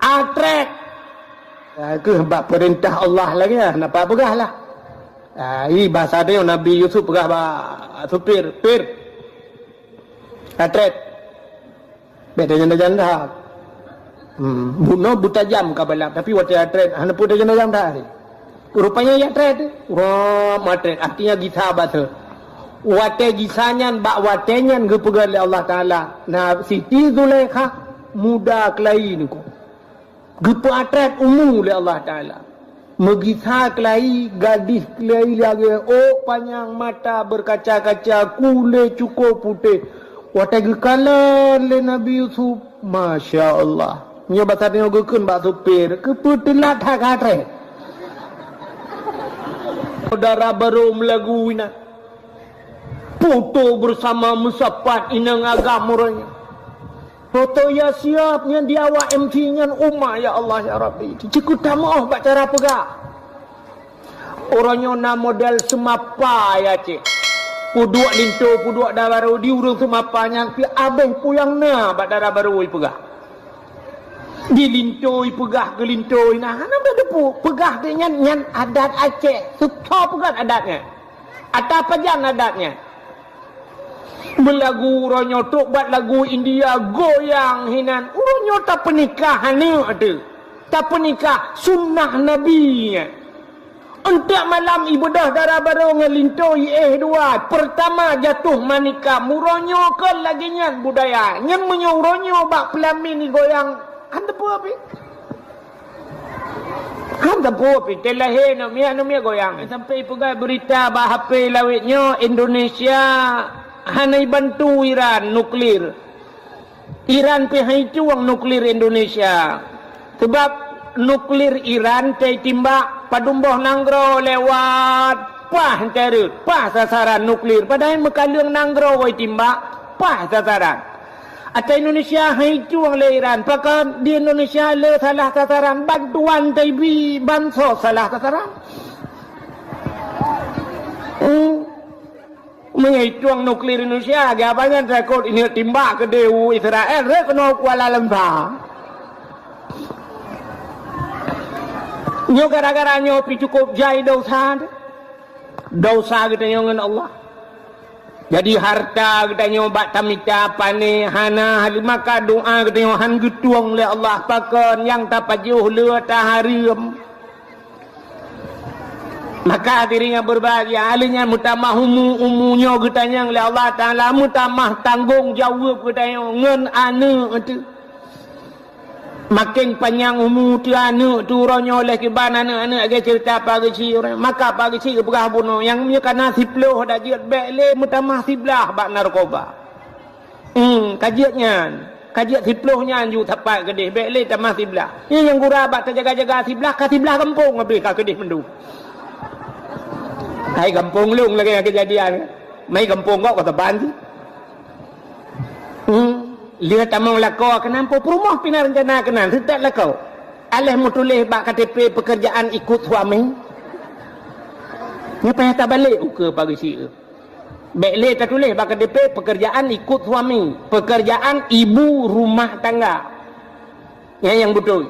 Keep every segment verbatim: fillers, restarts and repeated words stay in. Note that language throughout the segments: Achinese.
Atret. Ah, keuh bak peurintah Allah lagée nyan, napa peugah lah. Ah, i bahasa tanyoe Nabi Yusuf peugah bak supir, "Pir, atret." Bék tajam-tajam that. Hmm, bunoe beutajam ka balap, tapi watée atret, hana peue tajam-tajam that. Rupanya ya atret, wah, atret, artinya gisa basa. Watée gisa nyan, bak watée nyan geupeugah lé Allah Taala, na Siti Zulaikha muda keulayi niko. Geupeuatret umu lé Allah Taala. Meugisa keulayi, gadih keulayi lagée ôk panyang, mata beurkaca-kaca, kulét cukôp putéh. Watée geukalon lé Nabi Yusuf, masya Allah. Nyoe basa tanyoe geukheun bak supir, keupeue teulat that ka treb. Dara barô meulagu inan. Foto bersama meusapat inong agam uroe nyoe. Foto ya siap nyan di awak M C nyan, uma ya Allah ya Rabbi. Cikuk tamoh bak cara peugah. Uroe nyoe na model seumapa ya cit. Peuduek linto, peuduek dara barô di ureuëng seumapa nyan pi abéh puyang na bak dara barô ipeugah. Di linto ipeugah keu linto ina hana beuteupeu. Peugah deh nyan, nyan adat Aceh. Sutho peugah adat nyan. Ata pajan adat nyan. Meulagu uroe nyoe trok bak lagu India goyang hinan. Uroe nyoe tapeunikah aneuk teuh. Tapeunikah sunnah Nabi nyan. Eunteuk malam ibeudôh dara barô ngon linto iéh dua. Peurtama jatuh manikam. Uroe nyoe kon lagée nyan budaya. Nyan meunyoe uroe nyoe bak peulamin igoyang, han teupeu pih. Han teupeu pih, teuh lahé aneuk miet, aneuk miet goyang. Sampai peugah beurita bak H P lawét nyoe, Indonesia hana ibantu Iran nuklir. Iran pih han itueng nuklir Indonesia. Sabab nuklir Iran teuh itimbak padum boh nanggroe lewat, paih teuh rhot, paih sasaran nuklir. Padahai meukaleueng nanggroe itimbak, paih sasaran. Ata Indonesia han itueng lé Iran, pakon di Indonesia le salah sasaran, bantuan teuh ibi, bansos salah sasaran. Hmm. Meunyoe itueng nuklir Indonesia, lagée apa nyan takot ineuk timbak keudeh u Israel, rhot keunoe Kuala Lumpur. Nyoe gara-gara nyoe pih cukôp jai desya teuh. Desya geutanyoe ngon Allah. Jadi hareuta geutanyoe bak tamita pané hana, haleue maka doa geutanyoe han geutueng lé Allah, pakon nyang tapajoh le tahareuem. Maka hadirin yang berbahagia, hal nyan meutamah umu, umu nyoe geutanyong lé Allah Taala, meutamah tanggong jaweueb geutanyoe ngon aneuk teuh. Maken panyang umu teuh aneuk teuh uroe nyoe lheueh kiban aneuk-aneuk lagée ceurita Pak Geuchik uroe, maka Pak Geuchik geupeugah bunoe, nyang meunyoe kana siploh dak jeuet bék lé meutamah siblaih bak narkoba. Hmm, ka jeuet nyan. Ka jeuet siploh nyan ju sapat keudeh, bék lé tamah siblaih. Nyan nyang gura bak teujaga-jaga siblaih, ka siblaih gampông habéh ka keudeh mandum. Hai gampông lôn lagée nyan keujadian. Mai gampông gob ka saban sih. Hmm, lheueh tamong lakoe keunan, po peurumoh pih na reuncana keunan, seutôt lakoe. Aléh meutuléh bak K T P pekerjaan ikut suami. Nyan payah tabalek ukeue Pak Geuchik. Bék lé tatuléh bak K T P pekerjaan ikut suami, pekerjaan ibu rumah tangga. Nyan nyang beutôi.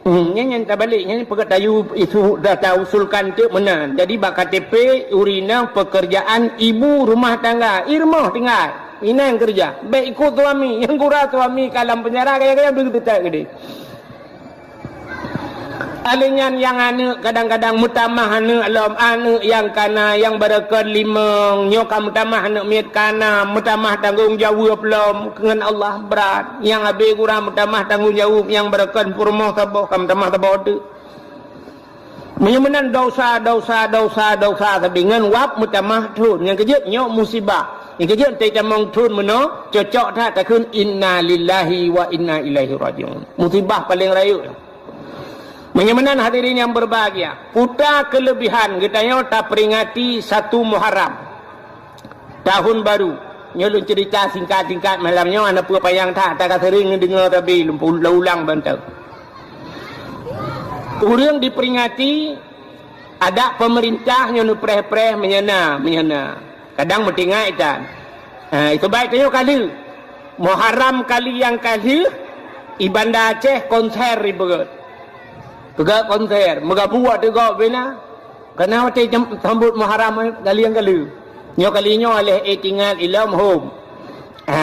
Hmm, nyan nyang tabalek, nyan peugah tayue isu data usulkan teuk meunan. Jadi bak K T P ureueng inong pekerjaan ibu rumah tangga, i rumoh tinggai, inan keureuja. Bék ikut suami, nyang gura suami ka lam penjara gaya-gaya beuteutek keudeh. Alèh nyan nyang aneuk kadang-kadang meutamah aneuk lom, aneuk nyang kana, nyang beureukat limong, nyoe ka meutamah aneuk miet kana, meutamah tanggong jaweueb lom ngon Allah brat. Nyang abéh gura meutamah tanggong jaweueb, nyang beureukat peurumoh saboh ka meutamah saboh teuk. Meunyoe meunan dosa, dosa, dosa, dosa sabe ngon wab meutamah thon. Nyang keujeuet nyoe musibah. Nyang keujeuet teutamong thon meunoe, cocok that takheun innalillahi wa inna ilaihi raji'un. Musibah paleng rayeuk. Meunyoe meunan hadirin yang berbahagia, peue keulebihan geutanyoe taperingati satu Muharram, tahun baru. Nyoe lôn cerita singkat-singkat malam nyoe, hana peue panyang that, ata ka sering neudeungoe tabi lôn ulang bantai. Ureueng diperingati adak pemerintah nyoe neupreh-preh meunyoe na, meunyoe na. Kadang meutinggai tan. Ha, itu baik tanyoe kali. Muharram kali nyang ka lheueh, I Banda Aceh konser ipeugöt. Peugöt konser, meugabua teuh gob bina. Kana watèe jam-, sambot Muharram, eh, galeng-galeng. Nyoe kali nyoe lheuh eh tinggai ilom hom. Ha.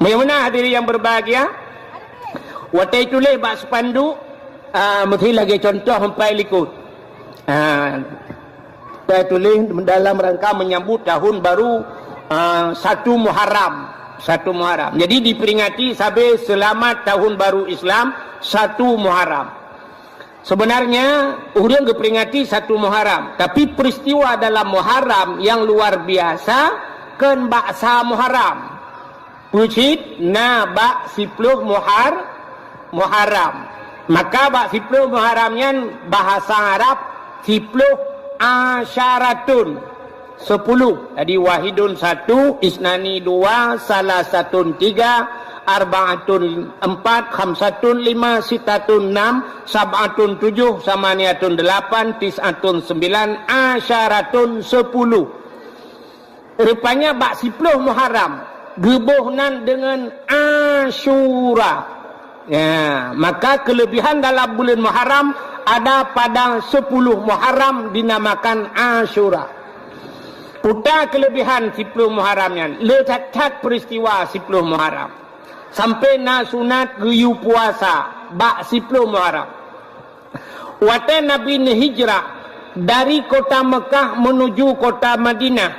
Meunyoe meunan hadirin yang berbahagia, watèe tuléh bak spanduk, ah, meusti lagèe contoh sampai likot. Ah, Saya tulis dalam rangka menyambut tahun baru, ah, satu Muharram. Satu Muharram. Jadi diperingati sabe selamat tahun baru Islam satu Muharram. Sebenarnya, ureueng geuperingati satu Muharram, tapi peristiwa dalam Muharram yang luar biasa kon bak sa Muharram. Peucit na bak siploh Muhar-, Muharram. Maka bak siploh Muharram nyan bahasa Arab siploh asyaratun, sepuluh. Jadi wahidun satu, isnani dua, salasatun tiga, arbaatun empat, khamsatun lima, sitatun enam, sab'atun tujuh, samaniatun delapan, tis'atun sembilan, asyaratun sepuluh. Rupanya bak siploh Muharram geuboh nan deungon Asyura. Ya, maka kelebihan dalam bulan Muharram ada pada sepuluh Muharram dinamakan Asyura. Peue kelebihan siploh Muharram nyan, le that-that peristiwa siploh Muharram. Sampai na sunat geuyue puasa bak siploh Muharram. Watèe Nabi neuhijrah dari kota Mekah menuju kota Madinah,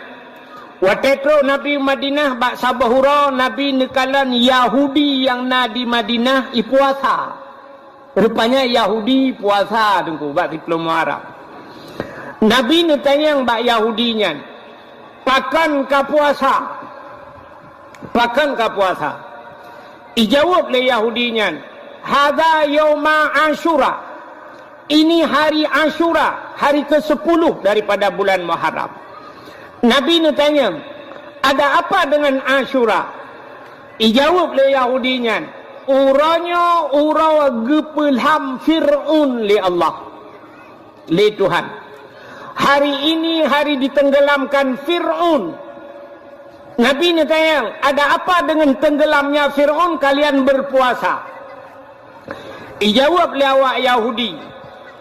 watèe trok Nabi Madinah bak saboh uroe Nabi neukalon Yahudi nyang na di Madinah ipuasa. Rupanya Yahudi puasa teungku bak siploh Muharram. Nabi neutanyong bak Yahudi nyan, "Pakon ka puasa?" Pakon ka puasa? Ijaweueb lé Yahudi nyan, "Hadza yauma Asyura." Ini hari Asyura, hari kesepuluh daripada bulan Muharram. Nabi neutanyong, "Ada apa dengan Asyura?" Ijaweueb lé Yahudi nyan, "Uroe nyoe uroe geupeulham Fir'aun lé Allah, lé Tuhan. Hari ini hari ditenggelamkan Fir'aun." Nabi neutanyong, "Ada apa dengan tenggelamnya Fir'aun kalian berpuasa?" Ijaweueb lé awak Yahudi,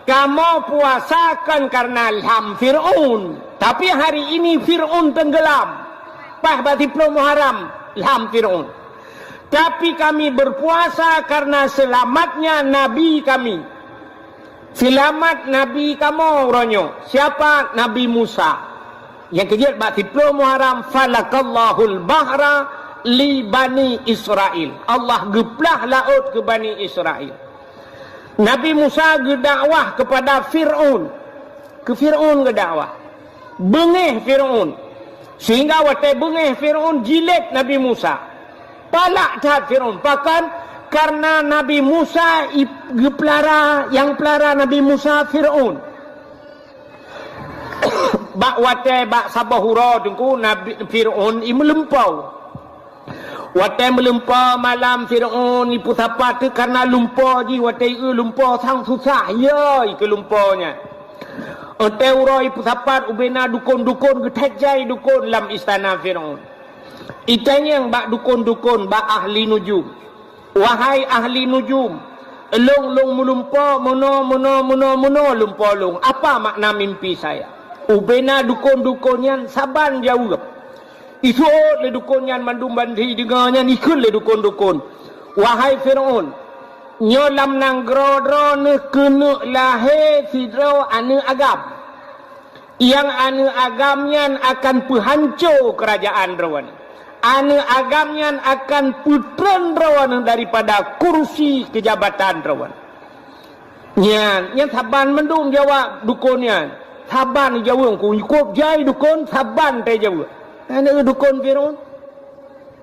"Kamoe puasa kon karena lham Fir'aun, tapi hari ini Fir'aun tenggelam. Paih bak siploh Muharram lham Fir'aun. Tapi kami berpuasa karena selamatnya nabi kami." Seulamat nabi kamoe uroe nyoe. Siapa? Nabi Musa. Nyang keujeuet bak siploh Muharram, "Falakallahul bahra li Bani Israil." Allah geuplah laôt keu Bani Israil. Nabi Musa geudakwah kepada Fir'aun. Keu Fir'aun geudakwah. Beungéh Fir'aun. Sehingga watée beungéh Fir'aun jilét Nabi Musa. Palak that Fir'aun. Pakon? Karena Nabi Musa i-, geupeulara, nyang peulara Nabi Musa Fir'aun. Bak watée bak saboh uroe teungku Nabi Fir'aun i meulumpoe. Watée meulumpoe malam Fir'aun ipeusapat teuh karena lumpoe jih watée ié lumpoe sang susah, ya, ikeue lumpoe nyan. Watée uroe ipeusapat ubena dukon-dukon geuthét jai dukon lam istana Fir'aun. Itanyong bak dukon-dukon, bak ahli nujum, "Wahai ahli nujum, lôn, lôn meulumpoe meunoe, meunoe, meunoe, meunoe lumpoe lôn. Apa makna mimpi saya?" Ubena dukon-dukon nyan saban jaweueb. Isuôt lé dukon nyan mandum ban jideungoe nyan ikheun lé dukon-dukon, "Wahai Fir'aun, nyoe lam nanggroe droeneuh keuneuk lahé sidroe aneuëk agam. Nyang aneuëk agam nyan akan peuhanco keurajaan droeneuh. Aneuëk agam nyan akan peutreun droeneuh daripada kursi keujabatan droeneuh." Nyan, nyan saban mandum jaweueb dukon nyan. Saban jaweueb, ku cukôp jai dukon, saban teuh jaweueb. Aneuëk dukon Fir'aun.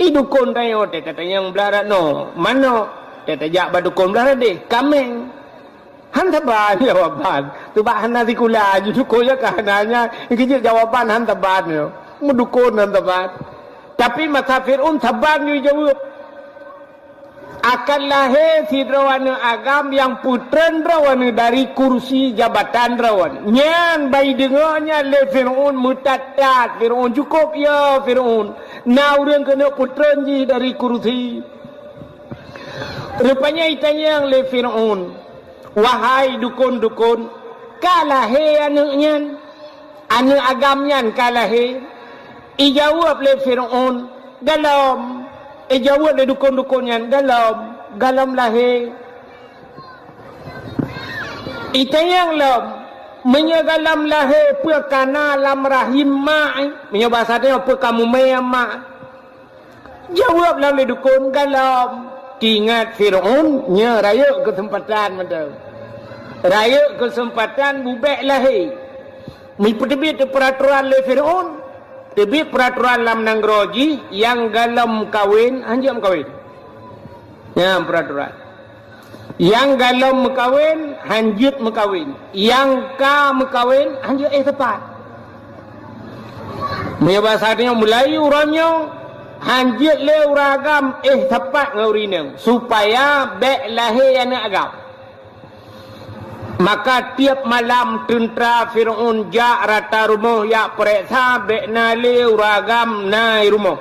I dukon tanyoe teuh tatanyong blah ranoe, manok, teuh tajak bak dukon blah radeh, kaméng. Han saban jawaban. Teubak hana sikula jih dukon nyan ka hana nyan, keujeuet jawaban han saban nyoe. Meudukon han saban. Tapi masa Fir'aun saban jih jaweueb. Akan lahé sidroe aneuëk agam nyang peutreun droeneuh dari kursi jabatan droeneuh. Nyan ban ideungoe nyan lé Fir'aun meutat-tat. Fir'aun, "Cukôp ya Fir'aun, na ureuëng keuneuk peutreun jih dari kursi." Rupanya itanyong lé Fir'aun, "Wahai dukon-dukon, ka lahé aneuëk nyan? Aneuëk agam nyan ka lahé?" Ijaweueb lé Fir'aun, "Gohlom." Ijaweueb lé dukon-dukon nyan, "Gohlom, gohlom lahé." Itanyong lom, "Meunyoe gohlom lahé, peue ka na lam rahim mak?" Meunyoe basa tanyoe, "Peue ka mumè mak?" Jaweueb lom lé dukon, "Gohlom." Teuingat Fir'aun, nyoe rayeuk keuseumpatan mantong. Rayeuk keuseumpatan bubèk lahé. Meupeuteubiet peuratoran lé Fir'aun, teubiet peuratoran lam nanggroe jih, nyang gohlom meukawen, hanjeuet meukawen. Nyan peuratoran. Nyang gohlom meukawen, hanjeuet meukawen. Nyang ka meukawen, hanjeuet éh sapat. Meunyoe basa tanyoe, mulai uroe nyoe, hanjeuet lé ureuëng agam éh sapat ngon ureuëng inong, supaya bèk lahé aneuëk agam. Maka tiep malam teuntra Fir'aun jak rata rumoh jak peureksa bèk na lé ureuëng agam na i rumoh.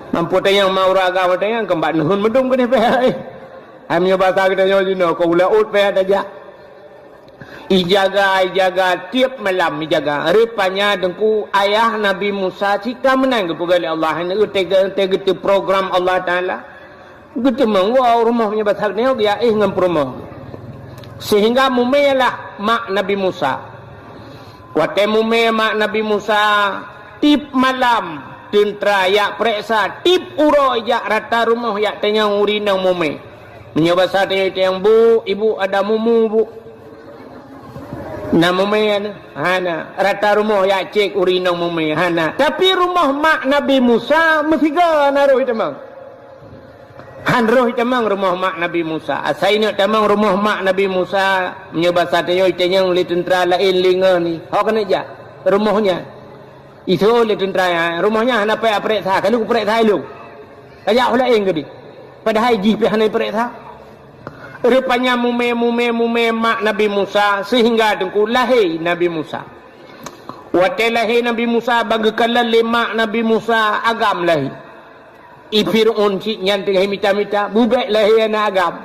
Mampu tanyong ma ureuëng agam tanyong keumbak neuhun meudum keudeh pih. Hai meunyoe basa geutanyoe jinoe, keu u laôt pih tajak. Ijaga, ijaga, tiep malam ijaga. Rupanya Teungku, ayah Nabi Musa cit ka meunan geupeugah lé Allah, hana teuga-, teuga-, teuga program Allah Taala. Geuteumong woe rumoh meunyoe basa geutanyoe geujak éh ngon peurumoh. Sehingga mumè lah mak Nabi Musa. Watèe mumè mak Nabi Musa, tiep malam teuntra jak peureksa, tiep uroe jak rata rumoh jak tanyong ureuëng inong mumè. Meunyoe basa tanyoe tanyong, "Bu, ibu ada mumu, Bu?" Na mumè hana? Hana. Rata rumoh jak cèk ureuëng inong mumè, hana. Tapi rumoh mak Nabi Musa meusigoe na roh itamong. Han roh itamong rumoh mak Nabi Musa. Asai neuk tamong rumoh mak Nabi Musa, meunyoe basa tanyoe itanyong lé teuntra laén lingoh ni. Ho keuneuk jak rumoh nyan. Iseuôt lé teuntra nyan, rumoh nyan hana payah peureksa, ka lheueh peureksa ilong. Tajak ho laén keudeh. Padahai jih pih hana peureksa. Rupanya mumè, mumè, mumè mak Nabi Musa sehingga Teungku lahé Nabi Musa. Watèe lahé Nabi Musa, ban geukalon lé mak Nabi Musa agam lahé. I Fir'aun cit nyan teungoh mita-mita, bubèk lahé aneuëk agam.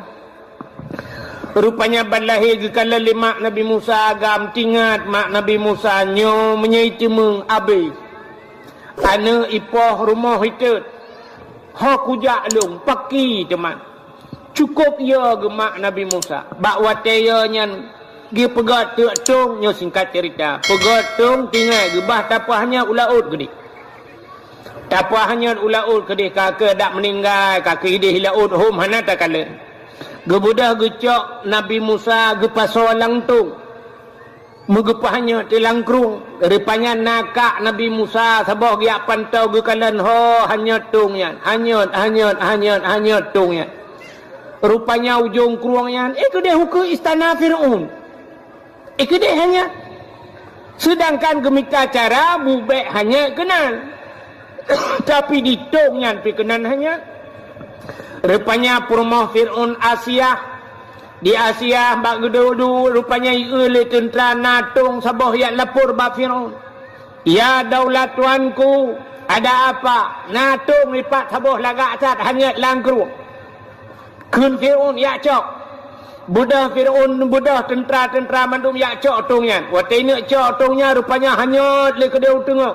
Rupanya ban lahé geukalon lé mak Nabi Musa agam, teuingat mak Nabi Musa nyoe meunyoe iteumeung abéh. Aneuëk ipoh rumoh itot. Ho kujak lôn, pakri teuma. Cukôp yo geumak Nabi Musa. Bak watèe yo nyan geupeugöt teuk tông, nyoe singkat cerita. Peugöt tông tinggai geubah tapeuhanyot u laôt keudeh. Tapeuhanyot u laôt keudeh ka keuh dak meuninggai, ka keuh ideh i laôt hom hana takalon. Geubeudôh geucok Nabi Musa geupasoe lam tông. Meugeupeuhanyot di lam krueng, rupanya na kak Nabi Musa saboh geujak pantoe geukalon ho hanyot tông nyan, hanyot, hanyot, hanyot, hanyot tông nyan. Rupanya ujông krueng nyan, eh, keudeh ukeue istana Fir'aun. Eh, keudeh hanyot. Seudangkan geumita cara bubèk hanyot keunan. Tapi di tông nyan pih keunan hanyot. Rupanya peurumoh Fir'aun Asiah. Di Asiah bak geuduek-duek rupanya ieu lé teuntra na tông saboh jak lapor bak Fir'aun. "Ya daulat tuanku, ada apa?" Na tông ipat saboh lagak that hanyot lam krueng. Kheun Fir'aun jak cok. Beudôh Fir'aun, beudôh teuntra-teuntra mandum jak cok tông nyan. Watèe ineuk cok tông nyan rupanya hanyot lé keudeh u teungoh.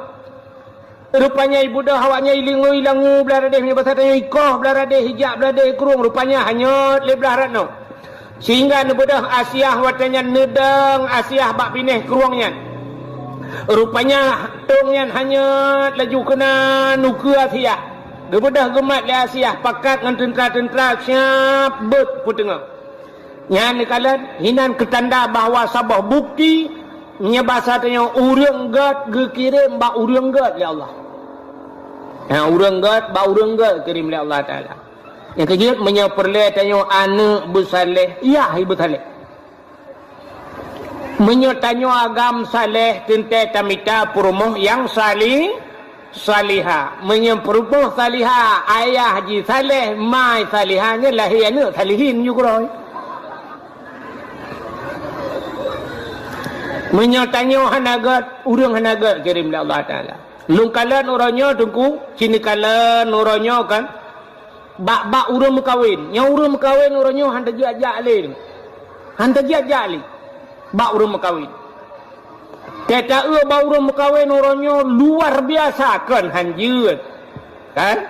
Rupanya ibeudôh awaknyan ilingoe ilangu blah radeh, meunyoe basa tanyoe ikoh blah radeh, ijak blah radeh krueng, rupanya hanyot lé blah rat nyoe. Sehingga neubeudôh Asiah watèe nyan neudong Asiah bak binéh krueng nyan. Rupanya tông nyan hanyot laju keunan ukeue Asiah. Geubeudôh geumat lé Asiah pakat ngon teuntra-teuntra siab beuet peuteungoh. Nyan neukalon hinan keutanda bahwa saboh bukti meunyoe basa tanyoe ureuëng gét geukirém bak ureuëng gét lé Allah. Ha, ureuëng gét bak ureuëng gét kirém lé Allah Taala. Nyang keujeuet meunyoe peureulèe tanyoe aneuëk beusaléh, yah beusaléh. Meunyoe tanyoe agam saléh teuntèe tamita peurumoh nyang sali-, Salihah. Meunyoe peurumoh salihah, ayah jih saleh, ma salihah, nyan lahé aneuëk salihin ju keudroe. Meunyoe tanyoe hana gét, ureuëng hana gét kirém lé Allah Taala. Lôn kalon uroe nyoe Teungku, ci neukalon uroe nyoe kan. Bak-bak ureuëng meukawen. Nyang ureuëng meukawen uroe nyoe hana jiak-jak lé. Hana jiak-jak lé bak ureuëng meukawen. Teuka bak ureuëng meukawen uroe nyoe luar biasa, kon hanjeuet. Kan?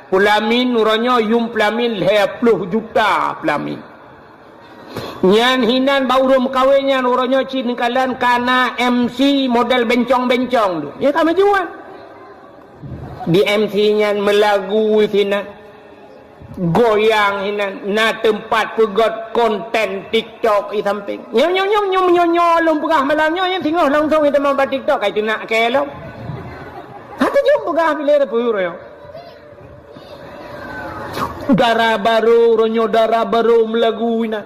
Peulamin uroe nyoe yuem peulamin lhée ploh juta peulamin. Nyan hinan bak ureuëng meukawen nyan uroe nyoe cit neukalon ka na M C model bencong-bencong tu. Ya ka meujuan. Di M C nyan meulagu sinan, goyang hinan, na teumpat peugét konten TikTok di sampéng. Nyoe, nyoe, nyoe, nyoe, nyoe, nyoe lôn peugah malam nyoe, nyan singoh langsong iteumang bak TikTok, kai teunak kée lom. Hana jeuem peugah bilé na peue uroe nyoe. Dara barô, uroe nyoe dara barô meulagu inan.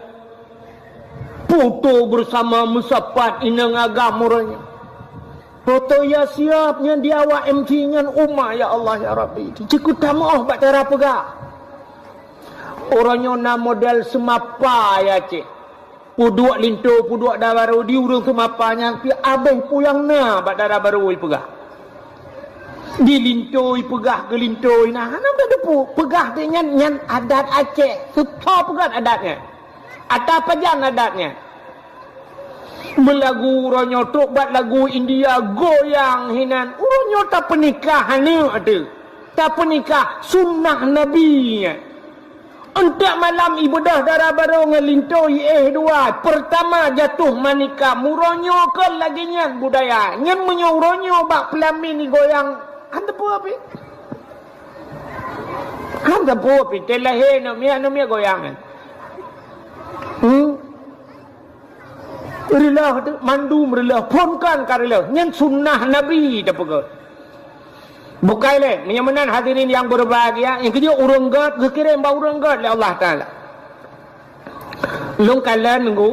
Foto bersama meusapat inong agam uroe nyoe. Foto ya siap nyan di awak M C nyan, uma ya Allah ya Rabbi. Cikuk tameuoh bak cara peugah. Uroe nyoe na model seumapa ya cit. Peuduek linto, peuduek dara barô di ureuëng seumapa nyan pih abéh peue nyang na bak dara barô ipeugah. Di linto ipeugah keu linto inan, hana teudeungoe peugah teuh nyan, nyan adat Aceh. Seutôt peugah adat nyan. Ata pajan adat nyan. Meulagu uroe nyoe trok bak lagu India goyang hinan. Uroe nyoe tapeunikah aneuk teuh. Tapeunikah sunnah Nabi nyan. Eunteuk malam ibeudôh dara barô ngon linto iéh dua. Peurtama jatuh manikam. Uroe nyoe kon lagée nyan budaya. Nyan meunyoe uroe nyoe bak peulamin igoyang, hana teupeue pih. Hana teupeue pih. Teuh lahé aneuk miet, aneuk miet goyang nyan. Hmm? Reuloh teuh, mandum reuloh, phon kon ka reuloh. Nyan sunnah Nabi teupeugah. Bukai lé, meunyoe meunan hadirin yang berbahagia, nyang keujeuet ureuëng gét geukirém bak ureuëng gét lé Allah Taala. Lôn kalon nunggu,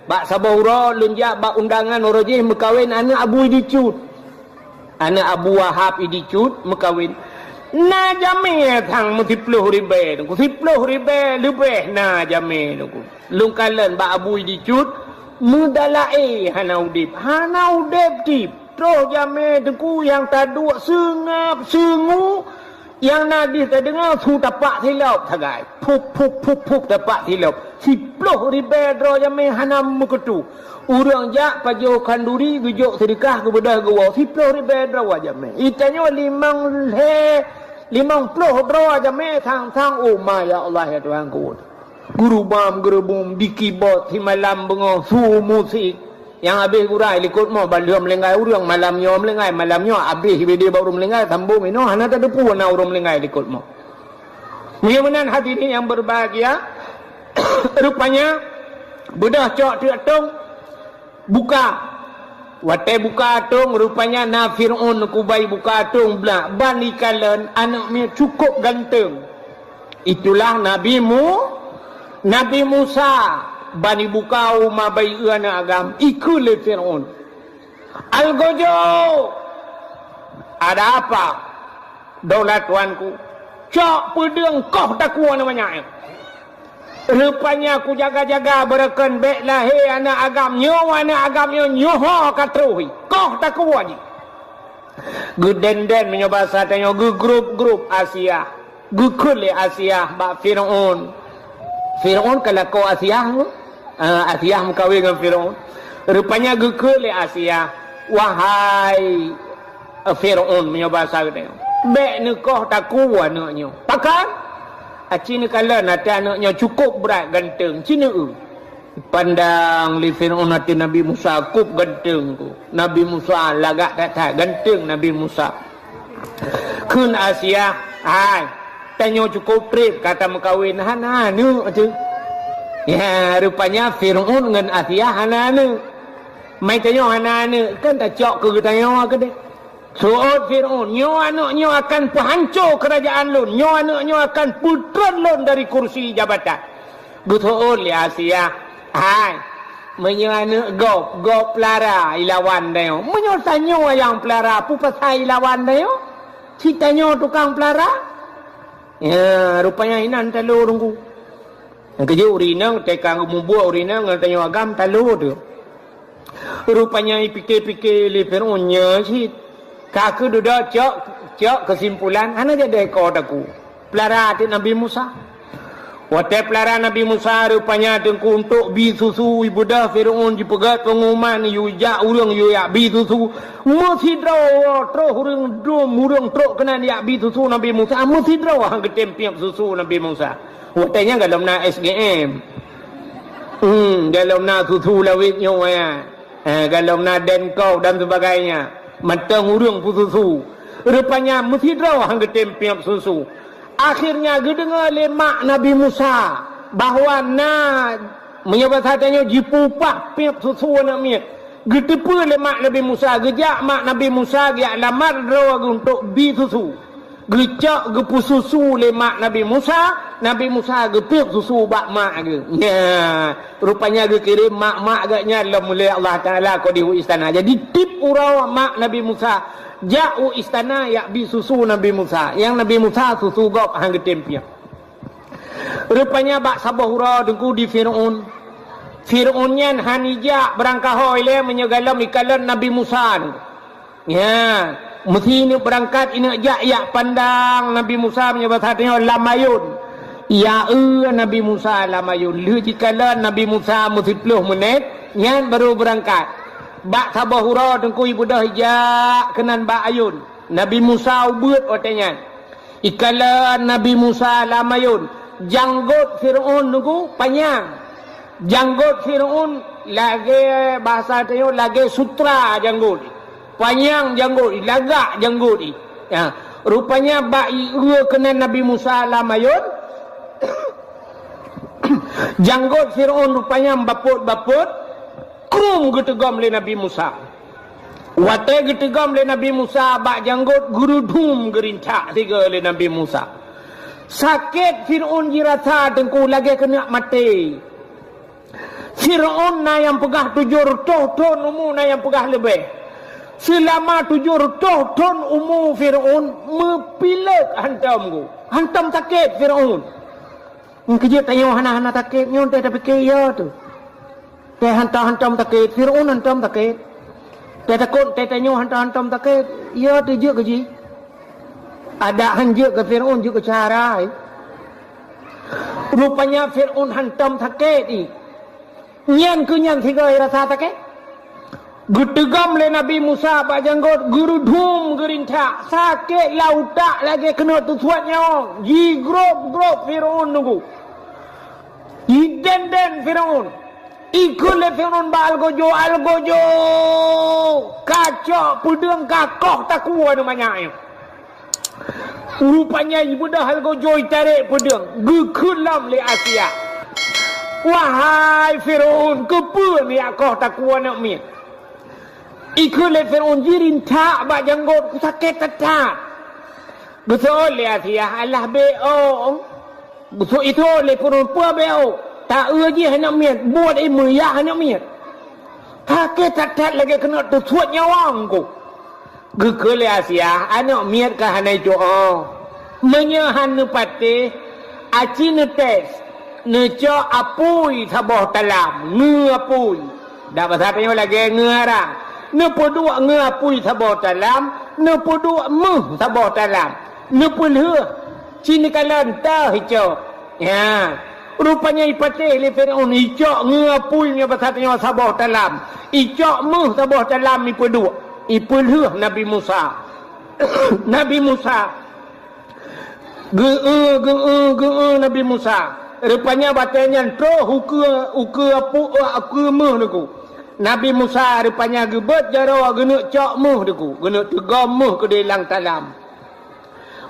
bak saboh uroe lôn jak bak undangan uroe jih meukawen aneuk Abu Idi Cut. Aneuk Abu Wahab Idi Cut meukawen. Na jamé sang meusiploh ribée nunggu, siploh ribée leubeh na jamé nunggu. Lôn kalon bak Abu Idi Cut, meudalaé hana udeb, hana udeb tib. Troh jamé teungku nyang taduek seungab seungu, nyang na dih tadeungoe su tapak silop sagai. Pup, pup, pup, pup, tapak silop. Siploh ribée droe jamé hana meukeutô. Ureuëng jak pajoh khanduri geujok seudeukah geubeudôh geuwoe. Siploh ribée droe jamé. Itanyoe limong lhée, limong ploh droe jamé sang-sang. Oh ma ya Allah ya Tuhanku. Geurubam, geurubum, di kibot, simalam beungoh, su musik. Nyang habéh gura i likot mo, ban lheueh meulinggai ureuëng, malam nyoe meulinggai, malam nyoe habéh bede bak ureuëng meulinggai, sambong inoe hana tateupeue na ureuëng meulinggai likot mo. Meunyoe meunan hadirin yang berbahagia, rupanya beudôh cok teuk tong buka. Watée buka tong, rupanya na Fir'aun kubai buka tong blak, ban ikalon aneuk miet cukop ganteng. Itulah Nabi Mu-, Nabi Musa ban ibuka uma bai eu aneuk agam, ikheun lé Fir'aun, "Algojo, ada apa, daulat tuanku? Cok peudeueng koh takue aneuk manyak nyoe. Rupanya kujaga-jaga beureukon bék lahé aneuk agam nyoe, aneuk agam nyoe nyoe ho ka troh, koh takue jih." Geudenden meunyoe basa tanyoe, geugrup-grup Asiah. Geukheun lé Asiah bak Fir'aun. Fir'aun ka lakoe Asiah tu. Ah, Asiah meukawen ngon Fir'aun. Rupanya geukheun lé Asiah, "Wahai, eh, Fir'aun," meunyoe basa geutanyoe, "bék neukoh takue aneuk nyoe." Pakon? Aci neukalon até aneuk nyoe cukop brat ganteng, ci neu-eu. Pandang lé Fir'aun ateueh Nabi Musa, kop ganteng ku. Nabi Musa lagak that-that, ganteng Nabi Musa. Kheun Asiah, "Hai, tanyoe cukop treb ka tameukawen, hana aneuk teuh." Ya, rupanya Fir'aun ngon Asiah hana aneuk. Mai tanyoe hana aneuk, kan tacok keu geutanyoe keudeh. Seuôt Fir'aun, "Nyoe aneuk nyoe akan peuhanco keurajaan lôn, nyoe aneuk nyoe akan peutreun lôn dari kursi jabatan." Geuseuôt lé Asiah, "Hai, meunyoe aneuk gob, gob peulara ilawan tanyoe. Meunyoe tanyoe nyang peulara, peue pasai ilawan tanyoe? Cit tanyoe tukang peulara?" Ya, rupanya inan talo teungku. Nyang keujeuet ureueng inong, teuka geumubuet ureueng inong ngon tanyoe agam talo teuh. Rupanya ipike-pike lé Fir'aun nyoe cit. Ka keuh dudoe cok, cok keusimpulan, hana jadi ko takue. Peulara ateueh Nabi Musa. Watée peulara Nabi Musa, rupanya teungku untuk bi susu, ibeudôh Firaun jipeugét peungumuman, yue jak ureuëng yue jak bi susu. Meusidroe troh ureuëng dum ureuëng trok keunan jak bi susu Nabi Musa. Meusidroe han geutem piep susu Nabi Musa. Watée nyan golom na S G M. Hmm, golom na susu lawét nyoe ya. Eh, golom na Denko dan sebagainya. Mantong ureuëng peususu. Rupanya meusidroe han geutem piep susu. Akhirnya geudeungoe lé mak Nabi Musa bahwa na, meunyoe basa tanyoe, jipeupah piep susu aneuëk miet. Geuteupeue lé mak Nabi Musa, geujak mak Nabi Musa geujak lamar droe geuh untuk bi susu. Geucok geupeususu lé mak Nabi Musa, Nabi Musa geupiep susu bak mak geuh. Nya, rupanya geukirém mak-mak geuh nyan lom lé Allah Taala keu di u istana. Jadi tiep uroe mak Nabi Musa jak u istana jak bi susu Nabi Musa. Nyang Nabi Musa susu gob han geutem piep. Rupanya bak saboh uroe teungku di Firaun. Firaun nyan han ijak beurangkaho ilée meunyoe golom ikalon Nabi Musa teungku. Ya, meusi ineuk beurangkat, ineuk jak, jak pandang Nabi Musa meunyoe basa tanyoe lam ayôn. Ya, eu Nabi Musa lam ayôn. Lheueh jikalon Nabi Musa meusiplôh meunét, nyan barô beurangkat. Bak saboh uroe teungku ibeudôh ijak keunan bak ayôn. Nabi Musa ubeuet watée nyan. Ikalon Nabi Musa lam ayôn. Janggot Firaun teungku panyang. Janggot Firaun lagée basa tanyoe lagée sutra janggot. Panyang janggot, lagak janggot. Ya. Rupanya bak ieu keunan Nabi Musa lam ayôn, janggot Firaun rupanya bapot-bapot, krum geuteugom lé Nabi Musa. Watée geuteugom lé Nabi Musa bak janggot, geurudum geurintak sigoe lé Nabi Musa. Sakét Firaun jirasa teungku lagée keuneuk maté. Firaun na nyang peugah tujoh reutôh thon umu, na nyang peugah leubeh. Seulama tujoh reutôh thon umu Firaun meupilék hantom geuh. Hantom sakét Firaun. Nyan keuh jeuet tanyoe hana-hana sakét nyoe teuh tapike, ya teuh. Teuh hantom-hantom sakét, Firaun hantom sakét. Teuh takot teuh tanyoe hantom-hantom sakét, ya teuh jeuet keu jih. Adak han jeuet keu Firaun, jeuet keu cara, eh. Rupanya Firaun hantom sakét, eh. Nyan keuh nyan sigoe rasa sakét. Geuteugom lé Nabi Musa bak janggot, geurudum geurintak, sakét lam utak lagée keuneuk teusuet nyawöng, jigrôb-grôb Firaun teungku. Jiden-den Firaun. Ikheun lé Firaun bak algojo, "Algojo, kacok peudeueng kakoh takue nyoe manyak nyoe." Rupanya ibeudôh algojo itarek peudeueng, geukheun lom lé Asia. "Wahai Firaun, keupeue neujak koh takue aneuëk miet?" Ikheun lé Firaun jirintak bak janggot, sakét that-that. Geuseuôt lé Asia, "Alah beu?" Geuseuôt lé Firaun, "Peue beu?" "Taeu jih aneuëk miet, buet imeuyah aneuëk miet." Sakét that-that lagée keuneuk teusuet nyawöng ku. Geukheun lé Asia, "Aneuëk miet ka hana icok, oh. Meunyoe han neupatéh, aci neutés, neucok apui saboh talam, ngeue apui." Dak basa tanyoe lagée ngeue arang. Neupeuduek ngeue apui saboh talam, neupeuduek méuh saboh talam. Neupeulheueh, ci neukalon teuh icok. Ya. Rupanya ipatéh lé Firaun, icok ngeue apui nyoe basa tanyoe saboh talam. Icok méuh saboh talam ipeuduek. Ipeulheueh Nabi Musa. Nabi Musa geu-eu, geu-eu, geu-eu Nabi Musa. Rupanya watée nyan troh ukeue, ukeue apu-, ukeue méuh teungku. Nabi Musa rupanya geubeuet jaroe geuneuk cok méuh teungku, geuneuk teugom méuh keudeh lam talam.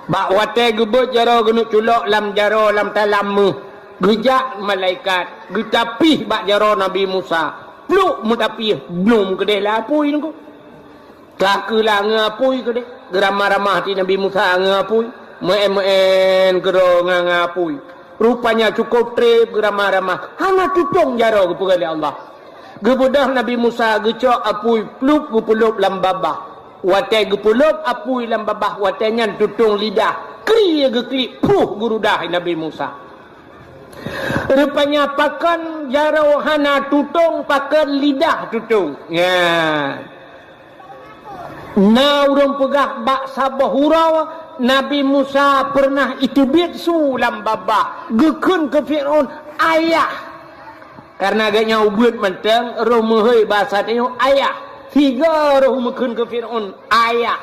Bak watée geubeuet jaroe geuneuk culok lam jaroe lam talam méuh, geujak malaikat, geutapih bak jaroe Nabi Musa. Pluk meutapih, blum keudeh lam apui teungku. Ka keuh la ngeue apui keudeh, geuramah-ramah di Nabi Musa ngeue apui, meu'én-meu'én keudroe ngon, ngon apui. Rupanya cukôp treb geuramah-ramah, hana tutong jaroe geupeugah lé Allah. Geubeudôh Nabi Musa geucok apui plup geupeulop lam babah. Watée geupeulop apui lam babah, watée nyan tutong lidah, kri geuklik, pruh geurudah Nabi Musa. Rupanya pakon jaroe hana tutong, pakon lidah tutong. Nyan. Na ureuëng peugah bak saboh uroe Nabi Musa peureunah iteubiet su lam babah, geukheun keu Fir'aun, "Ayah!" Kareuna geuhnyan ubeuet mantong, roh meuhôi basa tanyoe, "Ayah!" Sigoe roh meukheun keu Fir'aun, "Ayah!"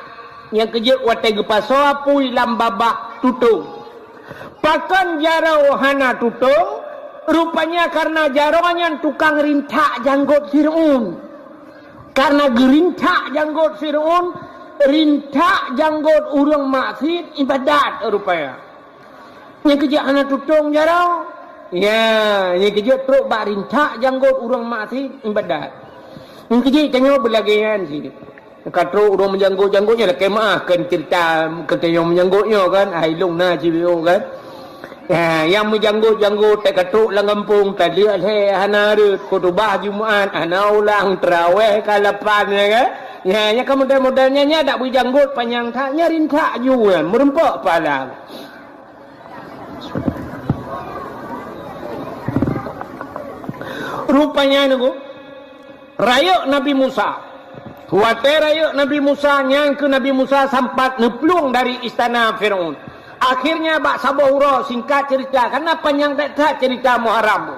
Nyang keujeuet watée geupasoe apui lam babah tutong. Pakon jaroe hana tutong? Rupanya kareuna jaroe nyan tukang rintak janggôt Fir'aun. Kareuna geurintak janggôt Fir'aun, rintak janggôt ureuëng maksiet iébadat rupanya. Nyang keujeuet hana tutong jaroe. Ya, nyang keujeuet trok bak rintak janggôt ureuëng maksiet iébadat. Nyang keujeuet tanyoe beulagée nyan cit. Ka trok ureuëng meujanggôt-janggôt nyan lakée meuáh kan ceurita keu tanyoe meujanggôt nyoe kan, hai lôn na cit kan. Ya, nyang meujanggôt-janggôt teuk ka trok lam gampông, taleuek lhée hana rhot, khutubah Jumat hana ulang, teurawéh ka lapan, ya kan? Ya, nyang ka model-model nyan, nyan dak beujanggôt panyang that, nyan rintak ju nyan, meurumpok pala. Rupanya nunggu, rayeuk Nabi Musa. Watée rayeuk Nabi Musa, nyang keu Nabi Musa sampat neuplueng dari istana Firaun. Akhirnya bak saboh uroe, singkat cerita, karena panjang that-that cerita Muharram.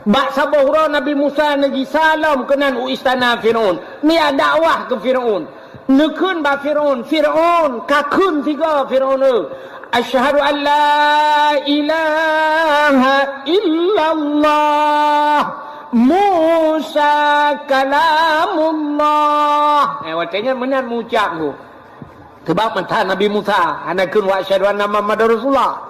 Bak saboh uroe Nabi Musa neugisa lom keunan u istana Firaun, neujak dakwah keu Firaun. Neukheun bak Firaun, "Firaun, kakheun sigoe Firaun, eu, 'Asyhadu an la ilaha illallah, Musa kalamullah.'" Eh, watée nyan meunan meuucap nyoe. Sabab mantong Nabi Musa hana kheun, "Wa asyhadu anna Muhammadar Rasulullah."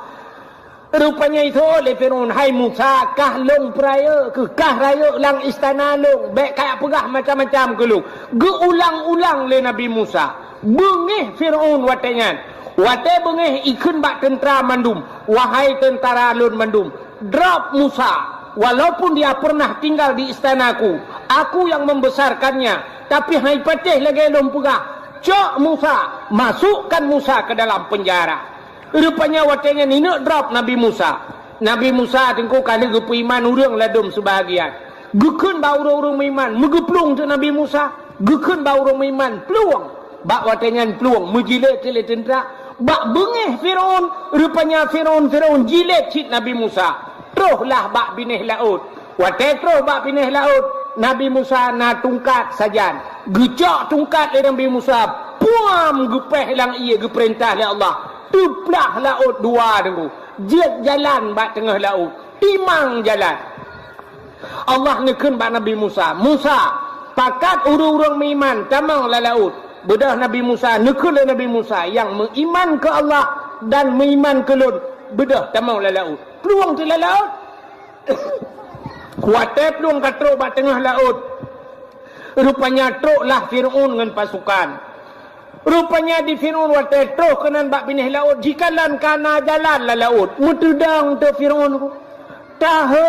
Rupanya iseuôt lé Firaun, "Hai Musa, kah lôn peurayeuk keuh, kah rayeuk lam istana lôn, bék kajak peugah macam-macam keu lôn." Geuulang-ulang lé Nabi Musa. Beungéh Firaun watée nyan. Watée beungéh ikheun bak teuntra mandum, "Wahai teuntara lôn mandum, drop Musa, walaupun dia pernah tinggal di istanaku, aku yang membesarkannya, tapi hai patéh lagée lôn peugah, cok Musa, masukkan Musa ke dalam penjara." Rupanya watée nyan ineuk drop Nabi Musa. Nabi Musa teungku ka lheueh geupeuiman ureuëng ladom seubahagian. Geukheun bak ureuëng-ureuëng meuiman, meugeuplueng teuk Nabi Musa. Geukheun bak ureuëng meuiman, plueng. Bak watée nyan plueng, meujilét lé teuntra. Bak beungéh Firaun, rupanya Firaun, Firaun jilét cit Nabi Musa. Troh lah bak binéh laôt. Watée troh bak binéh laôt, Nabi Musa na tungkat sajan. Geucok tungkat lé Nabi Musa, puam, geupéh lam ié geupeurintah lé Allah. Teuplah laôt dua teungku. Jeuet jalan bak teungoh laôt. Timang jalan. Allah neukheun bak Nabi Musa, "Musa, pakat ureuëng-ureuëng meuiman tamong lam laôt." Beudôh Nabi Musa, neukheun lé Nabi Musa, "Nyang meuiman keu Allah dan meuiman keu lôn, beudôh tamong lam laôt." Plueng teuk lam laôt. Watée plueng ka trok bak teungoh laôt, rupanya trok lah Firaun ngon pasukan. Rupanya di Firaun watée troh keunan bak binéh laôt, jikalon ka na jalan lam laôt. Meuteudong teuk Firaun, tahe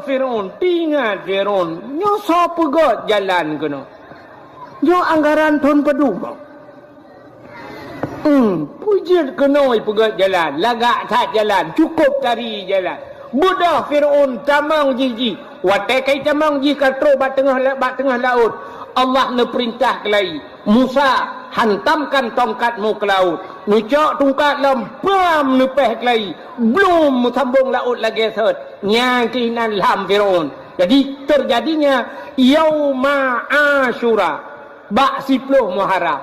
Firaun, teuingat Firaun, nyoe soe peugét jalan keunoe? Nyoe anggaran thon padum? Hmm, peue jeuet keunoe peugét jalan, lagak that jalan, cukôp tari jalan. Beudôh Firaun tamong jih-jih. Watée ka itamong jih ka trok bak teungoh la-, bak teungoh laôt, Allah neupeurintah keulai, "Musa, hantamkan tongkatmu ke laut." Neucok tungkat lom, bam, neupéh keulai, blum, meusambong laôt lagée sot. Nyan keuh inan lham Firaun. Jadi, teujadinya Yauma Asyura, bak siploh Muharram.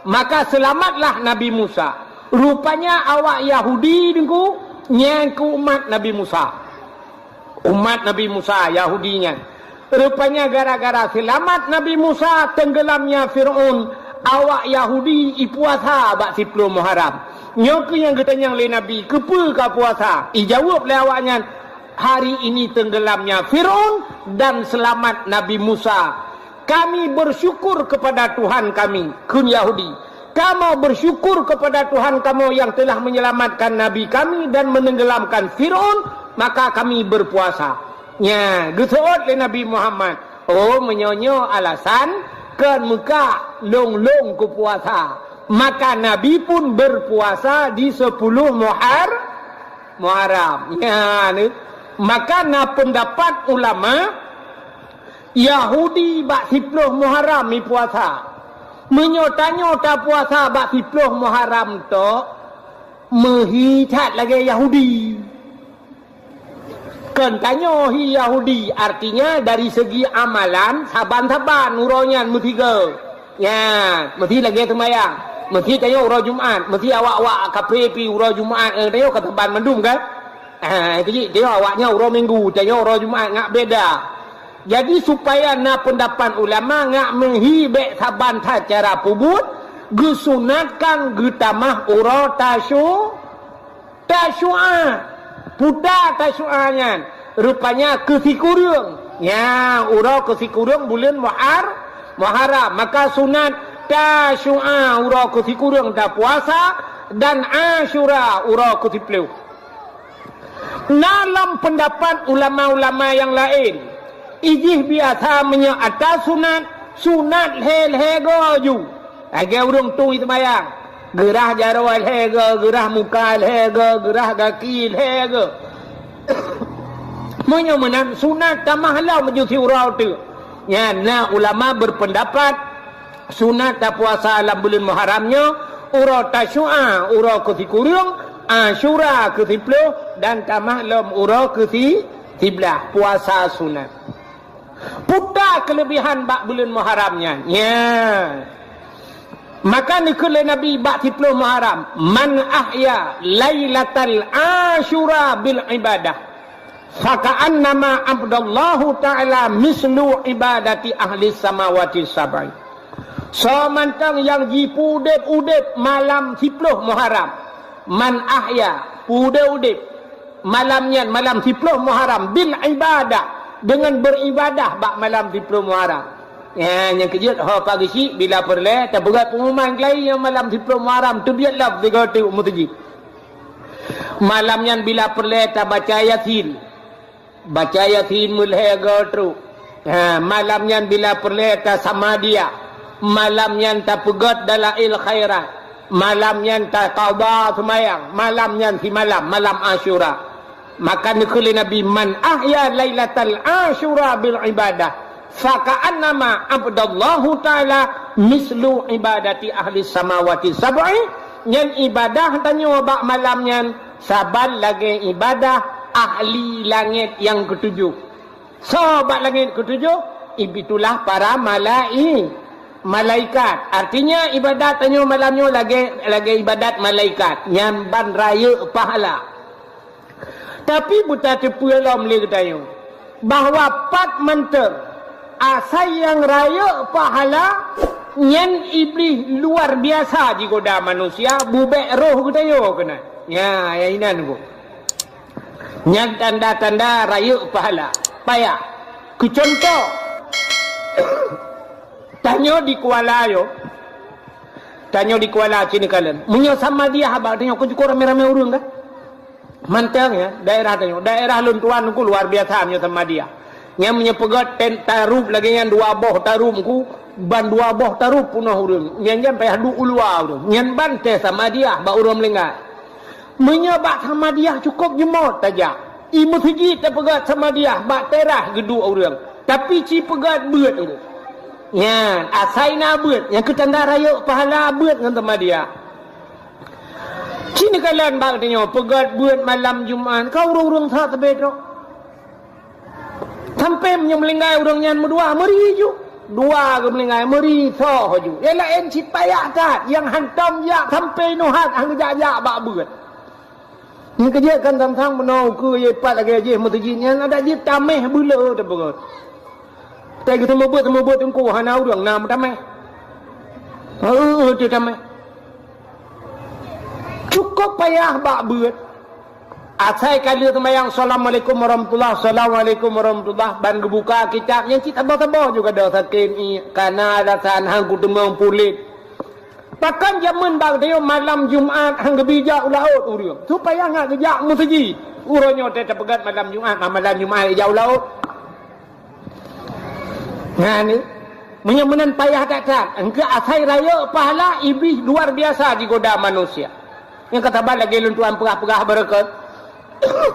Maka seulamatlah Nabi Musa. Rupanya awak Yahudi teungku, nyan keuh umat Nabi Musa. Umat Nabi Musa, Yahudi nyan. Rupanya gara-gara seulamat Nabi Musa teunggeulamnya Firaun, awak Yahudi ipuasa bak siploh Muharram. Nyoe keuh nyang geutanyong lé Nabi, "Keupeue kapuasa?" Ijaweueb lé awaknyan, "Hari ini teunggeulamnya Firaun dan seulamat Nabi Musa." "Kami bersyukur kepada Tuhan kami," kheun Yahudi. "Kamoe bersyukur kepada Tuhan kamoe yang telah menyelamatkan nabi kami dan menenggelamkan Firaun, maka kami berpuasa." Nya, geuseuôt lé Nabi Muhammad, "Oh, meunyoe nyoe alasan, kon meuka lôn-lôn kupuasa." Maka Nabi pun berpuasa di sepuluh Muhar-, Muharram. Nya, ni. Maka na pendapat ulama, Yahudi bak siploh Muharram ipuasa. Meunyoe tanyoe tapuasa bak siploh Muharram tok, meuhi that lagèe Yahudi. Kon tanyoe hi Yahudi, artinya dari segi amalan, saban-saban uroe nyan meusigoe. Nyan, meusi lagèe seumayang. Meusi tanyoe uroe Jumat, meusi awak-awak kafé pih uroe Jumat, eh, tanyoe ka saban mandum kan? Ah, itu ji, tanyoe awaknyan uroe Minggu, tanyoe uroe Jumat, ngat beda. Jadi, supaya na peundapat ulama ngat meuhi bèk saban that cara peubuet, geusunatkan geutamah uroe Tasyu-, Tasyu'a. Puta Tasyu'a nyan, rupanya keu sikureueng. Nya, uroe keu sikureueng buleuen Muhar-, Muharram. Maka sunat Tasyu'a uroe keu sikureueng tapuasa dan Asyura uroe keu siploh. Na lom peundapat ulama-ulama nyang laén, ijih biasa meunyoe atra sunat, sunat lhèe-lhèe goe ju. Lagèe ureueng tueng seumayang, geurhah jaroe lhèe goe, geurhah muka lhèe goe, geurhah gaki lhèe goe. Meunyoe meunan, sunat tamah lom ju siuroe teuk. Nyan na ulama berpendapat, sunat tapuasa lam buleuen Muharram nyoe, uroe Tasyu'a, uroe keu sikureueng, Asyura keu siploh, dan tamah lom uroe keu si-, siblaih, puasa sunat. Puta keuleubihan bak buleuen Muharram nyan. Nya. Maka neukheun lé Nabi bak siploh Muharram, "Man ahya lailatal Asyura bil ibadah, faka'annama abdallahu ta'ala mislu ibadati ahli samawati sab'i." Soe mantong nyang jipeuudép-udép malam siploh Muharram, man ahya, peuudép-udép, malam nyan, malam siploh Muharram, bil ibadah, deungon beuribadah bak malam siploh Muharram. Ya, nyang keujeuet, ho pageusyik, bila peureulèe, tapeugah peungumuman keulayi nyan malam siploh Muharram, teubiet lom sigoe teuk u meuseujid. Malam nyan bila peureulèe tabaca Yasin. Baca Yasin meulhèe goe trok. Ha, malam nyan bila peureulèe tasamadiah. Malam nyan tapeugèt dalail khairat. Malam nyan taqadha seumayang. Malam nyan simalam, malam Asyura. Maka neukheun lé Nabi, "Man ahya lailatal Asyura bil ibadah, faka'annama abdallahu ta'ala mislu ibadati ahli samawati sab'i." Nyan ibadah tanyoe bak malam nyan saban lagèe ibadah ahli langèt nyang keutujoh. Soe bak langèt keutujoh? Itulah para malai-, malaikat. Artinya, ibadat tanyoe malam nyoe lagèe, lagèe ibadat malaikat. Nyan ban rayeuk pahala. Tapi beutateupeue lom lé geutanyoe bahwa pat mantong asai nyang rayeuk pahala nyan Iblih luar biasa jigoda manusia, bubèk roh geutanyoe keunan. Nya, nyang inan ku. Nyan tanda-tanda rayeuk pahala. Payah. Keu cuntoh, tanyoe di Kuala yo, tanyoe di Kuala sini kalon. Meunyoe samadiah bak tanyoe, kon cukôp ramé-ramé ureueng kan? Mantong ya, daerah tanyoe. Daerah lôn tuan ku luar biasa meunyoe samadiah. Nyan meunyoe peugèt ten tarub lagèe nyan dua boh tarub ku, ban dua boh tarub peunoh ureueng. Nyan, nyan payah duek u luwa ureueng. Nyan ban teuh samadiah bak ureueng meuninggai. Meunyoe bak samadiah cukôp jeumot tajak. I meuseujid tapeugèt samadiah bak teras geuduek ureueng. Tapi ci peugèt beuet ureueng. Nyan, asai na beuet. Nyang keu tanda rayeuk pahala beuet ngon samadiah. Ci neukalon bak tanyoe peugèt beuet malam Jumat. Ka ureueng-ureueng that teubiet trok. Sampoe meunyoe meuninggai ureueng nyan meudua, meuri ju. Dua geuh meuninggai, meuri soe ju. Nyang laén cit payah that, nyang hantom jak sampoe nyoe hat han geujak-jak bak beuet. Nyang keujeuet kan sang-sang bunoe ukeue ie pat lagèe jih meuseujid nyan adak jih tamèh beuleu teubeurôt. Watèe geuseumeubeuet-seumeubeuet teungku hana ureueng na meutamèh. Heueu teutamèh. Cukôp payah bak beuet. Asai ka lheueh seumayang, "Assalamualaikum warahmatullah, assalamualaikum warahmatullah," ban geubuka kitab, nyan cit saboh-saboh juga dah sakét ié, kana alasan han kuteumeung puléh. Pakon jameun bak tanyoe malam Jumat han geubri jak u laôt ureueng, supaya ngat geujak meuseujid. Uroe nyoe teuh tapeugèt malam Jumat, ma-, malam Jumat jak u laôt. Nyan, meunyoe meunan payah that-that, engkeu asai rayeuk pahala Iblih luar biasa jigoda manusia. Nyang ka saban lagèe lôn tuan peugah-peugah beureukat,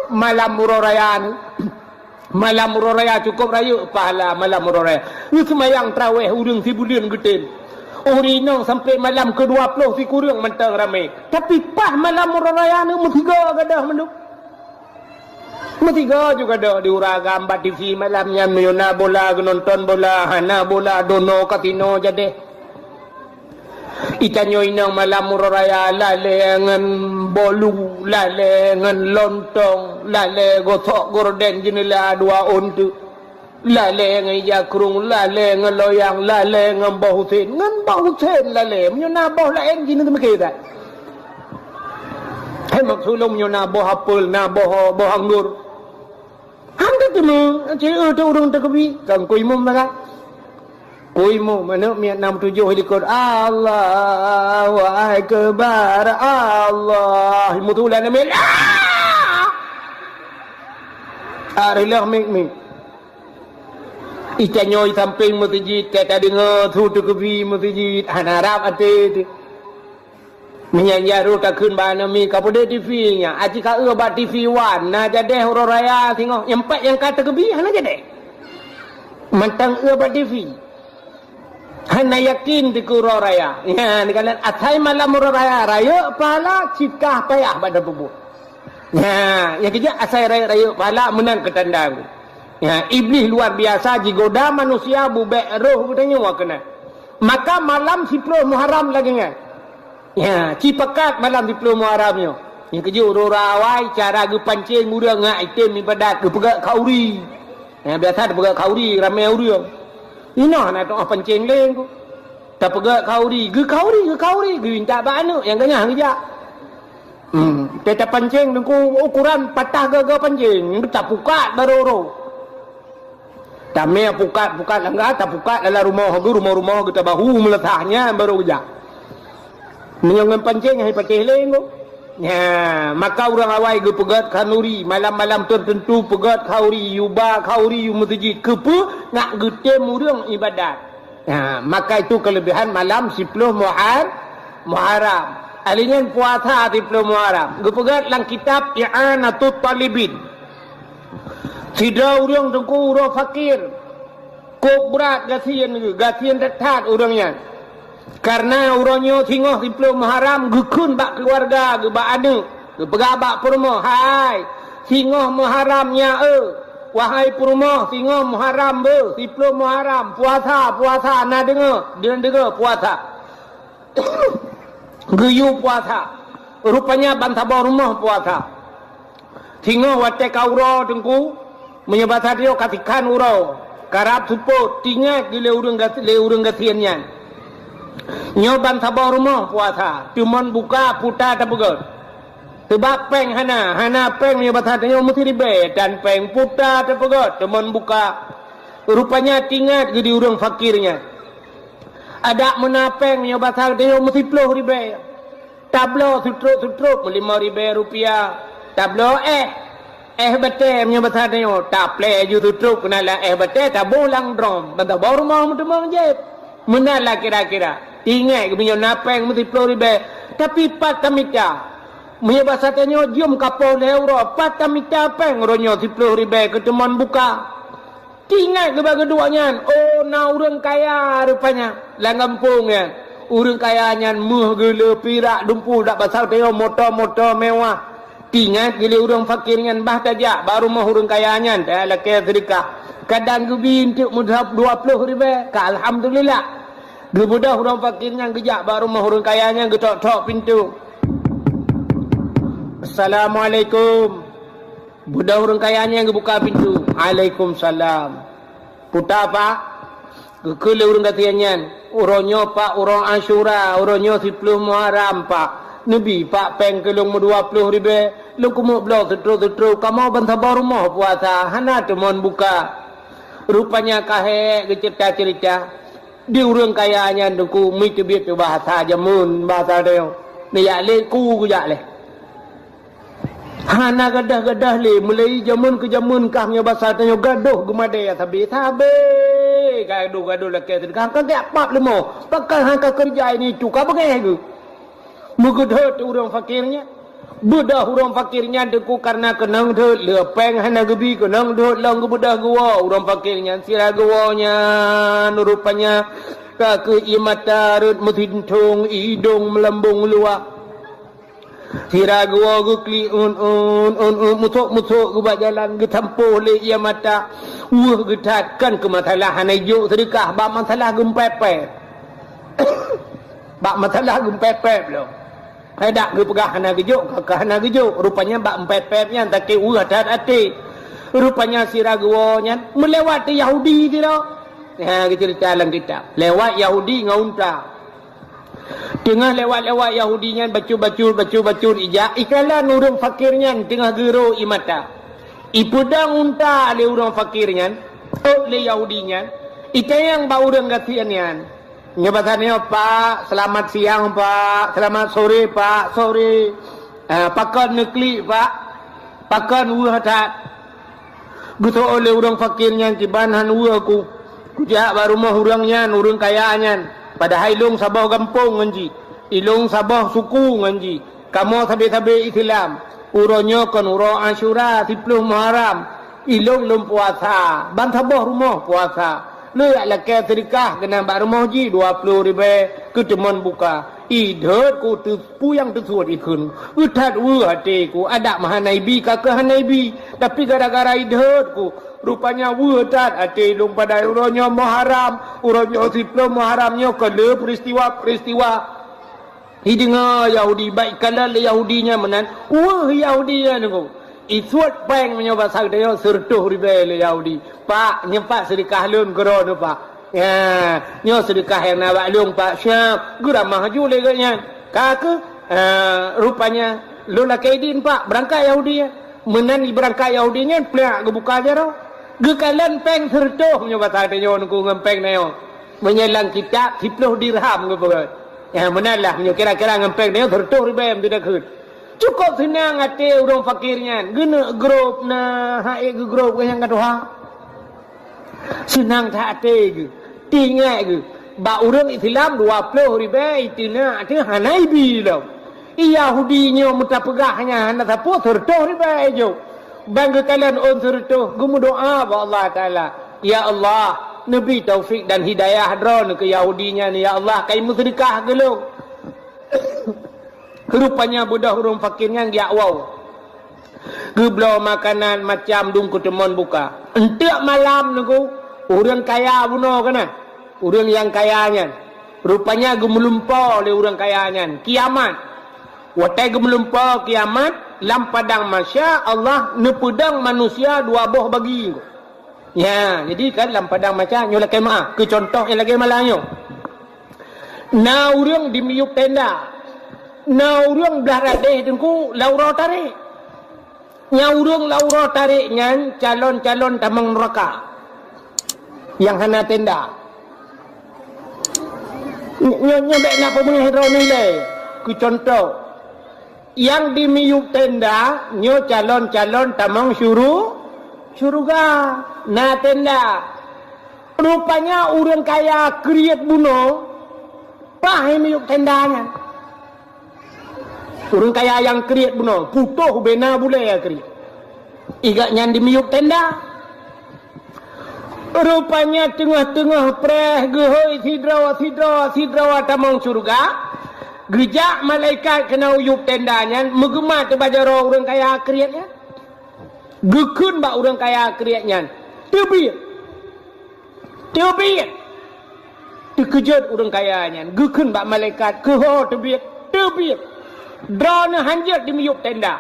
malam uroe raya nyoe, malam uroe raya cukôp rayeuk pahala malam uroe raya. Nyoe seumayang tarawèh ureueng sibuleuen geutem. Ureueng inong sampai malam keudua ploh sikureueng mantong ramé. Tapi paih malam uroe raya nyoe meusigoe gadôh mandum. Meusigoe ju gadôh di ureueng agam bak T V malam nyan, meunyoe na bola geunonton bola, hana bola dono kasino jadeh. Itanyoe inong malam uroe raya lalée ngon bolu, lalée ngon lontong, lalée gosok gorden jeuneula dua ôn teuk. Lalée ngon ija krueng, lalée ngon loyang, lalée ngon boh usen. Ngon boh usen lalée. Meunyoe na boh laén jih, na teumeuké that. Hai maksud lôn, meunyoe na boh apel, na boh, boh anggor. Han teuteumé, cit eu teu ureueng teukeubi, kan kuimeum bagai. Kuimeum, aneuk miet nam tujoh likot, Allahu Akbar, Allah. Mutulan aneuk miet, ah! Areuloh mik-mik. Itanyoe sampéng meuseujid, ka tadeungoe su teukeubi meuseujid, hana rab até teuh. Meunyan jaroe takheun bak aneuk miet, ka peudeh T V nyan, aci ka eu bak T V wan, na jadeh uroe raya singoh, nyang pat nyang ka teukeubi hana jadeh. Mantong eu bak T V. Hana yakin dikeue uroe raya. Nyan, dikalan asai malam uroe raya, rayeuk pahala, cikah payah bak dapeubuet. Nyan, nyang keujeuet asai rayeuk-rayeuk pahala meunan keutanda. Nyan, Iblih luar biasa jigoda manusia bubek roh geutanyoe keunan. Maka malam siploh Muharram lagée nyan. Nyan, cipakat malam siploh Muharram nyoe. Nyang keujeuet ureueng awai cara geupancéng ureueng ngon item ibadat geupeugét khauri. Nyan, biasa tapeugét khauri ramé ureueng. Inoe hana teu'oh pancéng lé ku. Tapeugét khauri, geukhauri, geukhauri, geuintat bak aneuk nyang ganyah geujak. Hmm, teuh tapancéng teungku ukuran patah gaga pancéng, tapukat barô-rô. Tamé pukat-pukat langga, tapukat dalam rumoh geu, rumoh-rumoh geu tabahu meuleusah nyan barô geujak. Meunyoe ngon pancéng hai patéh lé engko. Nya, maka ureueng awai geupeugét khanuri, malam-malam teuteuntu peugét khauri, yuba khauri u meuseujid. Keupeue? Nak geutem ureueng ibadat. Ha, maka itu kelebihan malam siploh Muhar-, Muharram. Ahli nyan puasa siploh Muharram. Geupeugét lam kitab I'anatut Talibin. Sidroe ureueng teungku uroe fakir. Kok brat gasien geuh, gasien that-that ureueng nyan. Kareuna uroe nyoe singoh siploh Muharram geukheun bak keuluwarga geuh, bak aneuk, geupeugah bak peurumoh, "Hai, singoh Muharram nyan eu, wahai peurumoh, singoh Muharram beuh, siploh Muharram, puasa, puasa, na deungoe, deungoe puasa." Geuyue puasa. Rupanya ban saboh rumoh puasa. Singoh watée ka uroe teungku, meunyoe basa tanyoe ka sikhan uroe, karab seupôt, teuingat geuh lé ureueng gas-, lé ureueng gasien nyan. Nyoe ban saboh rumoh puasa, teumon buka puta tapeugét. Seubab péng hana, hana péng meunyoe basa tanyoe meusti ribée, dan péng puta tapeugét, teumon buka. Rupanya teuingat geuh di ureueng fakir nyan. Adak meuna péng meunyoe basa tanyoe meusti ploh ribée. Tabloe seutrop-seutrop meulimong ribée rupiah. Tabloe éh, éh batée meunyoe basa tanyoe, taplée ju seutrop keunan lam éh batée, taboh lam drom, ban saboh rumoh meuteumong jép. Meunan lah kira-kira. Ingat, meunyoe na péng meusti ploh ribée, tapi pat tamita. Meunyoe basa tanyoe jeuem ka poh lhée uroe, pat tamita péng uroe nyoe siploh ribée keu teumon buka. Teuingat geuba geuduek nyan, oh, na ureueng kaya rupanya lam gampông nyan. Ureueng kaya nyan méuh geuleu pirak dumpul dak basa tanyoe moto-moto mewah. Teuingat geuh lé ureueng fakir nyan bah tajak bak rumoh ureueng kaya nyan talakée seudeukah. Kadang geubi eunteuk meudhab dua ploh ribée, ka alhamdulillah. Geubeudôh ureueng fakir nyan geujak bak rumoh ureueng kaya nyan geutok-tok pintoe. "Assalamualaikum." Beudôh ureueng kaya nyan geubuka pintoe. "Alaikumsalam." "Puta, Pak?" Geukheun lé ureueng gasien nyan. "Uroe nyoe, Pak, uroe Asyura, uroe nyoe siploh Muharram, Pak. Neubi, Pak, péng keu lôn meudua ploh ribée. Lôn keumeuk bloe seutrop-seutrop, kamoe ban saboh rumoh puasa, hana teumon buka." Rupanya ka hék geuceurita-ceurita. Di ureueng kaya nyan teungku meuteubiet bahasa jameun, bahasa tanyoe. Neujak lé ku geujak lé. Hana gadoh-gadoh lé, mulai jameun keu jameun kah meunyoe basa tanyoe gadoh geumadée sabe-sabe. Gadoh-gadoh lakée seudeukah, ka geujak pap leumo. Pakon han ka keureuja ini tu, ka beungéh geuh. Meugeudhôt ureueng fakir nyan. Beudôh ureueng fakir nyan teungku kareuna keunong dhôt, le péng hana geubi, keunong dhôt lom geubeudôh geuwoe. Ureueng fakir nyan sira geuwoe nyan rupanya Ka kheueh ié mata rhot meusintong, idong meulambong luwah. Sira geuwoe geuklik un-un, un-un, musok-musok geuba jalan, geusampôh lé ié mata. Weueh geuthat, kan keu masalah hana jok seudeukah, bak masalah geumpepet. Bak masalah geumpepet lom. Hai dak geupeugah hana geujok, ka, ka hana geujok. Rupanya bak mpepet nyan sakét weueh that até. Rupanya sira geuwoe nyan meulewat di Yahudi sidroe. Ha, geuceurita lam kitab. Lewat Yahudi ngon unta. Teungoh lewat-lewat Yahudi nyan bacut-bacut, bacut-bacut ijak, ikalon ureuëng fakir nyan teungoh geuro ié mata. Ipeudong unta lé ureuëng fakir nyan, ôt lé Yahudi nyan, itanyong bak ureuëng gasien nyan. Nyoe basa nyoe, "Pak, selamat siang, Pak. Selamat sore, Pak. Sore. Ah, pakon neuklik, Pak? Pakon weueh that?" Geuseuôt lé ureuëng fakir nyan, "Kiban han weueh ku. Kujak bak rumoh ureuëng nyan, ureuëng kaya nyan. Padahai ilong saboh gampông ngon jih. Ilong saboh suku ngon jih. Kamoe sabe-sabe Islam. Uroe nyoe kon uroe Asyura, siplôh Muharram. Ilong lôn puasa, ban saboh rumoh puasa. Lôn jak lakée seudeukah keunan bak rumoh jih dua ploh ribée keu teumon buka. Idhôt ku teu-, peue nyang teusuet ikheun. Geuthat weueh até ku, adak meuhana ibi ka keuh hana ibi. Tapi gara-gara idhôt ku, rupanya weueh that até lôn padahai uroe nyoe Muharram, uroe nyoe siplôh Muharram nyoe kon le peuristiwa-peuristiwa." Ideungoe Yahudi, bak ikalon lé Yahudi nyan meunan, weueh Yahudi nyan nunggu. Isuet péng meunyoe basa geutanyoe sireutôh ribée lé Yahudi. "Pak, nyoe Pak seudeukah lôn keu droeneuh, Pak." "Ya, nyoe seudeukah nyang na bak lôn, Pak." Siap, geuramah ju lé gobnyan. Ka kheueh, eh, rupanya, "Lôn lakée idin, Pak, beurangkat Yahudi nyan." Meunan ibeurangkat Yahudi nyan, plak geubuka jaroe. Geukalon péng sireutôh meunyoe basa geutanyoe nunggu ngon péng tanyoe. Meunyoe lam kitab siplôh dirham geupeugah. Ya, meunan lah, meunyoe kira-kira ngon péng tanyoe sireutôh ribée meusidakheun. Cukôp seunang até ureuëng fakir nyan. Geuneuk grôp na, han ék geugrôp geuh nyang ka tuha. Seunang that até geuh. Teuingat geuh, bak ureuëng Islam dua ploh ribée iteunak teuh hana ibi lom. Yahudi nyoe meutapeugah nyan hana sapeue, sireutôh ribée jok. Ban geukalon ôn sireutôh, geumeudoá bak Allah Taala, "Ya Allah, neubi taufik dan hidayah droeneuh keu Yahudi nyan, ya Allah, ka imeuseudeukah keu lôn." Rupanya beudôh ureuëng fakir nyan geujak woe. Geubloe makanan macam dum keu teumon buka. Eunteuk malam nunggu, ureuëng kaya bunoe keunan. Ureuëng nyang kaya nyan. Rupanya geumeulumpoe lé ureuëng kaya nyan. Kiamat. Watée geumeulumpoe kiamat, lam padang mahsyar Allah neupeudong manusia dua boh bagi. Ya, jadi kan lam padang mahsyar nyoe lakée meu'ah, keu contoh nyang lagée malam nyoe. Na ureuëng di miyueb tenda. Na ureuëng blah radeh teungku lam uroe tarek. Nyang ureuëng lam uroe tarek nyan calon-calon tamong neuraka. Nyang hana tenda. Nyoe, nyoe bék na peubeueh droeneuh ilée. Keu contoh, nyang di miyueb tenda nyoe calon-calon tamong syuru-, syeuruga. Na tenda. Rupanya ureuëng kaya kriet bunoe, paih miyueb tenda nyan. Ureuëng kaya nyang kriet bunoe, putôh bena bulée kriet. Igat nyan di miyueb tenda. Rupanya teungoh-teungoh preh geuhôi sidroe, sidroe, sidroe tamong syeuruga, geujak malaikat keunoe u yueb tenda nyan, meugeumat teuh bak jaroe ureuëng kaya kriet nyan. Geukheun bak ureuëng kaya kriet nyan, "Teubiet! Teubiet!" Teukeujot ureuëng kaya nyan, geukheun bak malaikat, "Keuho teubiet? Teubiet! Droeneuh hanjeuet di miyueb tenda."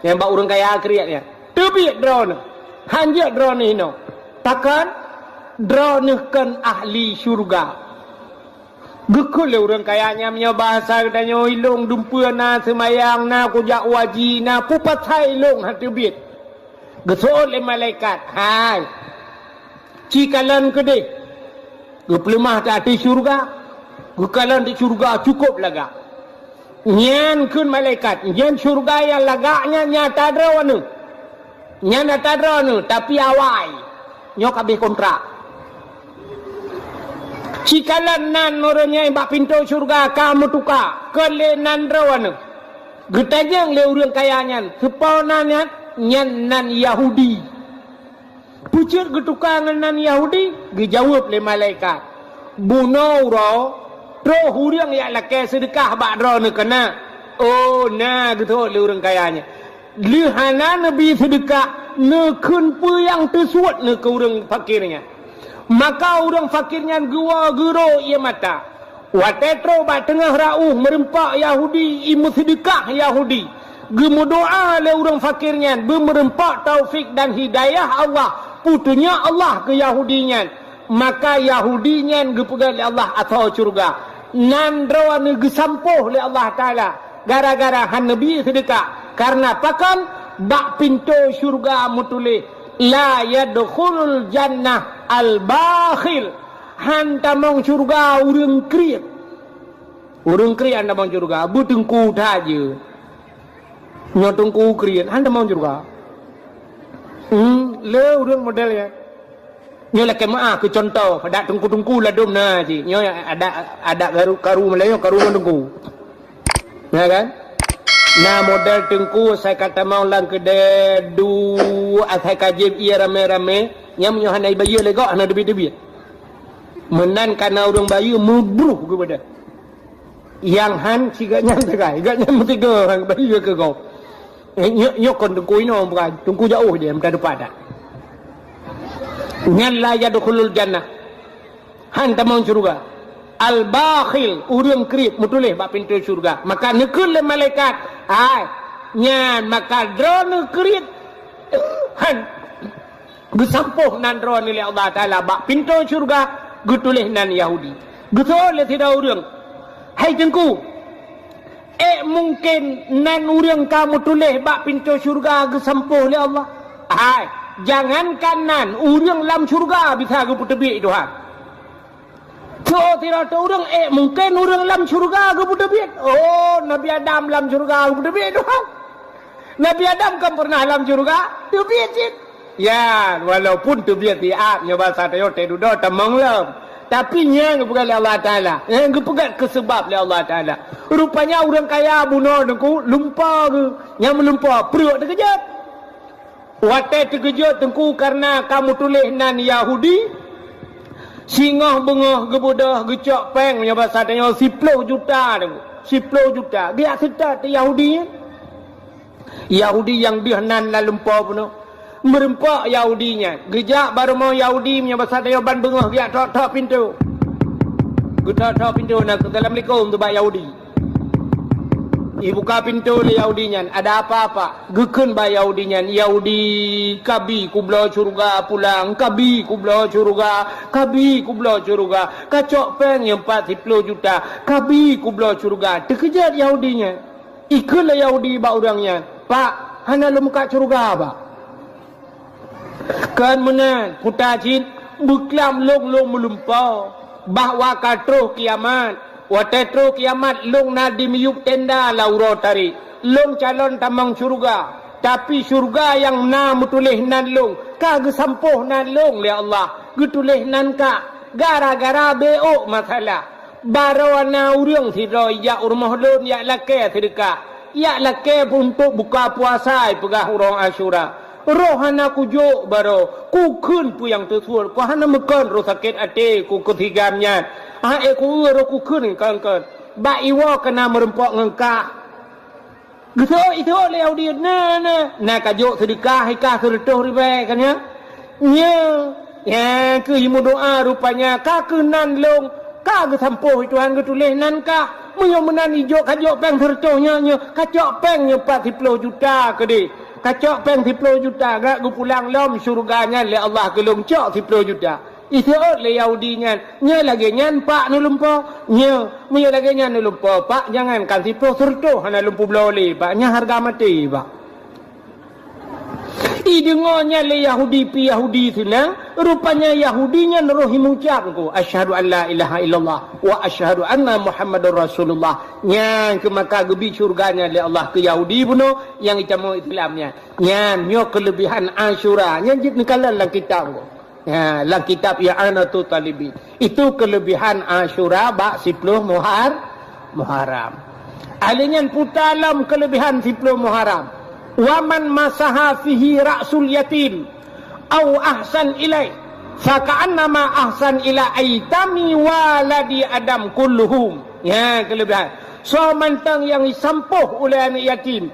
Nyan bak ureuëng kaya kriet nyan, "Teubiet droeneuh! Hanjeuet droeneuh inoe! Pakon? Droeneuh kon ahli syeuruga." Geukheun lé ureuëng kaya nyan, "Meunyoe bahasa geutanyoe, ilong dumpeue na, seumayang na, kujak u haji na, peue pasai ilong han teubiet?" Geuseuôt lé malaikat, "Hai, ci kalon keudeh, geupeuleumah that ateueh syeuruga, geukalon di syeuruga cukôp lagak." Nyan kheun malaikat, "Nyan syeuruga nyang lagak nyan nyata droeneuh. Nyan nyata droeneuh, tapi awai, nyoe ka abéh kontrak. Ci kalon nan ureuëng nyang bak pintoe syeuruga ka meutuka, kon lé nan droeneuh." Geutanyong lé ureuëng kaya nyan, "Soe po nan nyan?" "Nyan nan Yahudi." "Peue jeuet geutuka ngon nan Yahudi?" Geujaweueb lé malaikat, Bunoe uroe, troh ureuëng jak lakée seudeukah bak droeneuh keunan. Oh, na geuthôt lé ureuëng kaya nyan. Lheueh hana neubi seudeukah, neukheun peue nyang teusuet neuh keu ureuëng fakir nyan. Maka ureuëng fakir nyan geuwoe geuro ié mata. Watée troh bak teungoh rot ueh meurumpok Yahudi, i meuseudeukah Yahudi. Geumeudoá lé ureuëng fakir nyan, beumeurumpok taufik dan hidayah Allah, peutunyok Allah keu Yahudi nyan. Maka Yahudi nyan geupeugah lé Allah asoe syeuruga. Nan droeneuh geusampôh lé Allah Taala gara-gara hana neubi seudeukah. Kareuna pakon? Bak pintoe syeuruga meutuléh, "La yadkhulul jannah al-bakhil." Han tamong syeuruga ureuëng kriet. Ureuëng kriet han tamong syeuruga, beuteungku that jeuet. Nyoe teungku kriet, han tamong syeuruga. Hmm, le ureuëng model nyan. Nyoe lakée meuáh keu cuntoh, dak teungku-teungku ladôm na cit. Nyoe adak, adak karu, karu Meulayu, karu ngon teungku. Ya kan? Na model teungku asai ka tamong lam keudée duek, asai ka jieb ié ramé-ramé, nyang meunyoe hana ibayeue lé gob, hana teubiet-teubiet. Meunan kana ureuëng bayeue meubruh geuh beudoh. Nyang han sigoe nyan sagai, gobnyan meusigoe han bayeue keu gob. Eh, nyoe, nyoe kon teungku inoe bukan, teungku jiôh jih, meuta teupeu that. Nyan la yadkhulul jannah. Han tamong syeuruga. Al-bakhil, ureuëng kriet, meutuléh bak pintoe syeuruga. Maka neukheun lé malaikat, "Hai, nyan maka droeneuh kriet." Han. Geusampôh nan droeneuh lé Allah Taala bak pintoe syeuruga, geutuléh nan Yahudi. Geuseuôt lé sidroe ureuëng, "Hai Teungku, ék mungken nan ureuëng ka meutuléh bak pintoe syeuruga geusampôh lé Allah?" Hai, jangankan nan, ureuëng lam syeuruga bisa geupeuteubiet Tuhan. Soe sidroe ureuëng, ék mungken ureuëng lam syeuruga geupeuteubiet? Oh, Nabi Adam lam syeuruga geupeuteubiet Tuhan. Nabi Adam kan pernah lam syeuruga? Teubiet cit. Ya, walaupun teubiet siat, nyoe basa tanyoe teududoe tamong lom. Tapi nyang geupeugah lé Allah Taala, nyang geupeugah keu seubab lé Allah Taala. Rupanya ureuëng kaya bunoe Teungku, lumpo geuh, nyang meulumpo pruet teukeujot. Watée teukeujot Teungku kareuna ka meutuléh nan Yahudi, singoh beungoh geubeudoh geucok péng, meunyoe basa tanyoe siploh juta Teungku, siploh juta. Geujak seutôt Yahudi nyan. Yahudi nyang deuh nan lam lumpo bunoe. Meurumpok Yahudi nyan. Geujak bak rumoh Yahudi, meunyoe basa tanyoe ban beungoh geujak tok-tok pintoe. Geutok-tok pintoe na keu assalamualaikum teuh bak Yahudi. Ibuka pintoe lé Yahudi nyan, "Ada apa, Pak?" Geukheun bak Yahudi nyan, "Yahudi, kabi kubloe syeuruga pulang, kabi kubloe syeuruga, kabi kubloe syeuruga. Kacok péng nyang pat siploh juta, kabi kubloe syeuruga." Teukeujot Yahudi nyan. Ikheun lé Yahudi bak ureuëng nyan, "Pak, hana lôn mukat syeuruga, Pak." Kon meunan, puta cit, beuklam lôn lôn meulumpo, bahwa ka troh kiamat. Watée troh kiamat, lôn na di miyueb tenda lam uroe tarek. Lôn calon tamong syeuruga, tapi syeuruga nyang na meutuléh nan lôn, ka geusampôh nan lôn lé Allah, geutuléh nan kah, gara-gara beuôk masalah. Baroe na ureuëng sidroe jak u rumoh lôn jak lakée seudeukah, jak lakée untuk buka puasa, ipeugah uroe Asyura. Roh hana kujok baroe, kukheun peue nyang teusuet, ku hana meukon roh sakét até ku keusigam nyan. Hai ku roh kukheun kon-kon, bak iwoe keunan meurumpok ngon kah. Geuseuôt-seuôt lé Yahudi, "Na, na, na ka jok seudeukah, ikah seureutôh ribée kan nyan? Nyoe, nyan keuh meudoá rupanya, ka keuh nan lôn, ka geusampôh Tuhan geutuléh nan kah. Meunyoe meunan ijok ka jok péng seureutôh nyoe, nyoe ka cok péng nyoe pat siploh juta keudeh. Ka cok péng siploh juta, gak geupulang lom syeuruga nyan lé Allah keu lôn cok siploh juta." Iseuôt lé Yahudi nyan, "Nyoe lagée nyan, Pak, neulumpo? Nyoe, meunyoe lagée nyan neulumpo, Pak, jangankan siploh, seureutôh hana lôn peubloe lé, Pak. Nyan hareuga maté, Pak." Ideungoe nyan lé Yahudi pih Yahudi sinan, rupanya Yahudi nyan roh imucab ko, "Asyhadu an la ilaha illallah wa asyhadu anna Muhammadar Rasulullah." Nyan keuh maka geubi syeuruga nyan lé Allah keu Yahudi bunoe nyang itamong Islam nyan. Nyan nyoe keuleubihan Asyura. Nyan jeuet neukalon lam kitab ko. Ya, lam kitab I'anatut Talibin. Itu kelebihan Asyura bak siploh Muhar-, Muharram. Ahli nyan puta lom kelebihan siploh Muharram. "Wa man masaha fihi ra'sul yatim au ahsan ilaih." Faka'annama ahsan ila aitami waladi Adam kulluhum. Ya, kelebihan. Soe mantong nyang jisampôh uleh aneuk yatim.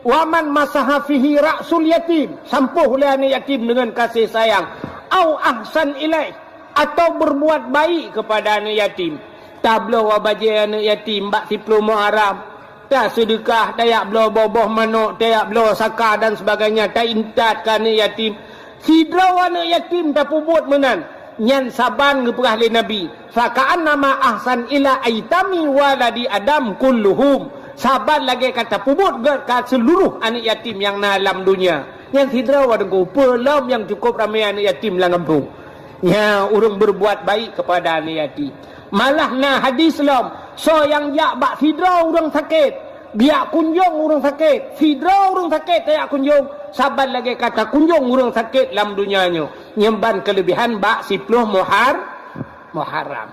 Wa man masaha fihi ra'sul yatim, sampôh uleh aneuk yatim deungon kasih sayang. Au ahsan ilaih, atau berbuat baik kepada aneuk yatim. Tabloe bajée aneuk yatim bak siplôh Muharram. Taseudeukah, tajak bloe boh-boh manok, tajak bloe saka dan sebagainya, taintat keu aneuk yatim. Sidroe aneuk yatim tapeubuet meunan, nyan saban geupeugah lé Nabi, "Faka'annama ahsan ila aitami waladi Adam kulluhum." Saban lagée ka tapeubuet gét ka seuluruh aneuk yatim nyang na lam donya. Nyan sidroe, Teungku, peue lom nyang cukôp ramé aneuk yatim lam gampông. Nya, ureuëng berbuat baik kepada aneuk yatim. Malah na hadis lom, soe nyang jak bak sidroe ureuëng sakét, bijak kunjông ureuëng sakét, sidroe ureuëng sakét tajak kunjông, saban lagée ka takunjông ureuëng sakét lam donya nyoe. Nyan ban kelebihan bak siplôh Muhar-, Muharram.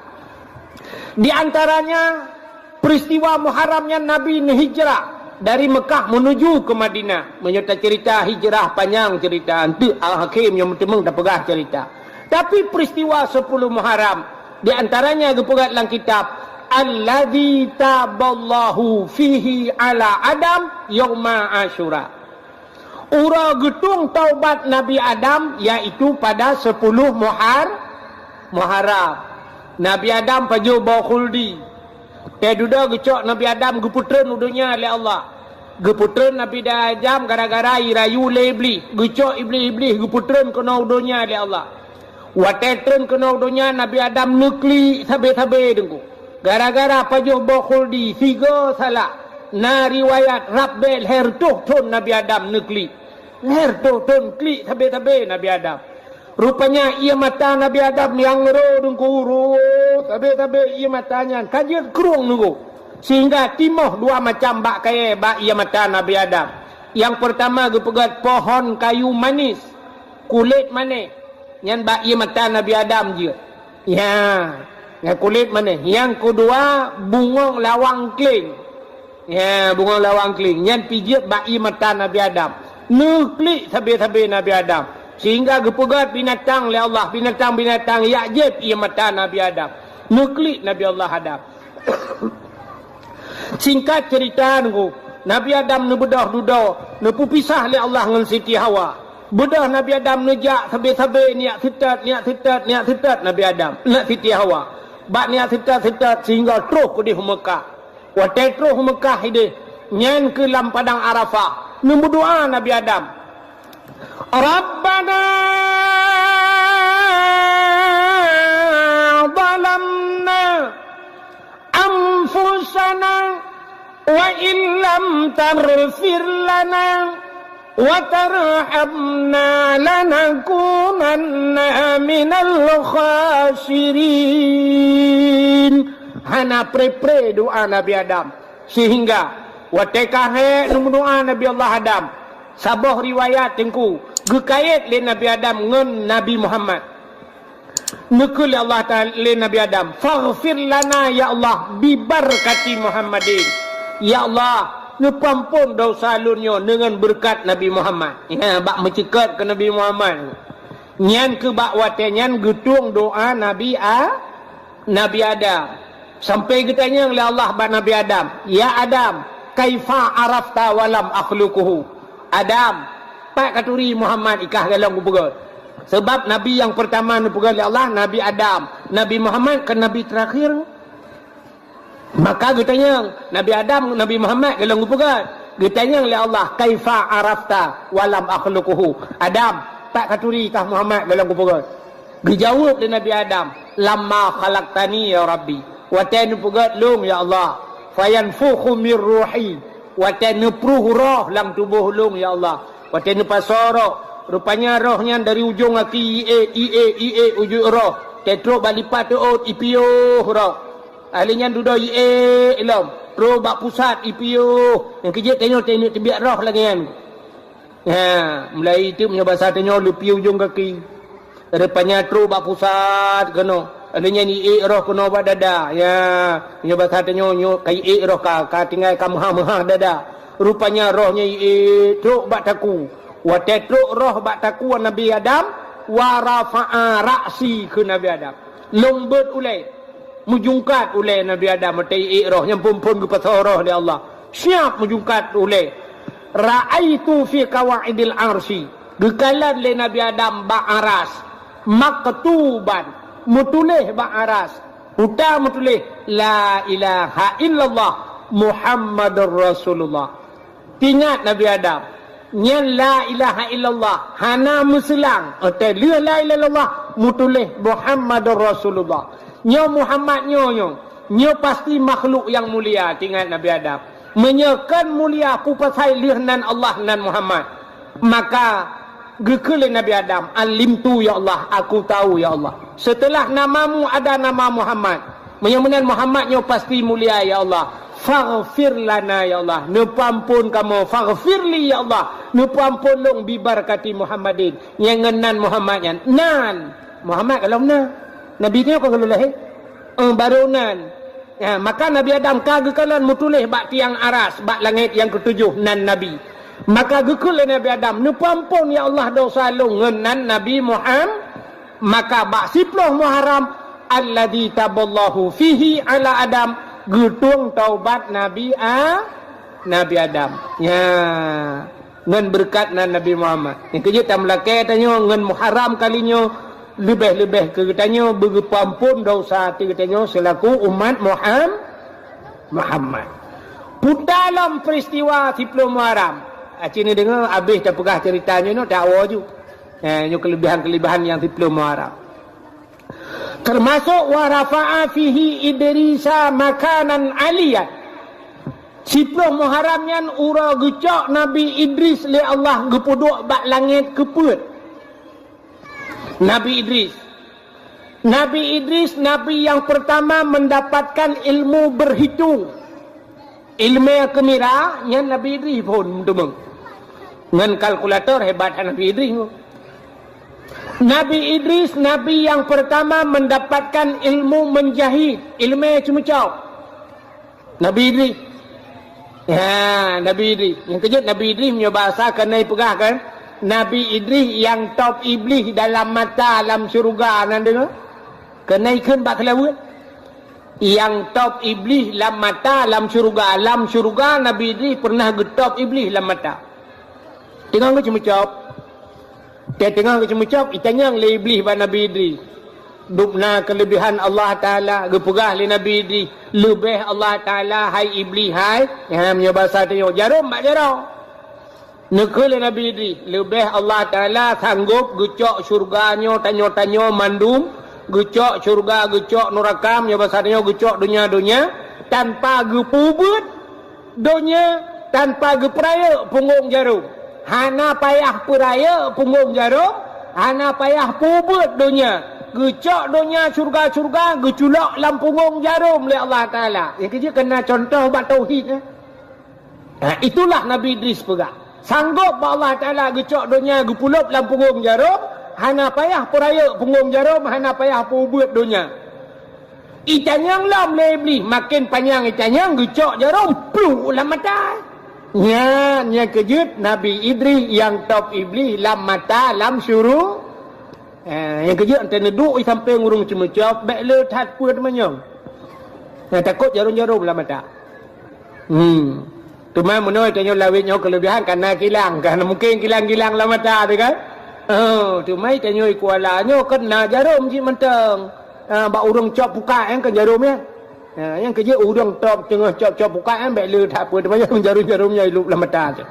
Di antaranya, peristiwa Muharram nyan Nabi neuhijrah dari Mekah menuju ke Madinah. Meunyoe tacerita hijrah, panyang cerita, eunteuk al-Hakim nyang meuteumèe tapeugah cerita. Tapi peristiwa sepuluh Muharram, di antaranya geupeugah lam kitab, "Alladzi taballahu fihi ala Adam yauma Asyura." Uroe geutueng taubat Nabi Adam, yaitu pada sepuluh Muhar-, Muharram. Nabi Adam pajoh boh khuldi. Teududoe geucok Nabi Adam geupeutreun u donya lé Allah. Geupeutreun Nabi Adam gara-gara jirayu lé Iblih. Geucok Iblih, Iblih geupeutreun keunoe u donya lé Allah. Watée treun keunoe u donya, Nabi Adam neuklik sabe-sabe, Teungku. Gara-gara pajoh boh khuldi, sigoe salah. Na riwayat rab bée lhèe reutôh thon Nabi Adam neuklik. Lhèe reutôh thon klik sabe-sabe Nabi Adam. Rupanya ié mata Nabi Adam nyang ro, Teungku, ro sabe-sabe ié mata nyan ka jeuet krueng, Teungku. Sehingga timoh dua macam bak kayée bak ié mata Nabi Adam. Nyang peurtama geupeugah pohon kayu manis, kulét manis. Nyan bak ié mata Nabi Adam jeuet. Ya, nyan kulét manis. Nyang keudua, bungöng lawang kléng. Ya, bungöng lawang kléng. Nyan pih jeuet bak ié mata Nabi Adam. Neuklik sabe-sabe Nabi Adam. Sehingga geupeugét binatang lé Allah, binatang-binatang jak jieb ié mata Nabi Adam. Neuklik Nabi Allah Adam. Singkat cerita, Teungku, Nabi Adam neubeudôh dudoe, neupeupisah lé Allah ngon Siti Hawa. Beudôh Nabi Adam neujak sabe-sabe, neujak seutôt, neujak seutôt, neujak seutôt Nabi Adam, neujak Siti Hawa. Bak neujak seutôt-seutôt sehingga troh keudeh u Meukah. Watée troh u Meukah ideh, nyan keuh lam padang Arafah, neumeudoá Nabi Adam, "Rabbana zalamna anfusana wa illam taghfir lana wa tarhamna lanakunanna minal khasirin." Hana pre-pre doá Nabi Adam. Sehingga watée ka hék neumeudoá Nabi Allah Adam, saboh riwayat, Teungku, geukayét lé Nabi Adam ngon Nabi Muhammad. Neukheun lé Allah Taala lé Nabi Adam, "Faghfir lana, ya Allah, bibarakati Muhammadin." Ya Allah, neupeuamphon desya lôn nyoe deungon beureukat Nabi Muhammad. Ya, bak meuceukat keu Nabi Muhammad. Nyan keuh bak watée nyan geutueng doá Nabi A-, Nabi Adam. Sampai geutanyong lé Allah bak Nabi Adam, "Ya Adam, kaifa arafta wa lam akhluquhu?" Adam, pat katuri Muhammad i kah golom kupeugét? Sabab Nabi nyang peurtama neupeugét lé Allah, Nabi Adam. Nabi Muhammad kan Nabi teurakhir. Maka geutanyong, Nabi Adam, Nabi Muhammad golom kupeugét. Geutanyong lé Allah, "Kaifa arafta wa lam akhluquhu?" Adam, pat katuri kah Muhammad golom kupeugét? Geujaweueb lé Nabi Adam, "Lamma khalaqtani ya Rabbi." Watée neupeugét lôn, ya Allah, "Fayanfukhu mir ruhi." Watée neupruh roh lam tuboh lôn, ya Allah. Watée neupasoe roh, rupanya roh nyan dari ujong gaki ié, ié, ié, ujong roh. Teutrok bak lipat teuôt, ipiôh roh. Ahli nyan dudoe ié lom, trok bak pusat, ipiôh. Nyang keujeuet tanyoe teubiet roh lagée nyan. Ha, mulai itu meunyoe basa tanyoe leupie ujong gaki. Rupanya trok bak pusat keunoe. Ada nyan ié roh keunoe bak dada. Ya, meunyoe basa tanyoe nyoe ka ié roh ka, ka tinggai ka meuhah-meuhah dada. Rupanya roh nyan ié trok bak taku. Watée trok roh bak taku Nabi Adam, Wa rafa'a ra'si, kheun Nabi Adam. Lôn beuet ulèe. Meujungkat ulèe Nabi Adam, watèe iék roh, nyang phôn-phôn geupasoe roh lé Allah. Siap meujungkat ulèe. Ra'aitu fi qawaidil arsy. Geukalon lé Nabi Adam bak aras. Maktuban. Meutuléh bak aras. Uta meutuléh, "La ilaha illallah Muhammadur Rasulullah." Teuingat Nabi Adam, nyan la ilaha illallah, hana meuseulang. Watèe lheueh la ilaha illallah, meutuléh Muhammadur Rasulullah. Nyoe Muhammad nyoe, nyoe, nyoe pasti makhluk nyang mulia, teuingat Nabi Adam. Meunyoe kon mulia, peue pasai lheueh nan Allah nan Muhammad? Maka geukheun lé Nabi Adam, "Alimtu ya Allah, aku tahu ya Allah. Setelah namamu ada nama Muhammad. Meunyoe meunan Muhammad nyoe pasti mulia ya Allah. Faghfir lana ya Allah. Neupeuamphon kamoe. Faghfirli ya Allah. Neupeuamphon lôn bi barakati Muhammadin." Nyang ngon nan Muhammad nyan. Nan. Muhammad ka lom na. Nabi nyoe ka geulahé. Eh, barô nan. Ya, maka Nabi Adam ka geukalon meutuléh bak tiang aras, bak langét nyang keutujoh nan Nabi. Maka geukheun lé Nabi Adam, "Neupeuamphon ya Allah dosa lôn ngon nan Nabi Muham-," maka bak siplôh Muharram, "Alladzi taballahu fihi ala Adam," geutueng taubat Nabi A-, Nabi Adam. Ya. Ngon beureukat nan Nabi Muhammad. Nyang keujeuet tameulakèe tanyoe ngon Muharram kali nyoe, leubeh-leubeh keu geutanyoe beugeupeuamphon dosa ateueh geutanyoe seulaku umat Muham-, Muhammad. Puta lom peristiwa siplôh Muharram. Aci neudeungoe abéh tapeugah ceurita nyoe, nyoe tawoe ju. Eh, nyoe keulebihan-keulebihan nyang siplôh Muharram. Teumasok wa rafa'a fihi Idrisa makanan aliyan. Siplôh Muharram nyan uroe geucok Nabi Idris lé Allah geupeuduek bak langét keu peuet. Nabi Idris. Nabi Idris, nabi nyang peurtama mendapatkan ilmu berhitung. Ileumèe keumira nyan Nabi Idris phôn meuteumèe. Ngon kalkulator hebat Nabi Idris. Nabi Idris, nabi nyang peurtama mendapatkan ilmu menjahit, ileumèe ceumeucok. Nabi Idris. Ya, Nabi Idris. Nyang keujeuet Nabi Idris meunyoe basa keuneuk peugah kan, Nabi Idris nyang top Iblih dalam mata lam syeuruga, na deungoe? Keuneuk kheun bak seulaweuet. Nyang top Iblih lam mata lam syeuruga. Lam syeuruga Nabi Idris pernah geutop Iblih lam mata. Teungoh geuceumeucok. Teungoh geuceumeucok, itanyong lé Iblih bak Nabi Idris. Dubna keulebihan Allah Taala, geupeugah lé Nabi Idris, "Leubeh Allah Taala, hai Iblih, hai." Nyan meunyoe basa tanyoe, jarom bak jaroe. Neukheun lé Nabi Idris, leubeh Allah Taala sanggop geucok syeuruga nyoe tanyoe-tanyoe mandum, geucok syeuruga, geucok nuraka, meunyoe basa tanyoe geucok donya-donya, tanpa geupeubuet donya, tanpa geupeurayeuk punggong jarom. Hana payah peurayeuk punggong jarom, hana payah peubuet donya. Geucok donya syeuruga-syeuruga, geuculok lam punggong jarom lé Allah Taala. Nyang keujeuet keu na contoh bak tauhid, eh. Ha, itulah Nabi Idris peugah. Sanggop bak Allah Taala geucok donya geupulop lam punggong jarom, hana payah peurayeuk punggong jarom, hana payah peubuet donya. Itanyong lom lé Iblih, maken panyang itanyong geucok jarom pluek lam mata. Nyan nyang keujeuet Nabi Idris nyang top Iblih lam mata lam syuru-, Eh, nyang keujeuet, 'oh neuduek di sampéng ureuëng ceumeucok, bék le that peue teumanyong. Nyang takot jarom-jarom lam mata. Hmm. Teuma meunoe tanyoe lawét nyoe keulebihan kana kilang, kana mungken kilang-kilang lam mata teuh kan. Oh, teuma tanyoe Kuala nyoe kan na jarom cit mantong. Ah, bak ureuëng cok pukat nyan kan jarom nyan. Ah, nyang keujeuet ureuëng top teungoh cok-cok pukat nyan bék le that peue teumanyong jarom-jarom nyoe ilop lam mata teuh.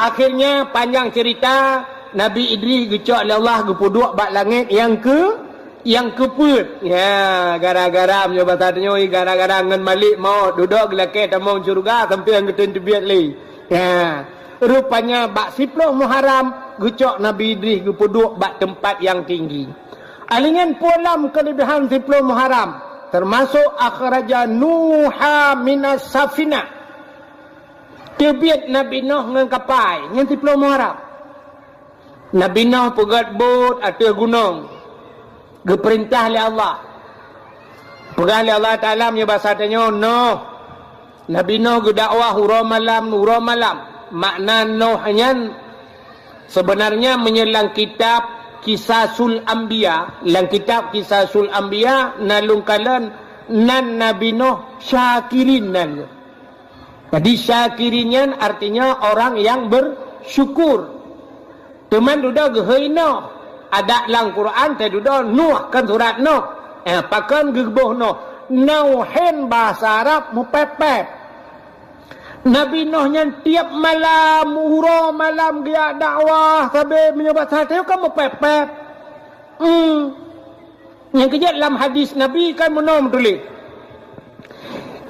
Akhirnya, panjang cerita, Nabi Idris geucok lé Allah geupeuduek bak langét nyang keu-, nyang keupeuet. Ya, gara-gara meunyoe basa tanyoe, gara-gara ngon Malik Maut, dudoe geulakée tamong syeuruga sampoe nyang geuteun teubiet lé. Ya, rupanya bak siplôh Muharram geucok Nabi Idris geupeuduek bak teumpat nyang tinggi. Alinyan pulang keulebihan siplôh Muharram, teumasok akhraja Nuha minas safinah. Teubiet Nabi Noh ngon kapai, nyan siplôh Muharram. Nabi Noh peugét bot ateueh gunong, geupeurintah lé Allah. Peugah lé Allah Taala meunyoe basa tanyoe, Noh. Nabi Noh geudakwah uroe malam, uroe malam. Makna Noh nyan Sebenarnya meunyoe lam kitab Qisasul Anbiya, lam kitab Qisasul Anbiya na lôn kalon nan Nabi Nuh syakirin nan. Jadi syakirin nyan artinya orang yang bersyukur. Teuma dudoe geuhôi Nuh. Adak lam Quran teududoe Nuh, kan surat Nuh. Eh, pakon geuboh Nuh? Nauhin bahasa Arab meupéb-péb. Nabi Nuh nyan tiep malam, uroe malam geujak dakwah, sabe meunyoe bak saté kan meupéb-péb. Hmm. Nyang keujeuet lam hadis Nabi kan meunoe meutuléh,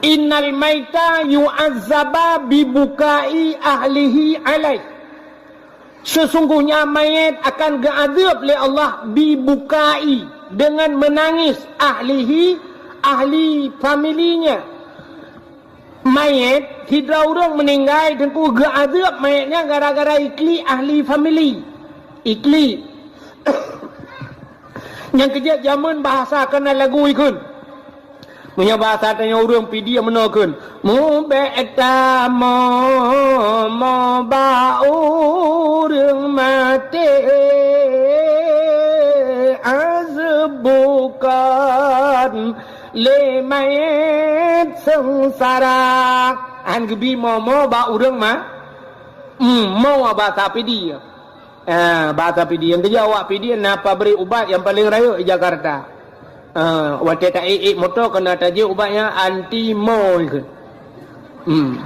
"Innal maita yu'azzaba bi bukai ahlihi alaih." Sesungguhnya mayat akan geuazab lé Allah bi bukai, dengan menangis, ahlihi, ahli familinya. Mayat, sidroe ureuëng meuninggai teungku geuazab mayat nyan gara-gara iklik ahli famili. Iklik. Nyang keujeuet jameun bahasa keunan lagu ikheun. Meunyoe bahasa tanyoe ureuëng Pidie meunoe kheun, "Mubék tamoe-moe bak ureuëng maté, azeueb bukon lé manyét seungsara." Han geubi moe-moe bak ureuëng ma-, hmm, moe bahasa Pidie. Ah, bahasa Pidie. Nyang keujeuet awak Pidie na pabrik ubat nyang paleng rayeuk di Jakarta. Ah, watée ta ék-ék moto keunan tajeuet ubat nyan anti moe ikheun. Hmm.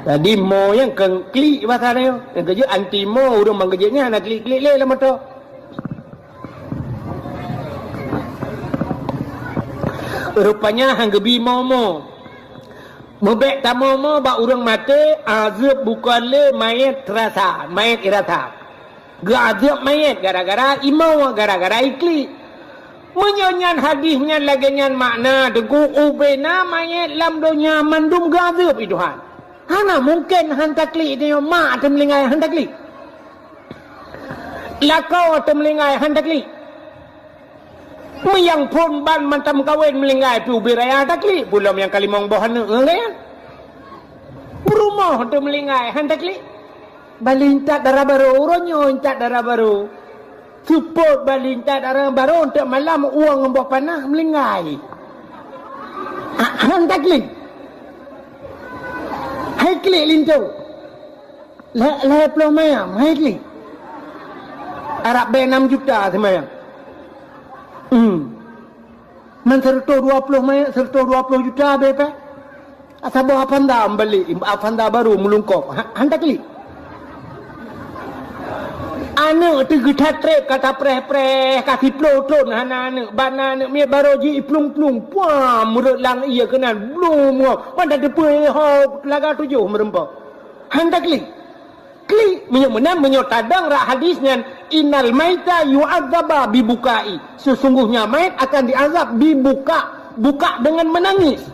Jadi moe nyan keu klik bahasa nyoe. Nyang keujeuet anti moe, ureuëng ban geujeuet nyan hana klik-klik lé lam moto. Rupanya han geubi moe-moe. Mubék tamoe-moe bak ureuëng maté, azeueb bukon lé manyét rasa, manyét irasa. Geuazeueb manyét gara-gara imoe, gara-gara iklik. Meunyoe nyan hadis nyan lagée nyan makna teungku, ubena manyét lam donya mandum geuazeueb i Tuhan. Hana mungken han taklik tanyoe, mak teumeulinggai han taklik. Lakoe teumeulinggai han taklik. Meuyang phon ban mantong meukawen meulinggai pih ubé raya taklik, peulom nyang ka limong boh aneuëk ngon gaya. Peurumoh teumeulinggai han taklik. Bali intat dara barô, uroe nyoe intat dara barô. Seupôt bali intat dara barô, eunteuk malam ueng ngon boh panah meulinggai. Ah, han taklik. Hai klik linto. Lhée, lhée ploh mayam, hai klik. Arab bée enam juta seumayang. Hmm. Man seratus dua puluh mayam, seratus dua puluh juta bée peh. Saboh Avanza meubalek, Avanza barô meulungkop. Ha, han taklik. Aneuëk teuh geuthat treb ka tapreh-preh, ka siploh thon hana aneuëk, bak na aneuëk miet barô ji iplueng-plueng, puam, meureuet lam ié keunan, blum, ngon, ban tateupeue ho, laga tujoh meureumpok. Han taklik. Klik, meunyoe meunan, meunyoe tadong rak hadis nyan, "Innal maita yu'adzaba bi bukai." Sesungguhnya mayat akan diazab bi buka, buka dengan menangis.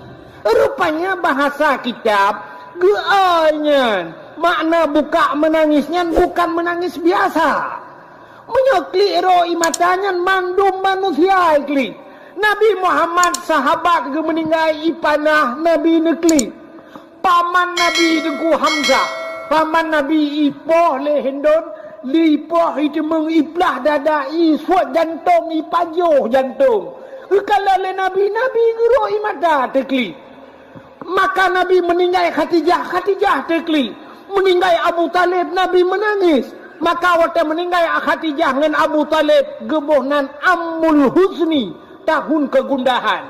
Rupanya bahasa kitab geuai nyan. Makna buka menangis nyan bukan menangis biasa. Meunyoe klik ro i mata nyan mandum manusia klik. Nabi Muhammad sahabat geumeuninggai i panah Nabi neuklik. Paman Nabi Teungku Hamzah, paman Nabi ipoh lé Hindon, ipoh iteumeung iplah dada, isuet jantong, ipajoh jantong. Geukalon lé Nabi, Nabi geurok i mata teuklik. Maka Nabi meuninggai Khadijah, Khadijah teuklik. Meuninggai Abu Talib, Nabi meunangis. Maka watée meuninggai Khadijah ngon Abu Talib, geuboh nan Amul Huzni, tahun kegundahan.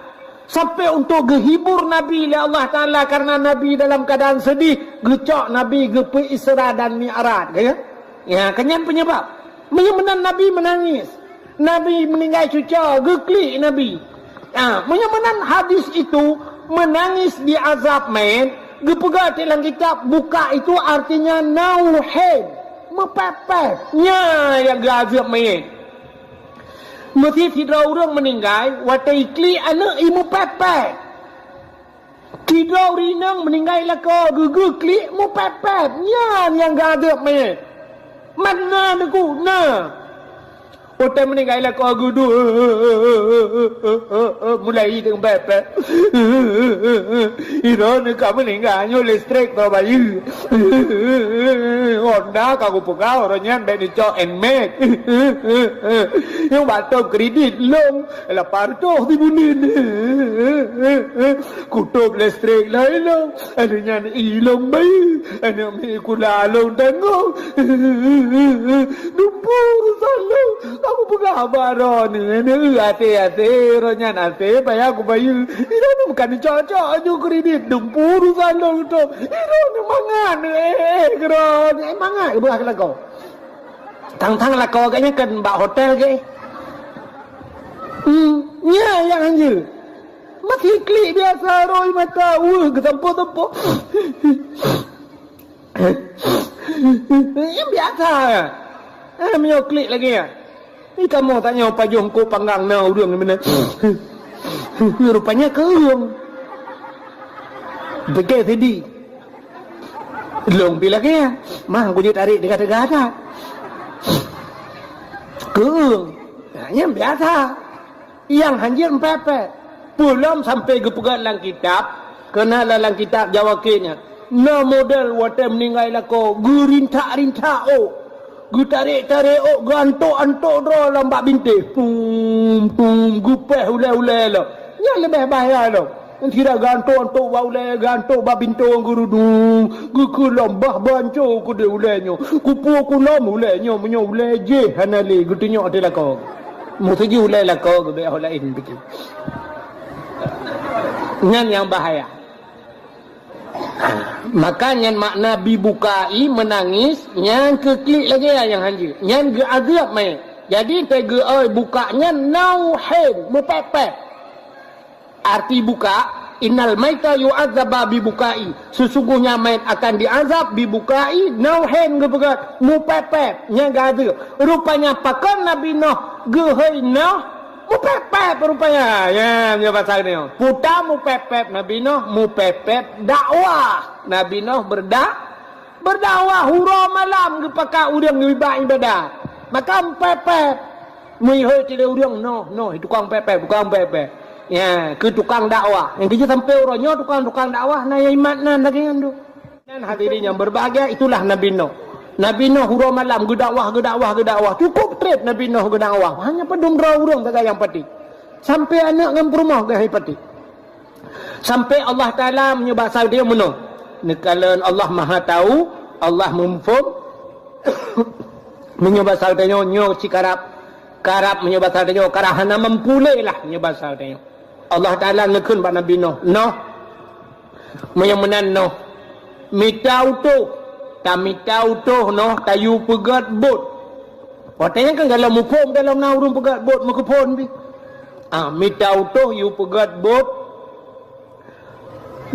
Sampai untuk geuhibur Nabi lé Allah Taala karena Nabi dalam keadaan sedih, geucok Nabi geupeu Isra dan Mi'raj, ya. Ya, keunyan penyebab. Meunyoe meunan Nabi meunangis. Nabi meuninggai cucoe, geuklik Nabi. Ha, meunyoe meunan hadis itu menangis di azab mayat, geupeugah di dalam kitab buka itu artinya nauhin, meupepet. Nya nyang geuazab mayat. Meusi sidroe ureuëng meuninggai, watée iklik aneuëk i meupepet. Sidroe ureuëng inong meuninggai lakoe geugeuh klik meupepet, nyan nyang geuadeueb manyét. Mat na neuku na. Watèe meuninggai lakoe geudu, mulai teumpat-pat. Droeneuh ka meuninggai nyoe listrik troh bayeue. Honda ka kupeugah uroe nyan bèk neucok Nmax. Nyoe bak tom kredit lôn lapan reutôh sibuleuen. Kutôp listrik lôn. Aneuk nyan i lôn bayeue, aneuk miet sikula lôn tanggong. Dumpeue urusan lôn, kamoe peugah bak droeneuh, aneuk, até-até, droeneuh nyan até payah kubayeue. Droeneuh bukan cocok aju kredit, dumpeue urusan lôn tu. Droeneuh mangat, eh, eh, droeneuh, eh, mangat keu beurah keu lakoe. Tang-tang lakoe geuh nyan kan bak hotel geuh. Hmm, nyan nyang hanjeuet. Masih klik biasa, rhoi mata, weueh, geusampoe-sampoe. Nyan biasa. Eh, meunyoe klik lagèe nyan. Ni kamoe tanyong pajoh eungkôt panggang na ureueng meunan. Rupanya keueung. Pike sidi. Lôn pi lagèe nyan. Mah, kujeuet tarék teuga-teuga that. Keueung. Nah, nyan biasa. Nyang hanjeuet meupeupet. Peulom sampoe geupeugah lam kitab, keureuna lam kitab Jawa Kèe nyan, na model watèe meuninggai lakoe, geurintak-rintak ôk, geutarek-tarek ôk, geuantok-antok droe lam bak bintéh. Pum, pum, geupéh ulèe-ulèe lom. Nyan leubeh bahaya lom. Sira geuantok-antok bak ulèe, geuantok bak bintoe, geurudung, geukheun lom, bah banco keudeh ulèe nyoe. Kupeue kulom ulèe nyoe, meunyoe ulèe jéh hana lé, geutunyok ateueh lakoe. Meuseujih ulèe lakoe geubèk ho laén pike. Nyan nyang bahaya. Maka nyan makna bibukai, meunangis, nyan keu klik lagèe nyang hanjeuet. Nyan geuazeueb manyét. Jadi, teugeue buka nyan nauhen, meupék-pék. Arti buka, "Innal maita yu'adzaba bibukai." Sesungguhnya mayat akan diazab bibukai, nauhen geupeugah, meupék-pék, nyang geuazeueb. Rupanya pakon Nabi Nuh geuhôi Nuh, meupék-pék rupanya. Ya, nyoe basa geutanyoe. Peue ta meupék-pék Nabi Nuh, meupék-pék dakwah. Nabi Nuh berda-, berdakwah uroe malam geupakat ureueng geuba ibadat. Maka meupék-pék. Meuhôi tilé ureueng, noh, noh, tukang pépéh, tukang pépéh. Ya, keu tukang dakwah. Nyang keujeuet sampoe uroe nyoe tukang-tukang dakwah na nyang imat nan lagèe nyan tu. Dan hadirin yang berbahagia, itulah Nabi Nuh. Nabi Nuh uroe malam geudakwah, geudakwah, geudakwah. Cukup trép Nabi Nuh geudakwah. Hanya padum droe ureueng sagai nyang patéh. Sampoe aneuk ngon peurumoh geuh patéh. Sampoe Allah Taala meunyoe basa geutanyoe meunoe. Neukalon Allah Maha Tahu, Allah Muphom. Meunyoe basa geutanyoe nyoe cit karab, karab meunyoe basa geutanyoe, karab hana mampu lé lah meunyoe basa geutanyoe. Allah Taala neukheun bak Nabi Nuh, "Nuh, meunyoe meunan Nuh, mita utôh, tamita utôh Nuh, tayue peugét bot." Watèe nyan kan galom muphom, galom na ureueng peugét bot meukeupon pih. Ah, mita utôh yue peugét bot.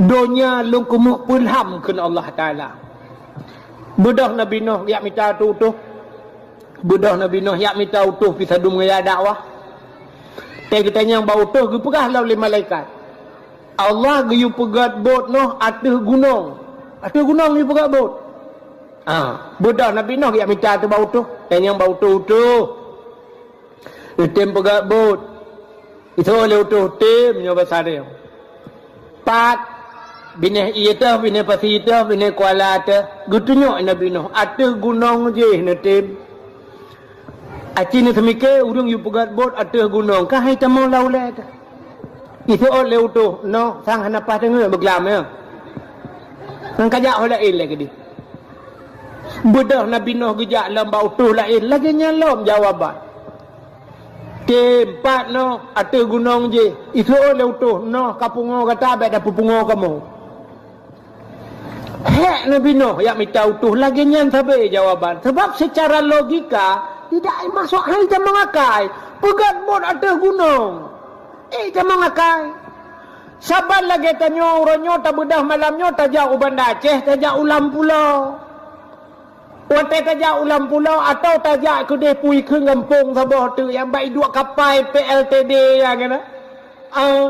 Donya lôn keumeuk peulham kheun Allah Taala. Beudôh Nabi Nuh jak mita utôh. Beudôh Nabi Nuh jak mita utôh pih sadum gaya dakwah. Teugeutanyong bak utôh geupeugah lom lé malaikat, Allah geuyue peugét bot Nuh ateueh gunong. Ateueh gunong yue peugét bot. Ah, beudôh Nabi Nuh jak mita teuh bak utôh. Tanyong bak utôh, "Utôh, neutem peugét bot?" Iseuôt lé utôh, "Tem," nyoe basa geutanyoe. Pat, binéh ié teuh, binéh pasi teuh, binéh kuala teuh, geutunyok Nabi Nuh, "Ateueh gunong jéh neutem." Aci neuseumiké ureueng yue peugét bot ateueh gunong, ka hai tamong lam ulèe teuh. Iseuôt lé utôh, "Noh, sang hana paih teungeut beuglam, ya. Ngon kajak ho laén lé keudéh." Beudôh Nabi Nuh geujak lom bak utôh laén, lagèe nyan lom jawaban. Tem, pat Nuh, ateueh gunong jéh. Iseuôt lé utôh, "Noh, ka pungo gata, bèk tapeupungo kamoe." Hék Nabi Nuh jak mita utôh, lagèe nyan sabe jawaban. Sebab secara logika, tidak masuk hai tamong akai. Peugét bot ateueh gunong. Eh, tamong akai. Saban lagèe tanyoe uroe nyoe tabeudôh malam nyoe tajak u Banda Aceh, tajak u Lam Pulo. Watèe tajak u Lam Pulo atawa tajak keudéh pui kheun gampông saboh teuk nyang bak iduek kapai P L T D nyang keunan. Ah,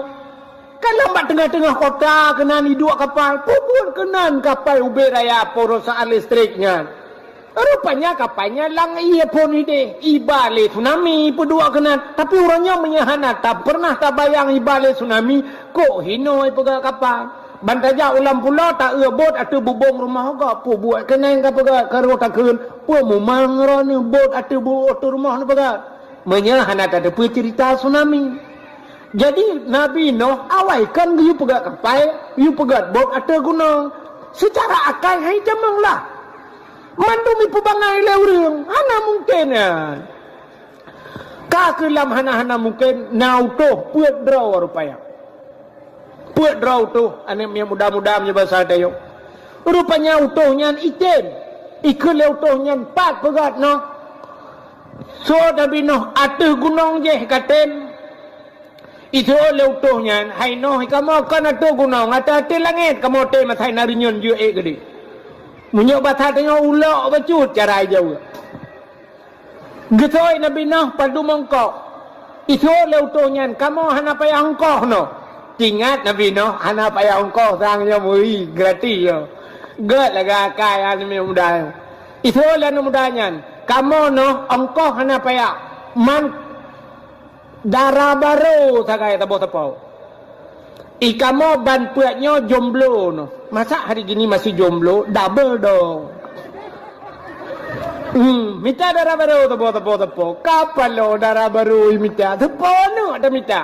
ka lom bak teungoh-teungoh kota keunan iduek kapai. Peue buet keunan kapai ubé raya perusahaan listrik nyan. Rupanya kapai nyan lam ié phon idéh, iba lé tsunami peuduek keunan. Tapi uroe nyoe meunyoe hana ta-, pernah tabayang iba lé tsunami, kok hinoe peugah kapai. Ban tajak u lam pulo, ta-eu bot ateueh bubông rumoh gob, peubuet keunan ka peugah, ka rôh takheun, peue mumang droeneuh bot ateueh bu-, ateueh rumoh neuh peugah. Meunyoe hana tateupeue ceurita tsunami. Jadi, Nabi Nuh awai kan geuyue peugöt kapai, geuyue peugöt bot ateueh gunong. Seucara akai hai tamong lah. Mandum ipeubangai lé ureuëng, hana mungken nyan. Ka keulam hana-hana mungken, na utôh peuet droe rupanya. Peuet droe utôh, aneuk miet muda-muda meunyoe basa tanyoe. Rupanya utôh nyan item. Ikheun lé utôh nyan, "Pat peugöt noh?" Sot Nabi Nuh ateueh gunong jih ka tem. Iseuôt lé utôh nyan, "Hai Nuh, kamoe kon ateueh gunong, ateueh-ateueh langét kamoe tem asai na reunyeun jeuet ék keudéh." Meunyoe basa tanyoe ulok bacut cara ijaweueb. Geuseuôt Nabi Nuh padum ongkoh. Iseuôt lé utôh nyan, "Kamoe hana payah ongkoh noh." Ingat Nabi Nuh hana payah ongkoh sang nyoe meuri gratis nyoe. Gét lagée akai aneuk muda nyoe. Iseuôt lé aneuk muda nyan, "Kamoe noh ongkoh hana payah. Man dara barô sagai saboh sapo." I kamoe ban peuet nyoe jomblo noh. Masa hari gini masih jomblo, double dong. Hmm, mita dara barô saboh, saboh, saboh. Kapalo dara barô imita, sapo aneuk dah mita.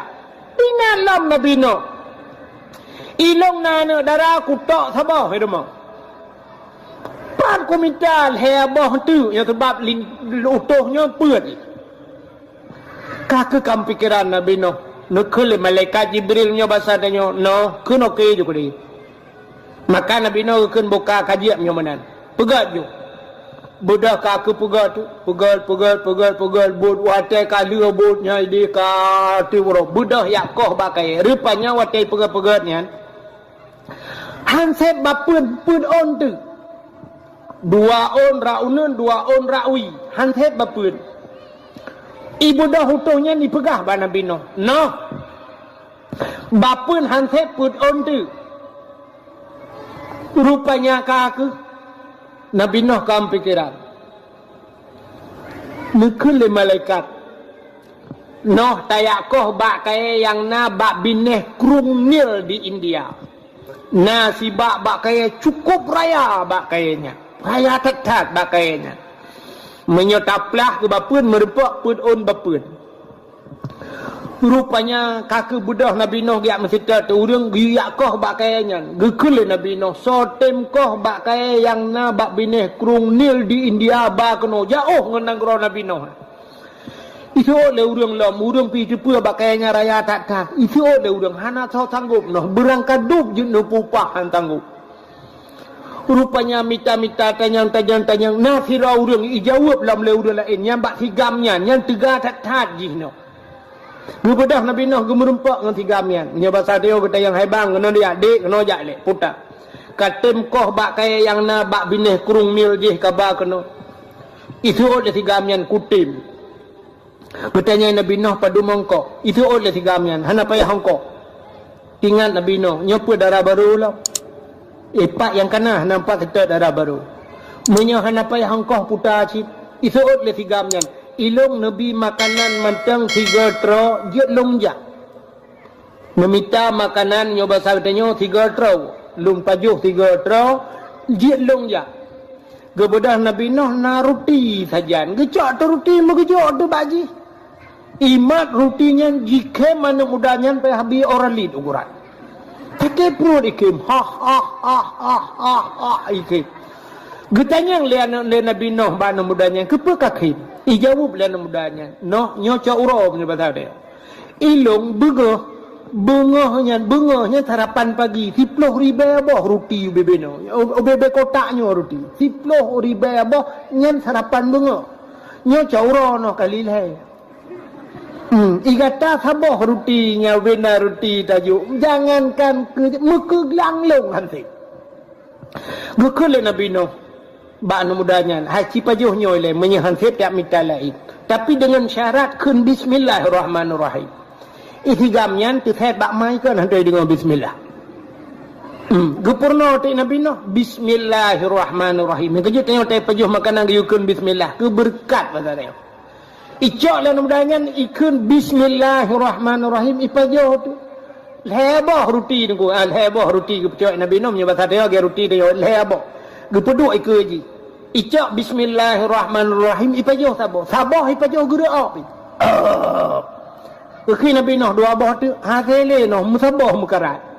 Ingat lom Nabi Nuh. Ilong na aneuk dara kutok saboh i rumoh. Pat kumita lhée boh teuk nyang sabab lin-, utôh nyoe peuet. Ka keuh kam pikeran Nabi Nuh, neukheun lé malaikat Jibril nyoe basa tanyoe, "Noh, keunoe keu ju keudeh." Maka Nabi Nuh geukheun boka ka jieb nyoe meunan. Peugöt ju. Beudôh ka keuh peugöt tu, peugöt, peugöt, peugöt, peugöt, buet watée ka lheueh buet nyan idéh ka ti uroe. Beudôh jak koh bak kayée. Rupanya watée peugöt-peugöt nyan, han sép bapeuet, peuet ôn teuk. Dua ôn rot uneuen, dua ôn rot wie. Han sép bapeuet. Ibeudôh utôh nyan ipeugah bak Nabi Nuh, "Noh, bapeuet han sép peuet ôn teuk." Rupanya ka keuh Nabi Nuh kam pikeran. Neukheun lé malaikat, "Noh tajak koh bak kayée nyang na bak binéh Krueng Nil di India. Na sibak bak kayée cukôp raya bak kayée nyan. Raya that-that bak kayée nyan. Meunyoe taplah keu bapeuet meurumpok peuet ôn bapeuet." Rupanya ka keuh beudôh Nabi Nuh geujak meuseutôt ureuëng geuyue jak koh bak kayée nyan. Geukheun lé Nabi Nuh, "Soe tem koh bak kayée nyang na bak binéh Krueng Nil di India ba keunoe, jaôh ngon nanggroe Nabi Nuh." Iseuôt lé ureuëng lom, ureuëng pih teupeue bak kayée nyan raya that-that. Iseuôt lé ureuëng hana soe sanggôp noh, beurangkat dub jeuet neupupah han sanggôp. Rupanya mita-mita tanyong-tanyong-tanyong na sidroe ureuëng ijaweueb lom lé ureuëng laén nyang bak sigam nyan, nyan teuga that-that jih nyoe. Geubeudôh Nabi Nuh geumeurumpok ngon sigam nyan. Nyoe basa tanyoe geutanyong, "Hai bang, keunoe jak, dék, keunoe jak lé, puta. Ka tem koh bak kayée nyang na bak binéh Krueng Nil jih ka ba keunoe." Iseuôt lé sigam nyan, "Kutem." Geutanyong Nabi Nuh padum ongkoh. Iseuôt lé sigam nyan, "Hana payah ongkoh." Ingat Nabi Nuh, nyoe peuet dara barô lom. Eh, pat nyang ka na, hana pat seutôt dara barô. Meunyoe hana payah ongkoh puta cit, iseuôt lé sigam nyan, "Ilong neubi makanan mantong sigoe troe jeuet lôn jak." Meumita makanan nyoe basa geutanyoe sigoe troe, lôn pajoh sigoe troe, jeuet lôn jak. Geubeudôh Nabi Nuh na ruti sajan, geucok teuh ruti meugeujok teuh bak jih. Imat ruti nyan jikhém aneuk muda nyan payah bi ora lit uguran. Sakét pruet ikhém, hah, hah, hah, hah, hah, hah, ikhém. Geutanyong lé aneuk, lé Nabi Nuh bak aneuk muda nyan, "Keupeue ka khém?" Ijaweueb lé aneuk muda nyan, "Noh, nyoe cot uroe meunyoe basa deh. Ilong beungoh, beungoh nyan, beungoh nyan sarapan pagi, siploh ribée boh ruti ubé-bé nyoe, ubé-bé kotak nyoe ruti, siploh ribée boh nyan sarapan beungoh. Nyoe cot uroe noh kali lhée." Hmm, igata saboh ruti nyang bina ruti tajok, jangankan keu meukeuglang lôn hanté. Geukheun lé Nabi Nuh bak aneuk muda nyan, "Hai, sipajoh nyoe lé, meunyoe han sép jak mita laén. Tapi deungon syarat kheun bismillahirrahmanirrahim." Ih, sigam nyan teusét bak mai kon han deungoe bismillah. Geupeurunoe teuk Nabi Nuh, "Bismillahirrahmanirrahim." Nyang keujeuet tanyoe teupajoh makanan geuyue kheun bismillah, keu beureukat basa tanyoe. Icok lé aneuk muda nyan ikheun bismillahirrahmanirrahim ipajoh teuk. Lhèe boh ruti teungku, ah, lhèe boh ruti geupeucok Nabi Nuh, meunyoe basa tanyoe lagèe ruti tanyoe lhèe boh. Geupeuduek ikeue jih. Icok bismillahirrahmanirrahim ipajoh saboh. Saboh ipajoh geureuok pih. Geukheun Nabi Nuh dua boh teuk, hase lé Nuh meusaboh meukarat.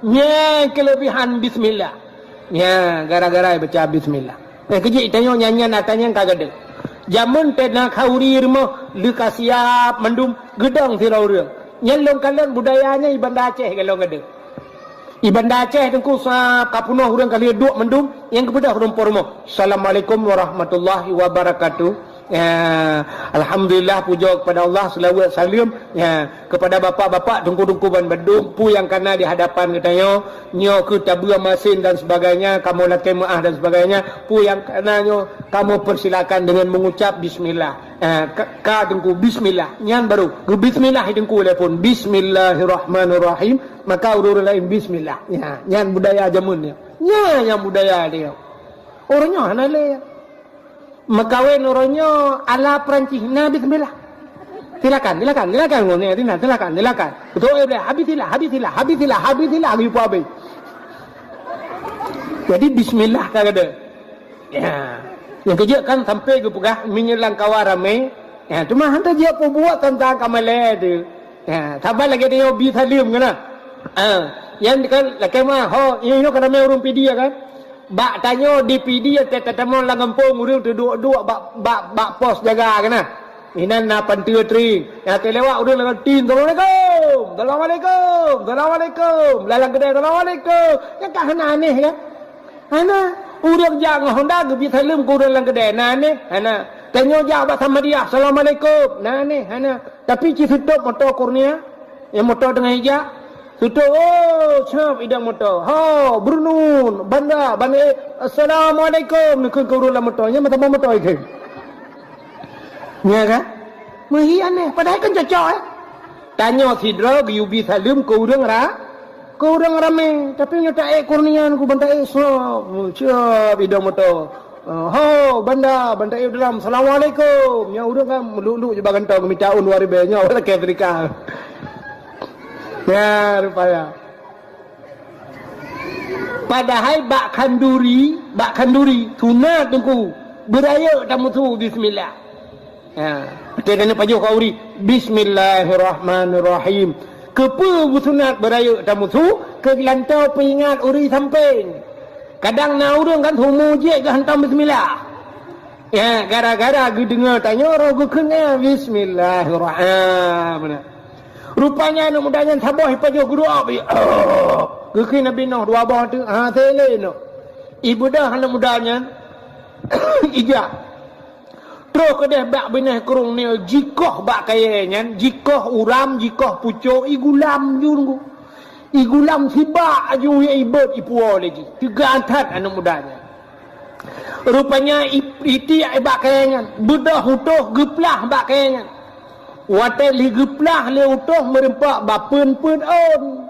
Nyan keulebihan bismillah. Nyan gara-gara baca bismillah. Eh, keujeuet tanyoe nyan-nyan ata nyan ka gadeuh. Jameun teuh na khauri rumoh lheueh ka siap mandum geudong sidroe ureueng. Nyan lôn kalon budaya nyan i Banda Aceh golom gadeuh. I Banda Aceh teungku sab ka peunoh ureueng ka lheueh duek mandum nyang geubeudôh rumpok rumoh. Assalamualaikum warahmatullahi wabarakatuh. Ya, alhamdulillah, pujoe kepada Allah, selawat saleuem, ya, kepada bapak-bapak, teungku-teungku ban bandum, peue nyang kana di hadapan geutanyoe, nyoe keuh tabeue masin dan sebagainya, kamoe lakèe meu'ah dan sebagainya, peue nyang kana nyoe, kamoe persilakan dengan mengucap bismillah. Ya, ka, ka teungku bismillah, nyan baru geubismillah teungku lé phon, bismillahirrahmanirrahim, maka ureueng laén bismillah. Ya, nyan budaya jameun nyoe. Nyan nyang budaya dia. Ureueng nyoe hana lé. Meukawen uroe nyoe ala Perancis, na bismillah. Silakan, silakan, silakan, ngoe nyoe, silakan, silakan. Beutôi, eh, boleh. Habis silah, habis silah, habis silah, habis silah, habis pun habis. Jadi, bismillah ka gadeuh. Ya. Nyang keujeuet kan sampai geupeugah, meunyoe lam kawan ramé. Ya, cuma hana jeuet peubuet teuntang ka malèe tu. Ya, saban lagèe nyoe bi saleuem keunan. Ha, nyan kan lakèe meu'ah, ho, nyoe, nyoe ka ramé ureueng Pidie kan? Bak tanyoe di Pidie, teutamong lam gampông ureueng teuduek-duek bak, bak, bak pos jaga keunan. Inan na panteue tring. Nyang teulewat ureueng lam tin, "Assalamualaikum! Assalamualaikum! Assalamualaikum!" Lam, lam keudè, "Assalamualaikum!" Nyan ka hana aneh kan? Hana. Ureueng jak ngon Honda geubi saleuem keu ureueng lam keudè, na aneh? Hana. Tanyoe jak bak Samadiyah, "Assalamualaikum!" Na aneh? Hana. Tapi ci seutôt moto Kurnia, nyang moto teungoh ijak, seutôt, oh, siap idong moto. Ho, Brunun, Banda, Banda, eh, "Assalamualaikum," neukheun keu ureueng lam moto. Nyan meutamong moto ikheun. Nya kan? Meuhi aneh, padahai kan cocok, eh. Tanyoe sidroe geuyue bi saleuem keu ureueng ra-, keu ureueng ramé. Tapi nyoe taék Kurnia, ku ban taék, siap, siap idong moto. "Ho, Banda, Banda Ibrahim, assalamualaikum." Nyan ureueng kan meuluk-luk jubah gantong, mita ôn dua ribèe nyoe, lakèe Afrika. Ya, rupanya. Padahai bak khanduri, bak khanduri, sunat teungku, beurayeuk tameusu bismillah. Ya, beutôi keuneuk pajoh khauri, bismillahirrahmanirrahim. Keupeue beusunat beurayeuk tameusu, keu geulantoe peuingat uri sampéng. Kadang na ureueng kan sumu jih geuhantom bismillah. Ya, gara-gara geudeungoe tanyoe roh geukheun, ya, bismillahirrahmanirrahim. Rupanya aneuk muda nyan saboh ipajoh geuruok, ya. Geukheun Nabi Nuh dua boh teuk, ha, teuh lé Nuh. Ibeudôh aneuk muda nyan, ijak. Troh keudeh bak binéh krueng nyoe jikoh bak kayèe nyan, jikoh uram, jikoh pucok, igulam ju nunggu. Igulam sibak aju ibeuet ipuwoe lé jih. Teuga that aneuk muda nyan. Rupanya i-, itiek bak kayèe nyan, beudôh utoh geuplah bak kayèe nyan. Watèe lheueh geuplah lé utoh meureumpok bapeuen peuet ôn.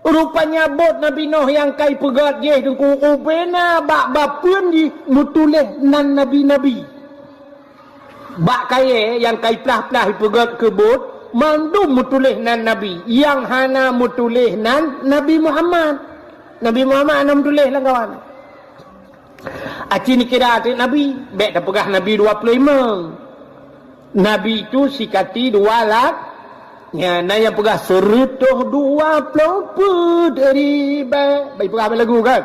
Rupanya bot Nabi Nuh nyang ka ipeugöt jih teungku ubena bak bapeuen jih meutuléh nan nabi-nabi. Bak kayèe nyang ka iplah-plah ipeugöt keu bot, mandum meutuléh nan nabi, nyang hana meutuléh nan Nabi Muhammad. Nabi Muhammad hana meutuléh lam kawan. Aci neukira teuk nabi, bèk tapeugah nabi dua ploh limong. Nabi tu sikati dua lak, nyan na nyang peugah seureutôh dua ploh peuet ribèe. Bèk peugah bak lagu kan?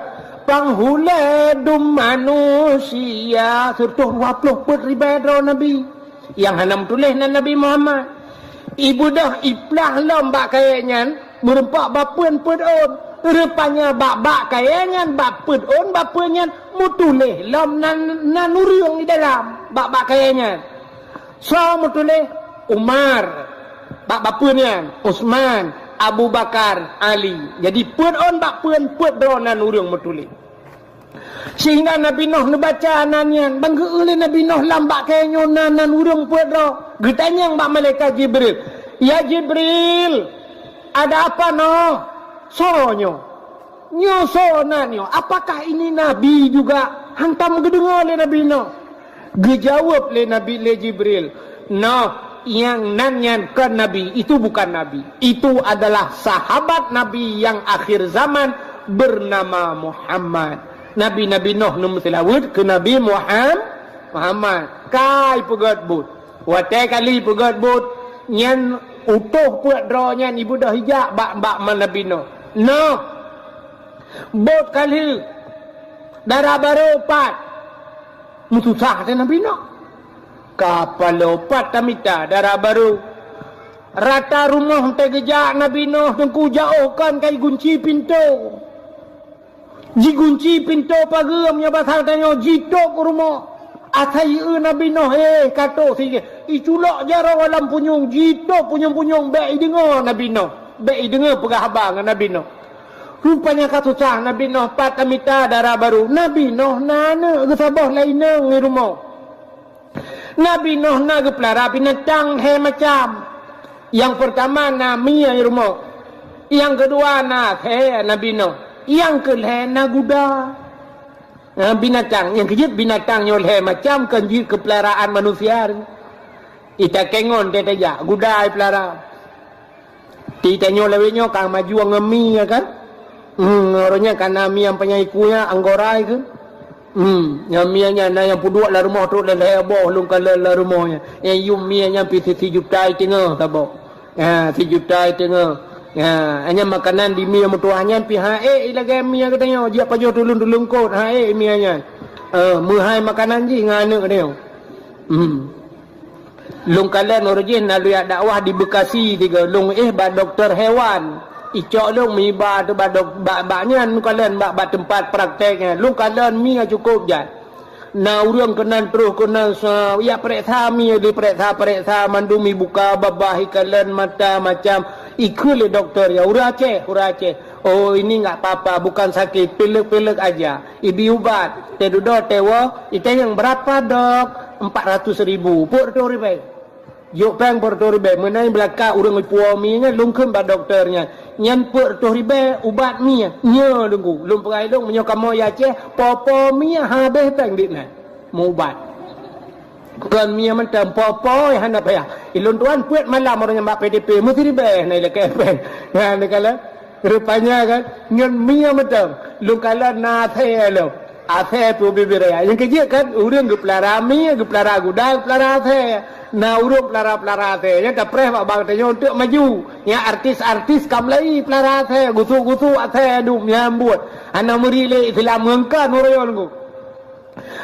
Panghulèe dum manusia, seureutôh dua ploh peuet ribèe droe nabi. Nyang hana meutuléh nan Nabi Muhammad. Ibeudôh iplah lom bak kayèe nyan, meureumpok bapeuen peuet ôn. Rupanya bak, bak kayèe nyan, bak peuet ôn bapeuen nyan, meutuléh lom nan, nan ureueng di dalam, bak, bak kayèe nyan. Soe meutuléh? Umar, bak bapeuen nyan, Utsman, Abu Bakar, Ali. Jadi peuet ôn bapeuen, peuet droe nan ureueng meutuléh. Sehingga Nabi Nuh neubaca nan nyan, ban geu-eu lé Nabi Nuh lam bak kayèe nyoe na nan ureueng peuet droe. Geutanyong bak malaikat Jibril, "Ya Jibril, ada apa Nuh? Soe nyoe?" Nyoe soe nan nyoe? Apakah ini nabi juga? Hantom geudeungoe lé Nabi Nuh. Geujaweueb lé Nabi, lé Jibril, "Noh, nyang nan nyan kon nabi, itu bukan nabi. Itu adalah sahabat Nabi yang akhir zaman bernama Muhammad." Nabi, Nabi Nuh neumeuseulaweuet keu Nabi Muham-, Muhammad. Kai peugét buet. Watée kali peugét buet, nyan utôh peuet droe nyan ibeudôh ijak bak, bak Nabi Nuh. Noh, bot ka lheueh, dara barô pat. Meususah teuh Nabi Nuh. Ka paloe pat tamita dara barô. Rata rumoh teuh geujak Nabi Nuh, teungku, jiôh kon ka jigunci pintoe. Jigunci pintoe pageue, meunyoe basa tanyoe, jitôb u rumoh. Asai eu Nabi Nuh, eh, ka tôh si, iculok jaroe lam punyueng, jitôb punyueng-punyueng, bék ideungoe Nabi Nuh. Bék ideungoe peugah haba ngon Nabi Nuh. Rupanya ka susah Nabi Nuh, pat tamita dara barô. Nabi Nuh na aneuëk geusaboh lé inong di rumoh. Nabi Nuh na geupeulara binatang lhée macam. Nyang peurtama na mie di rumoh. Nyang keudua na asèe Nabi Nuh. Nyang keulhée na guda. Na binatang, nyang keujeuet binatang nyoe lhée macam, kon jeuet keu peularaan manusia. Itakée ngon teuh tajak, guda ipeulara. Di tanyoe lawét nyoe ka maju ngon mie, ya kan? Hmm, uroe nyan ka na mie nyang panyang iku nyan, anggora keuh. Hmm, nyang mie nyan na nyang peuduek lam rumoh trok lhée boh lôn kalon lam rumoh nyan. Nyang yum mie nyan pih si, sijuta teungoh saboh. Ha, sijuta teungoh. Ha, nyan makanan di mie meutuwah nyan pih han ék lagée mie geutanyoe, jiak pajoh tuleueng-tuleueng kot, han ék mie nyan. Eh, meuhai makanan jih ngon aneuëk geutanyoe. Hmm. Lôn kalon uroe jih na lôn jak dakwah di Bekasi tiga, lôn éh bak dokto hewan. Icok lôn meuiba teuh bak dok-, bak, bak nyan lôn kalon bak, bak teumpat praktek nyan. Lôn kalon mie cukôp jai. Na ureuëng keunan troh keunan sa-, jak pereksa mie, dipereksa-pereksa mandum, ibuka babah, ikalon mata macam. Ikheun lé dokto, "Ya, ureuëng Aceh, ureuëng Aceh." "Oh, ini nggak apa-apa, bukan sakit, pilek-pilek aja." Ibi ubat, teududoe teuwoe, itanyong, "Berapa, Dok?" "Empat ratus ribu." Peuet reutôh ribée. Jok péng peuet reutôh ribée, meunan beulakak ureuëng ipuwoe mie nyan, lôn kheun bak dokto nyan. Nyan peuet reutôh ribée ubat mie, nyoe Teungku. Lôn peugah ilôn, meunyoe kamoe jak Aceh, po-po mie habéh péng dit nyan. Meuubat. Kon mie mantong, po-po hana payah. Ilôn tuan peuet malam uroe nyan bak P D P, meusiribée na ilakée péng. Nyan, neukalon. Rupanya kan, ngon mie mantong. Lôn kalon na asèe lom. Asèe pih ubit-ubit raya. Nyang keujeuet kan, ureuëng geupeulara mie, geupeulara guda, geupeulara asèe. Na ureuëng peulara-peulara asèe. Nyang tapreh bak bank tanyoe untuk maju. Nyang artis-artis ka mulai peulara asèe, gusuk-gusuk asèe dum nyang buet. Hana meuri lé Islam ngon kan ureuëng nyan.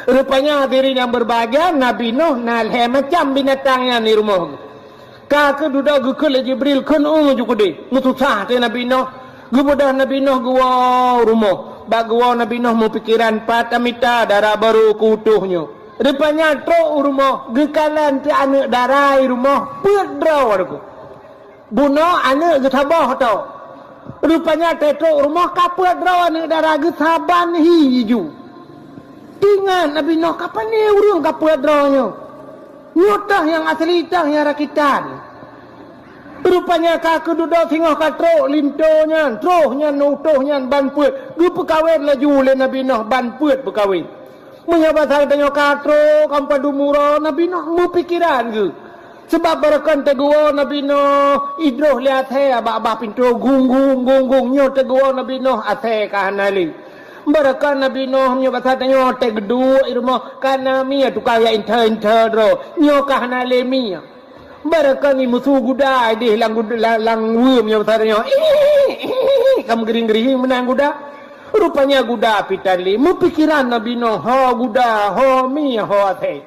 Rupanya hadirin yang berbahagia, Nabi Nuh na lhée macam binatang nyan di rumoh. Ka keuh dudoe geukheun lé Jibril, "Kheun u ju keudeh." Meususah teuh Nabi Nuh. Geubeudôh Nabi Nuh geuwoe u rumoh. Bak geuwoe Nabi Nuh meupikeran pat tamita dara barô keu utôh nyoe. Rupanya trok u rumoh, geukalon teuh aneuëk dara di rumoh, peuet droe Teungku. Bunoe aneuëk geusaboh tôh. Rupanya trok u rumoh ka peuet droe aneuëk dara geuh saban hi ju. Teuingat Nabi Nuh, "Ka pane ureuëng ka peuet droe nyoe? Nyoe teuh nyang asli, teuh nyang rakitan." Rupanya ka keuh dudoe singoh ka trok linto nyan, troh nyan, utôh nyan ban peuet. Geupeukawen laju lé Nabi Nuh ban peuet peukawen. Meunyoe basa geutanyoe ka trok, ka padum uroe Nabi Nuh meupikeran geuh. Sabab barokon teugeuwoe Nabi Nuh, idroh lé asèe bak bah pintoe, gung, gung, gung, gung. Nyoe teugeuwoe Nabi Nuh, asèe ka hana lé. Barokon Nabi Nuh, meunyoe basa tanyoe, teugeuduek i rumoh, ka na mie tukang jak inta-inta droe. Nyoe ka hana lé mie. Barokon imusu guda ideh lam gud-, la-, lam weuem nyoe basa tanyoe. Ka meugering-gering meunan guda. Rupanya guda pih tan lé. Meupikeran Nabi Nuh, ho guda, ho mie, ho asèe.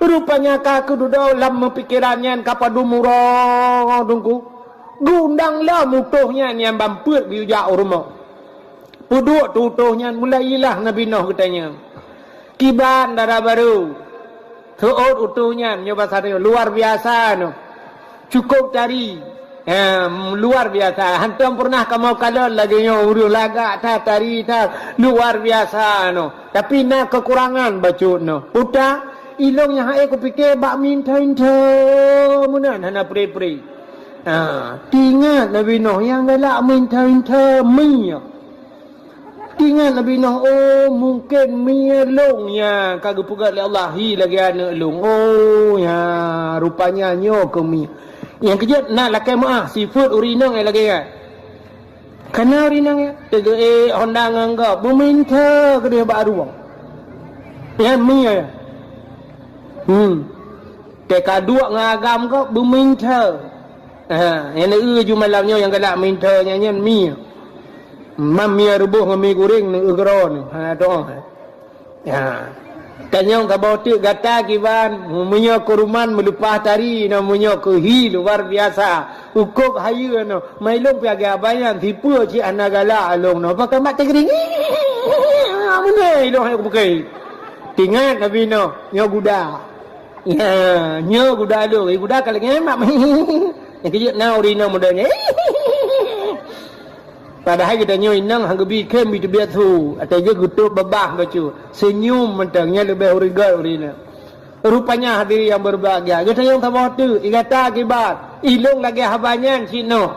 Rupanya ka keuh dudoe lam meupikeran nyan ka padum uroe Teungku. Geuundang lom utôh nyan nyang ban peuet geuyue jak u rumoh. Peuduek teuh utôh nyan, mulai ilah Nabi Nuh geutanyong. Kiban dara barô. Seuôt utôh nyan, nyoe basa tanyoe, luar biasa noh. Cukôp tari. Em, luar biasa. Hantom peureunah kamoe kalon lagée nyoe ureuëng lagak that, tari that. Luar biasa noh. Tapi na keukurangan bacut noh. Peue ta, ilôn nyang han ék kupike bak mie inta-inta meunan hana pre-pre. Ha, teuingat Nabi Nuh nyang galak mie inta-inta mie. Ingat Nabi Nuh, "Oh, mungken mie lôn nyang ka geupeugét lé Allah hi lagée aneuëk lôn. Oh, ya, rupanya nyoe keuh mie." Nyang keujeuet na lakée meuáh, sifeuet ureuëng inong nyang lagée nyan. Kana ureuëng inong nyan, teugeuék honda ngon gob, beuminta keudeh bak rueng. Nyan mie. Hmm. Teuka duek ngon agam gob, beuminta. Ha, nyang neueu ju malam nyoe nyang galak minta nyan, nyan mie. Mam mie reuboh ngon mie goreng neueu keudroe nyoe. Ha, doa. Ha. Tanyong saboh teuk gata kiban, meunyoe keu ruman meuleupah tari, na meunyoe keu hi luar biasa. Ukôb hayeue nyoe, mai lôn piagée abang nyan, sipeue cit hana galak lôn nyoe. Pakai mat teugiring. Meunyoe lôn hai kupeugah. Tingat Nabi Nuh, nyoe guda. Ya, nyoe guda lôn, eh, guda ka lagée mak. Nyang keujeuet na ureuëng inong muda nyan. Padahai geutanyoe inong han geubi khem, bi teubiet su, ateueh geuh geutôb babah bacut. Seunyum mantong, nyan leubeh ureuëng gét ureuëng inong. Rupanya hadirin yang berbahagia, geutanyoe saboh teuk, i gata akibat, ilong lagée haba nyan cit nyoe.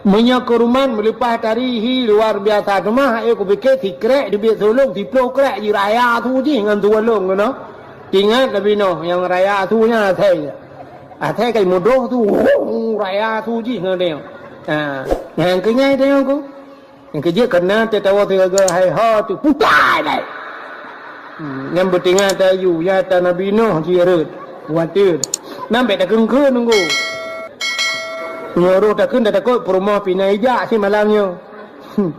Meunyoe keu ruman meuleupah tari hi luar biasa, teuma hai kupike sikrek teubiet su lôn, siplôh krek jih raya su jih ngon su lôn keunoe. Ingat Nabi Nuh nyang raya su nyan asai. Asai kai mudroh su, raya su jih ngon dia. Ha, nyang keu nyan dia ku. Nyang keujeuet keunan teuh tawoe sigoe hai ho teuh putai dai. Hmm, nyang beutingat tayue, nyata Nabi Nuh jih rhot. Khawatir. Nyan bék takheun-kheun nunggu. Nyoe roh takheun dah takot peurumoh pih na ijak si malam nyoe. Hmm.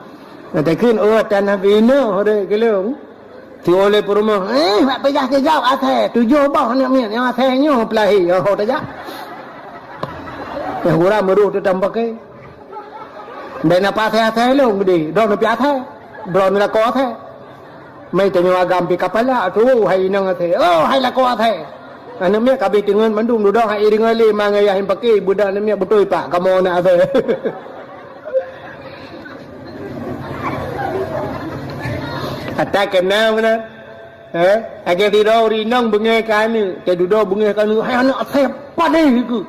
Takheun, oh, ata Nabi Nuh rhot keulong. Siolée peurumoh, eh, bak peugah keu gob asai, tujoh boh aneuk miet nyang asai nyoe peulahé, oh, tajak. Nyang gura meuruh teutam pakai. Bèk na pasai-asai lôn geude, droeneuh pih asai. Droeneuh lakoe asai. Meutanyoe agam pih kapala, tu hai inong asai. Oh, hai lakoe asai. Aneuk miet ka abéh teungeut mandum dudoe hai iring lé mangat yah paké, budak aneuk miet beutôi pak kamoe na asai. Ata keunan meunan. Eh, lagèe sidroe ureueng inong beungèh keu aneuk, teududoe beungèh keu aneuk, hai aneuk asai padéh keuh.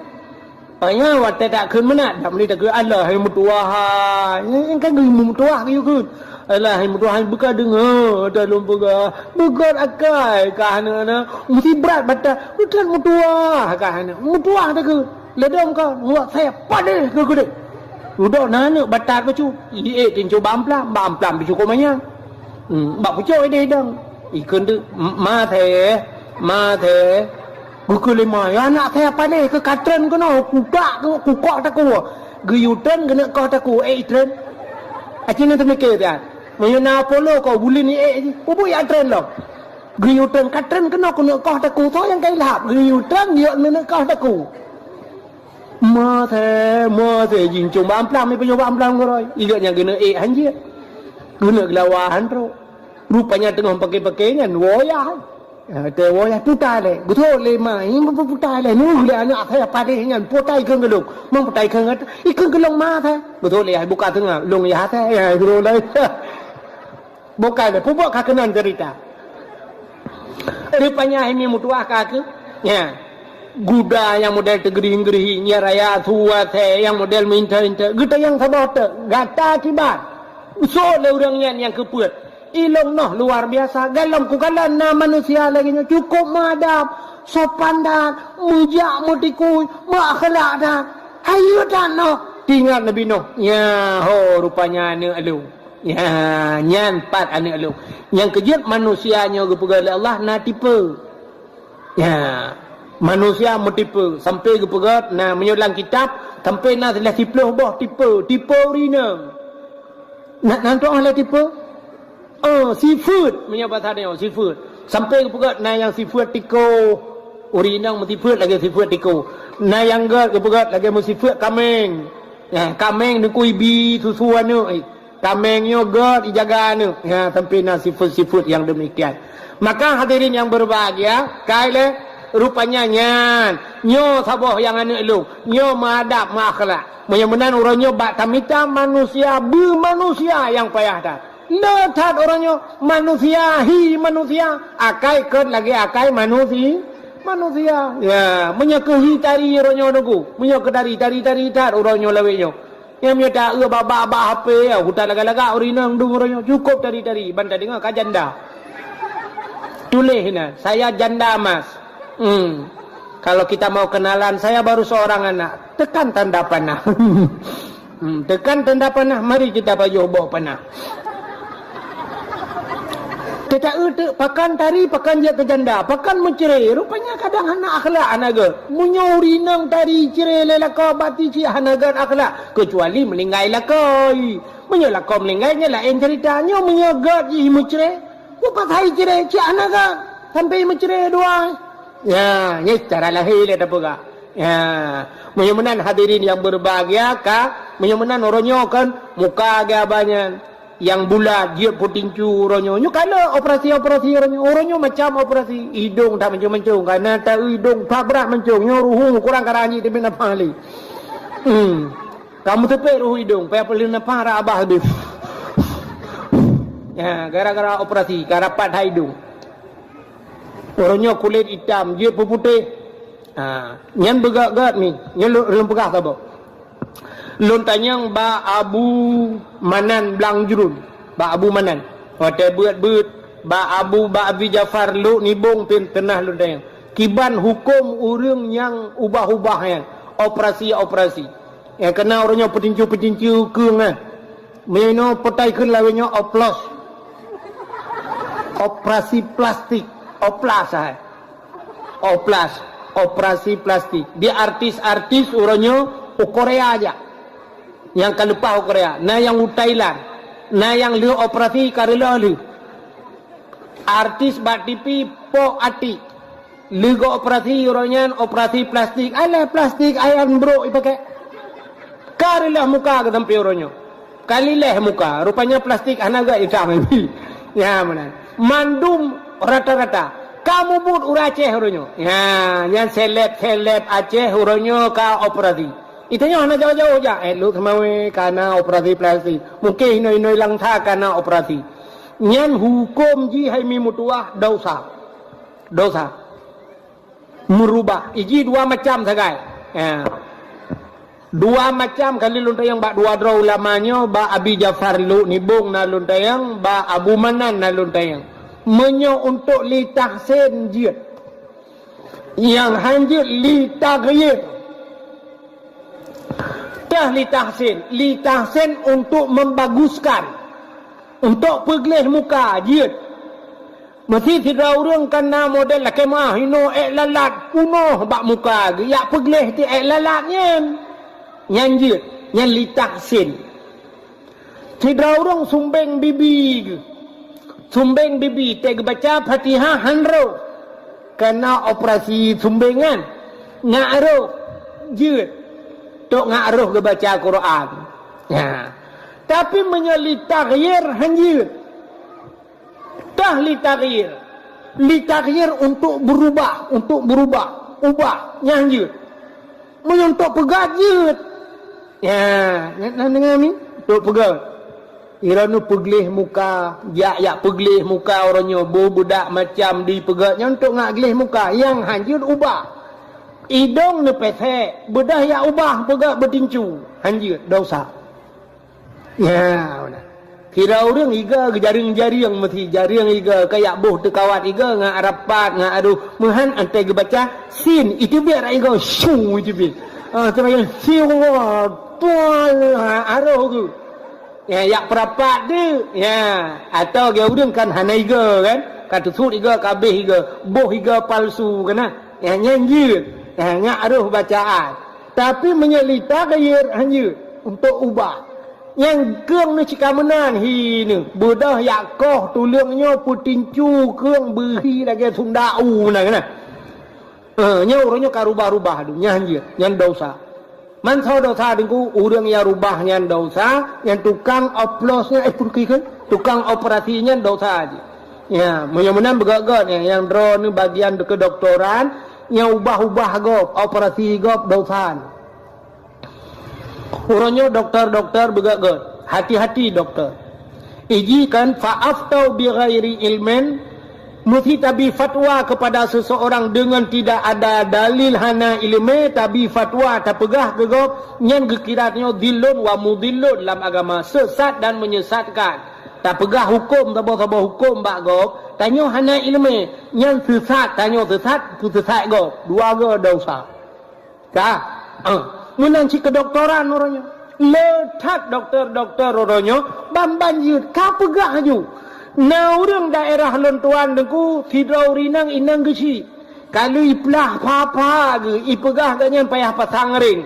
Hai nyan watèe takheun meunan, dak meunyo takheun, "Alah hai meutuwah hai." Nyan kan geumeutuwah geuyue kheun. "Alah hai meutuwah hai beuka deungö ata lôn peugah. Beugöt akai kah aneuk na, meusti brat bata, utan meutuwah kah aneuk. Meutuwah takheun. Ladôm ka, asai padéh keuh keudéh." Dudoe na aneuk batat bacut, ié tinco bak amplam, bak amplam bicukôh manyang. Hmm, bak pucôk ideh idong. Ikheun teuk, "Ma asai, ma asai." Geukheun lé ma, "Ya aneuk asai padéh keuh ka treun keunoe, kutak keuh, kukok takue." Geuyue treun keuneuk koh takue, ék treun. Aci nyan teumiké siat. Meunyoe na polo koh, buleuen ié jih. Peue buet jak treun lom. Geuyue treun, ka treun keunoe keuneuk koh takue, soe nyang ka ilhab. Geuyue treun, geuyue keuneuk koh takue. Ma asai, ma asai, jincong bak amplam, ipeunyoe bak amplam keudroe. Igeuet nyang keuneuk ék han jeuet. Keuneuk geulawa han trok. Rupanya teungoh paké-paké nyan, woe yah. Ya, teuwoe yah putai lé. Geuthôt lé ma, "Nyoe putai lé. Nyoe lé aneuk asai padéh nyan, putai kheun keu lôn." "Ma putai kheun keu, ikheun keu lôn ma asai." Geuthôt lé yah buka teungoh, lôn yah asai, ya, geuthôt lé. Bukai lé, peue buet ka keunan ceurita. Rupanya hai meutuwah ka keuh. Nyan. Guda nyang model teugeurih-geurih, nyan raya su asai nyang model meuinta-inta. Geutanyong saboh teuk, gata kiban. Soe lé ureueng nyan nyang keupeuet. Ilong noh luar biasa. Galom kukalon na manusia lagèe nyoe. Cukôp meuadab, sopan that, meujak meutikui, meuakhlak that. Hayeue that noh. Teuingat Nabi Nuh. Nyan ho rupanya aneuk lôn. Ya, nyan pat aneuk lôn. Nyang keujeuet manusia nyoe geupeugah lé Allah na tipe. Ya, manusia meutipe sampai geupeugah na meunyoe lam kitab sampai na lhèe siplôh boh tipe, tipe ureueng inong. Na, na tu'oh lé tipe? Oh, sifeuet meunyoe basa tanyoe sifeuet. Sampai geupeugah na nyang sifeuet tikoh. Ureueng inong meusifeuet lagèe sifeuet tikoh. Na nyang gèt geupeugah lagèe meusifeuet kaméng. Ya, kaméng neukui bi susu aneuk. Kaméng nyoe gèt ijaga aneuk, ya, sampai na sifeuet-sifeuet nyang demikian. Maka hadirin yang berbahagia, kai lé rupanya nyan, nyoe saboh nyang aneuk lôn, nyoe meuadab, meuakhlak. Meunyoe meunan uroe nyoe bak tamita manusia beumanusia nyang payah that. Le that uroe nyoe manusia hi manusia, akai kèt lagèe akai manusi-, manusia. Ya, meunyoe keu hi tari uroe nyoe nunggu, meunyoe keu tari, tari-tari that uroe nyoe lawét nyoe. Nyan meunyoe ta-eu bak-bak H P, ya, utak lagak-lagak ureueng inong dum uroe nyoe. Cukup tari-tari, ban tadeungoe ka janda. Tuléh na, "Saya janda, Mas." Hmm. Kalau kita mau kenalan, saya baru seorang anak. Tekan tanda panah. Hmm, tekan tanda panah, mari kita pajoh boh panah. Teuta-eu teuk, pakan tari, pakan jeuet keu janda, pakan meucre. Rupanya kadang hana akhlak, hana gét. Meunyoe ureueng inong tari cre lé lakoe, berarti cit hana gét akhlak. Kecuali meuninggai lakoe. Meunyoe lakoe meuninggai, nyan laén cerita. Nyoe meunyoe gét jih meucre, peue pasai cre, cit hana gét. Sampai meucre dua. Ya, nyan secara lahé lé tapeugah. Ya, meunyoe meunan hadirin yang berbahagia, ka, meunyoe meunan uroe nyoe kan, muka geuh abah nyan nyang bulat, jeuet peutincu uroe nyoe. Nyoe ka lheueh operasi-operasi uroe nyoe. Uroe nyoe macam operasi. Idong that mancong-mancong, ka na ta-eu idong that brat mancong. Nyoe ruhu kurang karang jih teubiet nafah lé. Hmm. Ka meuteupék ruhu idong, payah peuleueh nafah rab abah deuh. Ya, gara-gara operasi, ka rapat that idong. Uroe nyoe kulét itam, jeuet peuputéh. Ha, nyan beugét-gét mi, nyan lôn, lôn peugah saboh. Lôn tanyong bak Abu Manan Blang Jruen, bak Abu Manan. Watée beuet-beuet bak Abu, bak Abi Jafar Luk Nibong pih teunah lôn tanyong. Kiban huköm ureuëng nyang ubah-ubah nyan, operasi-operasi. Nyang keunan uroe nyoe peutincu-peutincu keueng, eh. Meunyoe inoe peutai kheun lawét nyoe oplos. Operasi plastik. Oplas, hai. Oplas. Operasi plastik. Di artis-artis uroe nyoe u Korea jak. Nyang ka leupah u Korea. Na nyang u Thailand. Na nyang lheueh operasi ka reuloh lheueh. Artis bak T V pok atik. Leugo operasi uroe nyan, operasi plastik. Alah plastik, ayan brok ipakai. Ka reuloh muka geutampi uroe nyoe. Ka lileh muka, rupanya plastik hana gét itam. Nya meunan. Mandum rata-rata. Ka mubuet ureuëng Aceh uroe nyoe. Nya, nyan seleb-seleb Aceh uroe nyoe ka operasi. Itanyoe hana jauh-jauh jak. Eh, Luk Seumawé ka na operasi plastik. Mungken inoe-inoe Langsa ka na operasi. Nyan huköm jih hai mi meutuwah dosa. Dosa. Meurubah. Iji dua macam sagai. Ya. Dua macam kali lôn tanyong bak dua droe ulama nyoe, bak Abi Jafar Luk Nibong na lôn tanyong, bak Abu Manan na lôn tanyong. Meunyoe untuk li tahsin jeuet. Nyang han jeuet li taghyir. Tah li tahsin, li tahsin untuk membaguskan, untuk peugleh muka jeuet. Meusi sidroe ureuëng ka na model lakée meuah inoe ék lalat punoh bak muka geuh, jak peugleh ti ék lalat nyan. Nyan jeuet, nyan li tahsin. Sidroe ureuëng sumbeng bibi geuh. Sumbeng bibi, teuh geubaca Fatihah han roh. Ka na operasi sumbeng nyan. Ngak roh jeuet. Tok ngak roh geubaca Quran. Ya. Tapi meunyoe li taghyir han jeuet. Tah li taghyir. Li taghyir untuk berubah, untuk berubah. Ubah, nyan jeuet. Meunyoe untuk peugét jeuet. Ya, nyan, nyan deungoe mi, untuk peugét. Iroe nyoe peugleh muka, jak-jak peugleh muka uroe nyoe, bu-, budak macam dipeugét nyan untuk ngak gleh muka. Nyang han jeuet ubah. Idong neupesek, beudôh jak ubah peugét beutincu. Han jeuet, dosa. Ya, meunan. Sidroe ureuëng iga geujareueng-jareueng meusi, jareueng iga, ka jak boh teukawat iga, ngak rapat, ngak adoh. Meuhan antée geubaca, sin, iteubiet rak iga, su iteubiet. Ah, teuma sin, wah, tuan, ha, aroh geuh. Ya, jak peurapat deuh. Ya, atau geu ureuëng kan hana iga kan? Ka teusut iga, ka abéh iga, boh iga palsu kan, ha? Ya, nyan jeuet. Ya, ngak aroh bacaan. Tapi meunyoe li taghyir han jeuet untuk ubah. Nyang keueng neuh cit ka meunan hi neuh, beudôh jak koh tuleueng nyoe peutincu keueng beuhi lagée sunda u na keunan. Eh, nyoe uroe nyoe ka rubah-rubah dum, nyan jeuet, nyan dosa. Mansoe dosa Teungku, ureuëng nyang rubah nyan dosa, nyang tukang oplos nyan, eh, peuruki kheun, tukang operasi nyan dosa jih. Ya, meunyoe meunan beugét-gét nyan, nyang droeneuh bagian kedokteran, nyang ubah-ubah gob, operasi gob dosa. Uroe nyoe dokto-dokto beugét-gét. Hati-hati dokto. Iji kan fa aftau bi ghairi ilmin, Meusi tabi fatwa keupada seuseurang deungon tidak ada dalil, hana iéleumé, tabi fatwa tapeugah keu gob, nyan geukira tanyoe dhillun wa mudhillun lam agama, sesat dan menyesatkan. Tapeugah huköm saboh-saboh huköm bak gob, tanyoe hana iéleumé, nyan sesat, tanyoe sesat, peuseusat gob. Dua goe desya. Ka? Ah. Meunan cit keudoktoran uroe nyoe. Le that dokto-dokto uroe nyoe ban-ban jeuet ka peugah laju. Na ureuëng daerah lôn tuan Teungku, sidroe ureuëng inong, inong geuchik. Ka lheueh iplah pha-pha geuh, ipeugah geuh nyan payah pasang ring.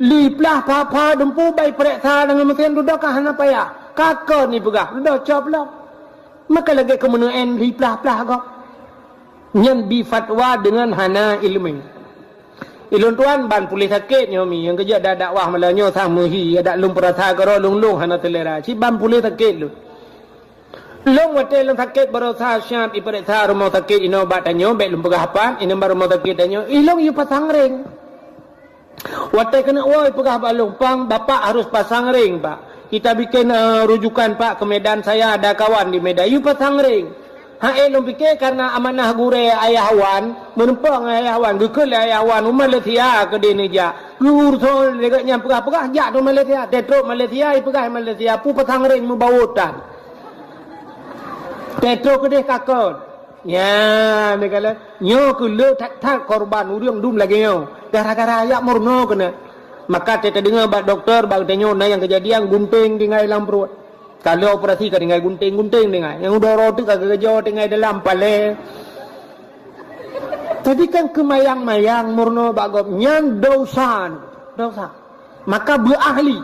Lheueh iplah pha-pha dumpeue bai peuriksa deungon meusén dudoe ka hana payah. Ka kon ipeugah, dudoe cop lom. Maka lagée keumeuneuén lheueh iplah-plah gob. Nyan bi fatwa deungon hana iéleumé. Ulôn tuan ban puléh sakét nyoe mi, nyang keujeuet dak dakwah malam nyoe sang meuhi, adak lôn peurasa keudroe lôn-lôn hana seulera. Cit ban puléh sakét lôn. Lôn watée lôn sakét baroesa siab ipeuriksa rumoh sakét inoe bak tanyoe, bék lôn peugah pat, inong bak rumoh sakét tanyoe, ilôn yue pasang ring. Watée keuneuk woe ipeugah bak lôn, "Pang, bapak harus pasang ring, Pak. Kita bikin, eh, rujukan, Pak, ke Medan, saya ada kawan di Medan." Yue pasang ring. Hai lôn pike karena amanah gurée ayah wan, meureumpok ngon ayah wan, geukheun lé ayah wan u Malaysia keudeh neujak. Geuuroe lé geuh nyan peugah-peugah jak u Malaysia, teutrok Malaysia, ipeugah Malaysia, peue pasang ring meubawoe tan. Teutrok keudeh ka kon. Nyan, neukalon, nyoe keuh le that-that korban ureuëng dum lagée nyoe, gara-gara jak meurunoe keunoe. Maka teudeungoe bak dokto, bak tanyoe na nyang keujadian gunténg tinggai lam pruet. Ka lheueh operasi ka tinggai gunténg-gunténg tinggai. Nyang udah roh teuk ka geujoe tinggai dalam palée. Jadi kan keumayang-mayang meurunoe bak gob nyan desya, desya. Maka beuahli.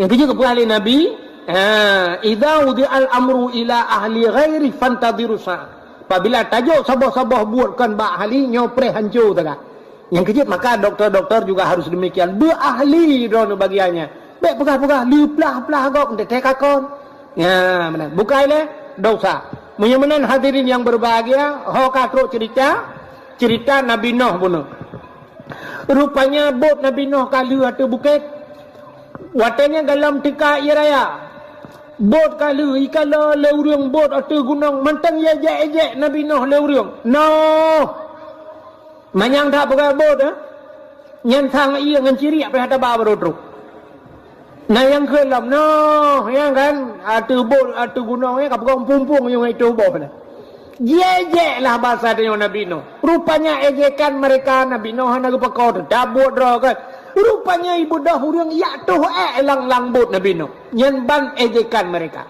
Nyang keujeuet geupeugah lé Nabi, ha, "Idza wudi'al amru ila ahli ghairi fantadhiru sa'ah." Apabila tajok saboh-saboh buet kon bak ahli, nyoe preh hanco sagai. Nyang keujeuet maka doktor-doktor juga harus demikian. Beuahli droeneuh bagian nyan. Bék peugah-peugah, leuplah-plah gob, teuntée ka kon. Nya, meunan. Bukai lé desya. Meunyoe meunan hadirin yang berbahagia, ho ka trok cerita, cerita Nabi Noh bunoe. Rupanya bot Nabi Noh ka lheueh ateueh bukét. Watée nyan gohlom teuka ie raya. Bot ka lheueh, ikalon lé ureuëng bot ateueh gunong, mantong ijak-ijak Nabi Noh lé ureuëng. Noh! Manyang that peugah bot, eh? Nyan sang ie ngon ciriek payah taba baroe trok. Na nyang kheun lom, noh, nyang kan, ateueh bot, ateueh gunong, nyang ka peugah pumpung nyang itu boh na. Jijak lah basa tanyoe Nabi Nuh. Rupanya ejekan mereka Nabi Nuh hana geupakoe teutab buet droe kan. Rupanya ibeudôh ureuëng yak toh ék lam, lam bot Nabi Nuh. Nyan ban ejekan mereka.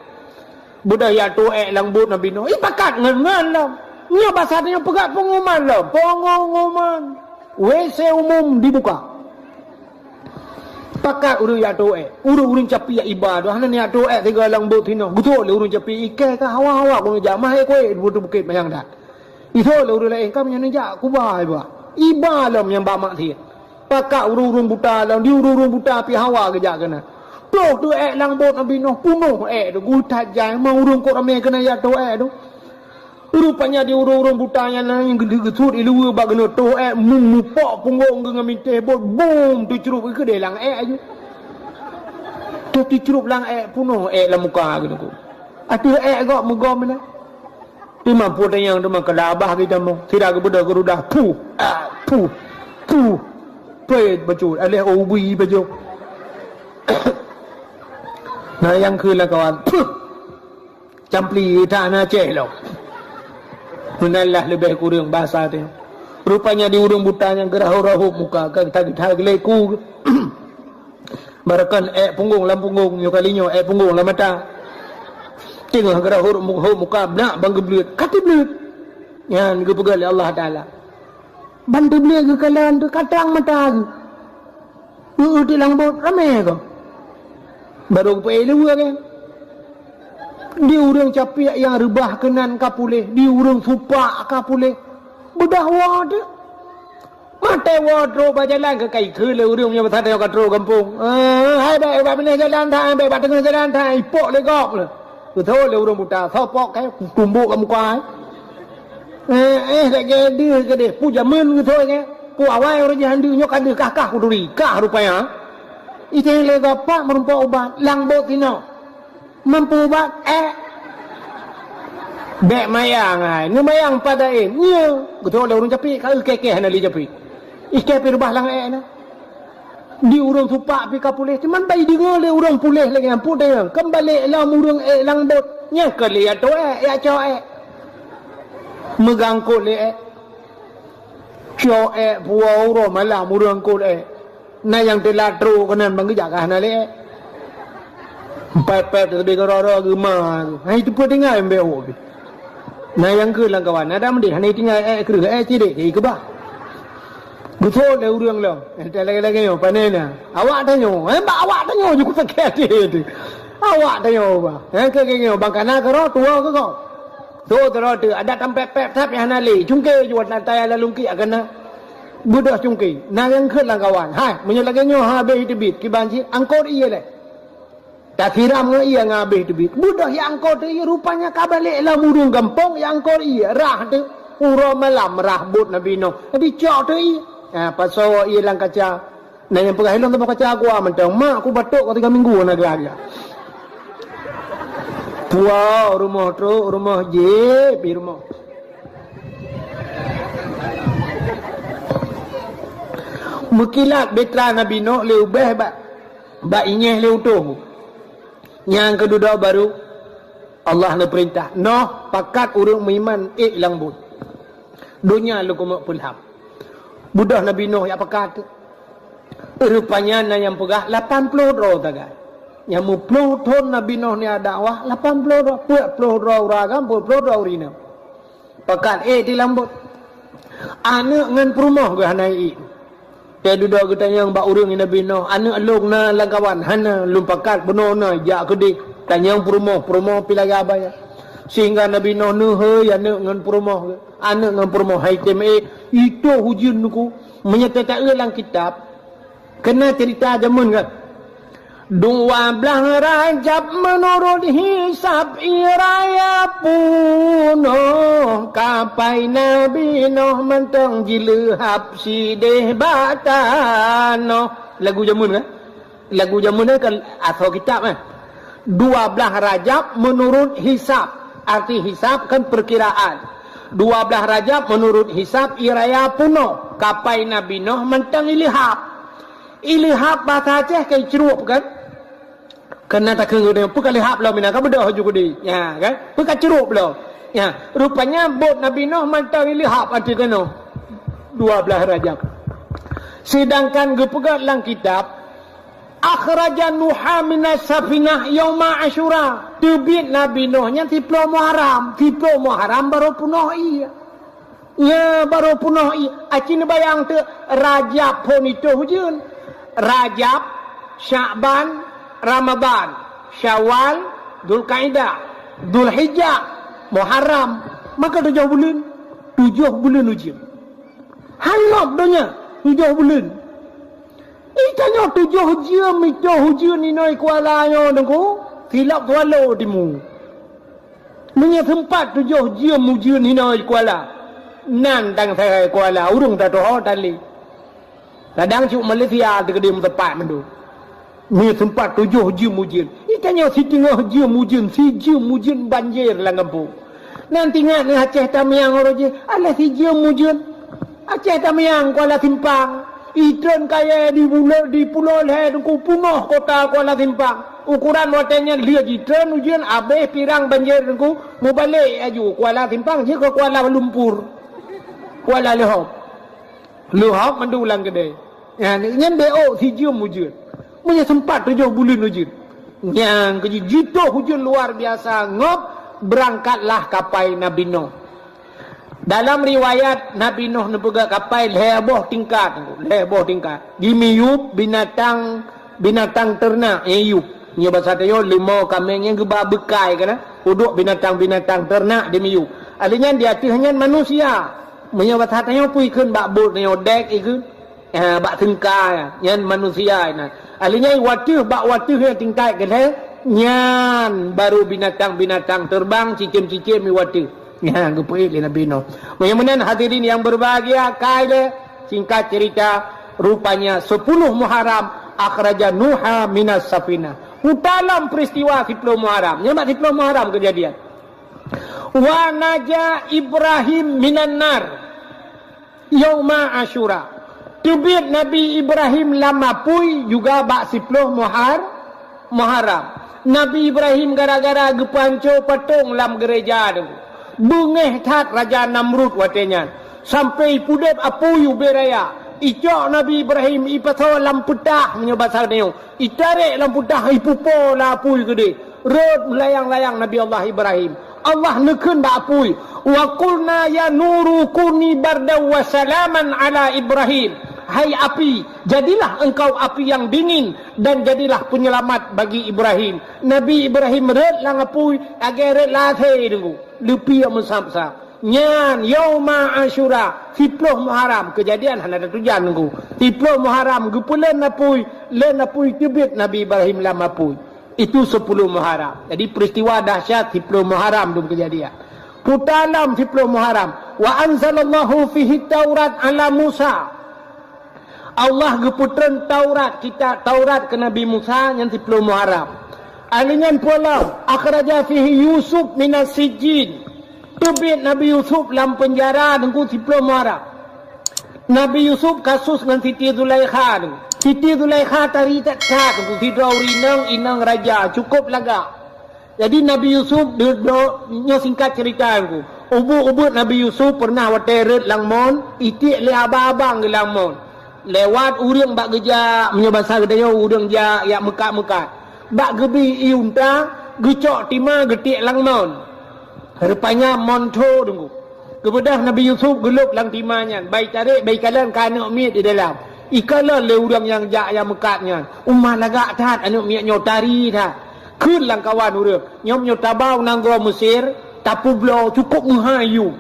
Beudôh yak toh ék lam bot Nabi Nuh. Ipakat ngon-ngon lom. Nyoe basa tanyoe peugah pengumuman lom. Pengumuman. W C umum dibuka. Pakat ureuëng yak toh ék. Ureuëng-ureuëng capiak iba tu hana yak toh ék tiga lam bot sinoe. Geutrok lé ureuëng capiak ikai ka hawa-hawa keuneuk jak mahé kuéh di bukét manyang that. Ithok lé ureuëng laén ka meunyoe neujak kuba iba. Iba lom nyang bak maksiat. Pakat ureuëng-ureuëng buta lom, di ureuëng-ureuëng buta pi hawa geujak keunan. Ploh tu ék lam bot Nabi Nuh, punoh ék tu, geutat jai, ma ureuëng kok ramé keunan yak toh ék tu. Rupanya di ureuëng-ureuëng buta nyan na nyang geulheueh geusut iluweue bak keunoe toh ék, mu-, mupok punggong geuh ngon minteh bot, bum, teucrup keudeh lam ék aju. Toh teucrup lam ék, punoh ék lam muka keunoe. Ateueh ék gok meugom meunan. Teuma peue tanyong teuma keu labah geutamong. Sira geubeudôh geurudah, puh, ah, puh, puh. Peuet bacut, aléh ubui bacut. Na nyang kheun lam kawan, puh. Campli that na Aceh lom. Meunan lah leubeh kureueng basa teuh. Rupanya di ureuëng buta nyang geurahot-rahot muka, ka that-that geuleku. Baroekon ék punggong lam punggong, nyoe kali nyoe ék punggong lam mata. Teungoh geurahot mu-, hot muka, beunak ban geubleuet, ka teubleuet. Nyan geupeugah lé Allah Taala. Ban teubleuet geukalon teuh ka trang mata geuh. Eu-eu teuh lam bot ramé gob. Barô geupeuék luweue geuh. Di ureuëng capiak nyang reubah keunan ka puléh, di ureuëng supak ka puléh. Beudôh woe teuh. Maté woe trok bak jalan keu kai kheun lé ureuëng meunyoe masa tanyoe ka trok gampông. Eh, hai bék bak binéh jalan that, bék bak teungoh jalan that, ipok lé gob lé. Geutho lé ureuëng buta, soe pok kai tumbok lam muka. Eh, eh, lagée deuh keudeh, peue jameun geutho ke? Peue awai ureuëng jihan deuh nyoe ka deuh kah-kah kuduri, kah rupanya. Iteng lé gob pat meurumpok ubat, lam bot tinoe. Mampu ubat, ék. Bèk mayang hai, neumayang pat dayén. Nyo, geutrok lé ureueng Japit, ka kèe-kèe hana lé Japit. Ikèe pih reubah lam èk na. Di ureueng Supak pih ka puléh, cuman bai deungö lé ureueng puléh lagèe nyan, peue tanyong, kan balek lom ureueng èk lam bot. Nyan keuh lé jak toe èk, jak cok èk. Meugangkot lé èk. Cok èk puwoe uroe malam ureueng angkot èk. Na nyang teulat trok keunan ban geujak ka hana lé èk. Pèp-pèp teubiet keudroe-droe geuma. Hai teupeu tinggai mbèk ôk. Na nyang kheun lam kawan, "Ada meudeh hana tinggai èk kreueh, èk sidéh keubah." Geuthôt lé ureueng lom. Entah lagèe-lagèe nyoe, pane na. Awak tanyoe, eh, bak awak tanyoe ju kutakèe até teuh. Awak tanyoe bah. Eh, keu lagèe nyoe, bang kana keudroe tuwoe keu gob. Tho, tho, tho, adak tampék-pék that nyang hana lé. Cungké ju ata ya lalungki akan na. Beudôh cungké. Na nyang kheun lam kawan. Hai, meunyoe lagèe nyoe habéh teubiet, kiban cit angkot ié lé. Tasiram ngon ié ngon habéh teubiet. Beudôh ya angkot ié, rupanya ka balek lam ureueng gampông ya angkot ié. Rhah teuh. Uroe malam rhah bot Nabi Nuh. Dicok teuh ié. Ha, pasoe ié lam kaca. Na nyang peugah, "Ilôn teuma kaca gua mantong, mak, ku batuk ka tiga minggu na geulaga." Puwoe rumoh trok, rumoh jép, di rumoh. Meukilat bahtera Nabi Nuh lé ubeh bak, bak inyéh lé utôh. Nyang keududoe baru Allah neupeurintah, "Noh, pakat ureueng meuiman ék lam bot. Donya lôn keumeuk peulham." Beudôh Nabi Nuh jak pakat. Rupanya na nyang peugah lapan ploh droe sagai. Nyang meuploh thon Nabi Nuh nyan dakwah, lapan ploh droe, peuet ploh droe ureueng agam, peuet ploh droe ureueng inong. Pakat ék di lam bot. Aneuk ngon peurumoh geuh hana ék. Teududoe geutanyong bak ureueng Nabi Nuh, "Aneuk lôn na lam kawan?" "Hana, lôn pakat bunoe na jak keudéh." Tanyong peurumoh, peurumoh pih lagèe abaya. Sehingga Nabi Nuh neuhôi aneuk ngon peurumoh geuh. Aneuk ngon peurumoh hai tem ék, itôh ujeuen Teungku. Meunyoe teuta-eu lam kitab, Keunan ceurita jameun nyan. Dua blaih Rajab meunurot hisab ie raya punoh, kapai Nabi Nuh mantong jileuhab sidéh bak tanoh. Lagu jameun kan? Lagu jameun nyan kan asoe kitab kan? Dua blaih Rajab meunurot hisab. Arti hisab kan perkiraan. Dua blaih Rajab meunurot hisab ie raya punoh, kapai Nabi Nuh mantong ileuhab. Ileuhab basa Aceh ka icrueb kan? Keunan takheun geutanyoe, peue ka leuhab lom inan ka beudôh ju keudéh. Nya kan? Peue ka crueb lom. Nya, rupanya bot Nabi Nuh mantong ileuhab ateueh tanoh. Dua blaih Rajab. Sedangkan geupeugah lam kitab, "Akhraja Nuha minas safinah yauma Asyura." Teubiet Nabi Nuh nyan siploh Muharram. Siploh Muharram barô punoh ie. Nya barô punoh ie. Aci neubayang teuk, Rajab phon itôh ujeuen. Rajab, Syakban, Ramadan, Syawal, Dzulkaidah, Dzulhijjah, Muharram. Maka tujoh buleuen. Tujoh buleuen ujeuen. Hangob donya, tujoh buleuen. Ih, tanyoe tujoh jeuem itôh ujeuen inoe Kuala nyoe, Teungku. Silap Kuala timu. Meunyoe seumpat tujoh jeuem ujeuen inoe Kuala, nan dang sagai Kuala, ureueng tatoho tali. Kadang cuk Malaysia teukeudi meuteumpat mandum. Meunyoe seumpat tujoh jeuem ujeuen, ih, tanyoe siteungoh jeuem ujeuen, sijeuem ujeuen banjir lam gampông. Nan tingat neuh Aceh Tamiang uroe jih, alah sijeuem ujeuen. Aceh Tamiang, Kuala Simpang. Itreun kayèe di pulo, di pulo lhèe Teungku, punoh kota Kuala Simpang. Ukoran watèe nyan lheueh jitreun ujeuen, abéh pirang banjir Teungku, mubalek laju Kuala Simpang jeuet keu Kuala Lumpur. Kuala Leuhop. Leuhop mandum lam keudè. Nyan, nyan bèk ôk sijeuem ujeuen. Meunyoe seumpat tujoh buleuen ujeuen. Nyang keujeuet jitôh ujeuen luar biasa, ngob beurangkatlah kapai Nabi Nuh. Dalam riwayat, Nabi Nuh neupeugah kapai lhèe boh tingkat, lhèe boh tingkat. Jimiyueb binatang, binatang teurenak nyang yub. Nyoe basa tanyoe leumô kaméng nyang geuba beukai kana, udok binatang-binatang teurenak jimiyueb. Alheuh nyan di ateueh nyan manusia. Meunyoe basa tanyoe peue ikheun bak bot tanyoe dek ikheun. Ha, bak seungka nyan manusia nyan. Alheuh nyan wateuh bak wateuh nyang tingkat keulhèe nyan baru binatang-binatang teubang cicém-cicém di wateuh. Nyan geupeuék lé Nabi Nuh. Meunyoe meunan hadirin nyang berbahagia, kai lé singkat cerita, rupanya sepuluh Muharram akhraja Nuha minas safinah. Uta lom peristiwa siploh Muharram. Nyan bak siploh Muharram keujadian. Wa naja Ibrahim minan nar yauma Asyura. Teubiet Nabi Ibrahim lam apui juga bak siploh Muhar-, Muharram. Nabi Ibrahim gara-gara geupeuhanco patong lam gereja tu. Beungéh that Raja Namrud watée nyan. Sampai pudeb apui ubé raya. Icok Nabi Ibrahim ipasoe lam peutah meunyoe basa tanyoe. Itarek lam peutah, ipupo lam apui keudeh. Rot meulayang-layang Nabi Allah Ibrahim. Allah neukheun bak apui, "Wa qulna ya nuru kuni bardan wa salaman ala Ibrahim." Hai api, jadilah engkau api yang dingin dan jadilah penyelamat bagi Ibrahim. Nabi Ibrahim rot lam apui, lagée rot lam asée deungoe. Leupie meusab-sab. Nyan yauma Asyura, siploh Muharram, keujadian hana tatujan nunggu. Siploh Muharram, geupeulen apui, len apui teubiet Nabi Ibrahim lam apui. Itu sepuluh Muharram. Jadi peristiwa dahsyat siploh Muharram dum keujadian. Puta lam siploh Muharram. Wa anzalallahu fihi Taurat ala Musa. Allah geupeutreun Taurat, kitab Taurat keu Nabi Musa nyan siploh Muharram. Ahli nyan pulang, akhraja fihi Yusuf minas sijjin. Teubiet Nabi Yusuf lam peunjara nunggu siploh Muharram. Nabi Yusuf kasus ngon Siti Zulaikha tu. Siti Zulaikha tari that-that nunggu sidroe ureueng inong, inong raja, cukup lagak. Jadi Nabi Yusuf, de-, do-, nyoe singkat cerita nunggu. Ubeut-ubeut Nabi Yusuf pernah watée rot lam mon, itiek lé abang-abang geuh lam mon. Lewat ureueng bak geujak, meunyoe basa geutanyoe ureueng jak, jak meukat-meukat. Bak geubi ié unta, geucok tima geutiek lam mon. Rupanya mon tho deungoe. Geubeudôh Nabi Yusuf geulôb lam tima nyan, bai tarek, bai kalon ka aneuk miet di dalam. Ikalon lé ureueng nyang jak nyang meukat nyan. Uma lagak that aneuk miet nyoe tari that. Kheun lam kawan ureueng, nyoe meunyoe taba u nanggroe Mesir, tapeubloe cukup meuhai yum.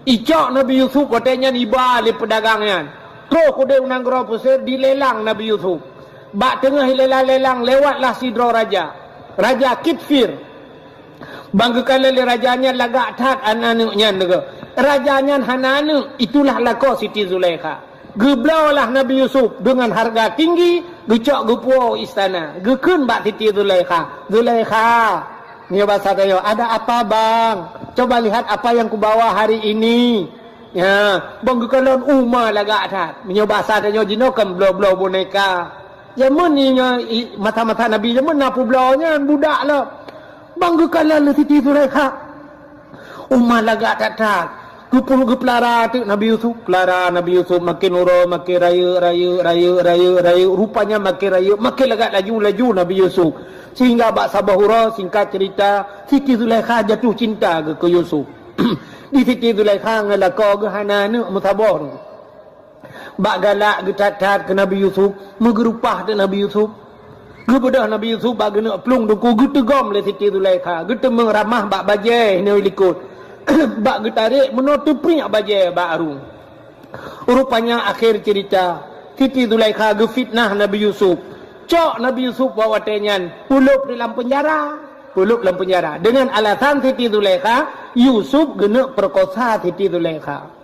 Icok Nabi Yusuf watée nyan iba lé peudagang nyan. Troh keudeh u nanggroe Mesir dilelang Nabi Yusuf. Bak teungoh ilelang-lelang lewatlah sidroe raja. Raja Kitfir. Ban geukalon lé raja nyan lagak that aneuk nyan deungoe. Raja nyan hana aneuk, itulah lakoe Siti Zulaikha. Geubloe lah Nabi Yusuf deungon hareuga tinggi, geucok geupuwoe istana. Geukheun bak Siti Zulaikha, "Zulaikha, nyoe basa tanyoe, ada apa, bang? Coba lihat apa yang kubawa hari ini." Ya, bang geukalon uma lagak that. Meunyoe basa tanyoe jinoe kan bloe-bloe boneka. Jameun nyoe i-, masa-masa Nabi jameun na peubloe nyan budak lom. Bang geukalon lé Siti Zulaikha. Uma lagak that-that. Geupeu-, geupeulara teuk Nabi Yusuf. Peulara Nabi Yusuf makin uroe, makin rayeuk, rayeuk, rayeuk, rayeuk, rayeuk. Rupanya makin rayeuk, makin lagak laju, laju Nabi Yusuf. Sehingga bak saboh uroe, singkat cerita, Siti Zulaikha jatuh cinta keu, keu Yusuf. Di Siti Zulaikha ngon lakoe geuh hana aneuk meusaboh. Bak galak geuthat-that keu Nabi Yusuf, meugeurupah teuk Nabi Yusuf. Geubeudôh Nabi Yusuf bak geuneuk plueng teungku geuteugom lé Siti Zulaikha, geuteumeung ramah bak bajée hinoe likot. Bak geutarek meunoe teupriek bajée bak arueng. Rupanya akhé cerita, Siti Zulaikha geufitnah Nabi Yusuf. Cok Nabi Yusuf bak watée nyan, peulôb di lam peunjara. Peulôb lam peunjara. Deungon alasan Siti Zulaikha, Yusuf geuneuk peurekosa Siti Zulaikha.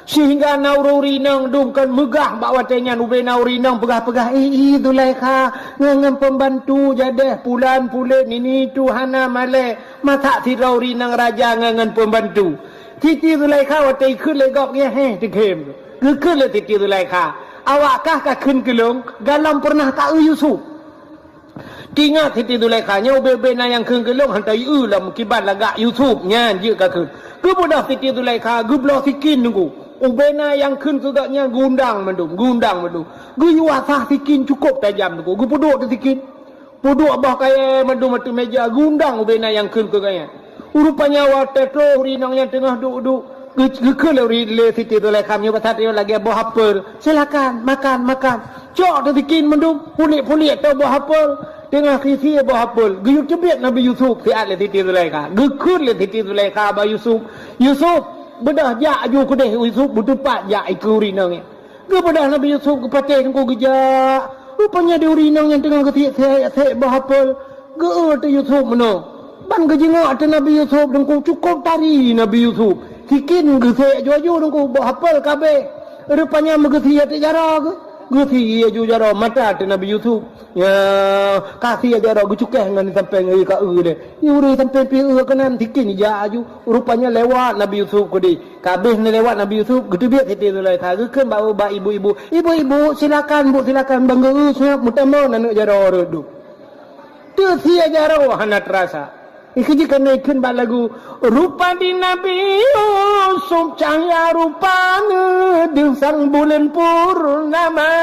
Sehingga na ureueng inong dum kon meugah bak watée nyan, ubé na ureueng inong peugah-peugah, "Ih, ih, Zulaikha, ngon, ngon pembantu jadeh pulan pulet nini tu hana malée, masak sidroe ureueng inong raja ngon, ngon pembantu." Siti Zulaikha watée ikheun lé gob nyan, heh, teukhem. Geukheun lé Siti Zulaikha, "Awak kah ka kheun keu lôn, galom peureunah ka eu Yusuf." Teuingat Siti Zulaikha nyoe ubé-ubé na nyang kheun keu lôn hantom ieu lom kiban lagak Yusuf nyan jeuet ka kheun. Geubeudôh Siti Zulaikha geubloe sikin teungku. Ubé na nyang kheun keu gobnyan geuundang mandum, geuundang mandum. Geuyue asah sikin cukôp tajam teungku. Geupeuduek di sikin. Peuduek boh kayée mandum ateueh meja geuundang ubé na nyang kheun keu gobnyan. Rupanya watée troh ureueng inong nyan teungoh duek-duek, geu-, geukheun lé, lé Siti Zulaikha nyoe basa tanyoe lagée boh apel. "Silakan, makan, makan." Cok teusikin mandum, pulék-pulék ateueh boh apel. Teungoh sie-sie boh apel, geuyue teubiet Nabi Yusuf siat lé Siti Zulaikha. Geukheun lé Siti Zulaikha bak Yusuf, "Yusuf, beudôh jak aju keudeh." Yusuf beuteupat jak ikeue ureueng inong nyan. Geubeudôh Nabi Yusuf geupatéh teungku geujak. Rupanya di ureueng inong nyang teungoh geusiek-siek boh apel. Geu-eu teuk Yusuf meunoe. Ban geujeungok ateueh Nabi Yusuf teungku cukôp tari Nabi Yusuf. Sikin geusiek aju-aju teungku boh apel ka abéh. Rupanya meugeusie ateueh jaroe geuh. Geusie aju jaroe mata teuh Nabi Yusuf. Ya, ka sie jaroe geucukeh ngon sampéng, ka eu lé. Nyan ureuëng sampéng pih eu keunan, tikin jak aju. Rupanya lewat Nabi Yusuf keudeh. Ka abéh lewat Nabi Yusuf, geuteubiet Siti Zulaikha, geukheun bak, bak ibu-ibu, "Ibu-ibu, silakan, Bu, silakan, ban geu-eu seungat meutamong aneuëk jaroe rot dum." Teusie jaroe hana teurasa. Ikheun jih keuneuk kheun bak lagu, "Rupa di Nabi Yusuf, cahya rupa neuh deuh sang buleuen purnama.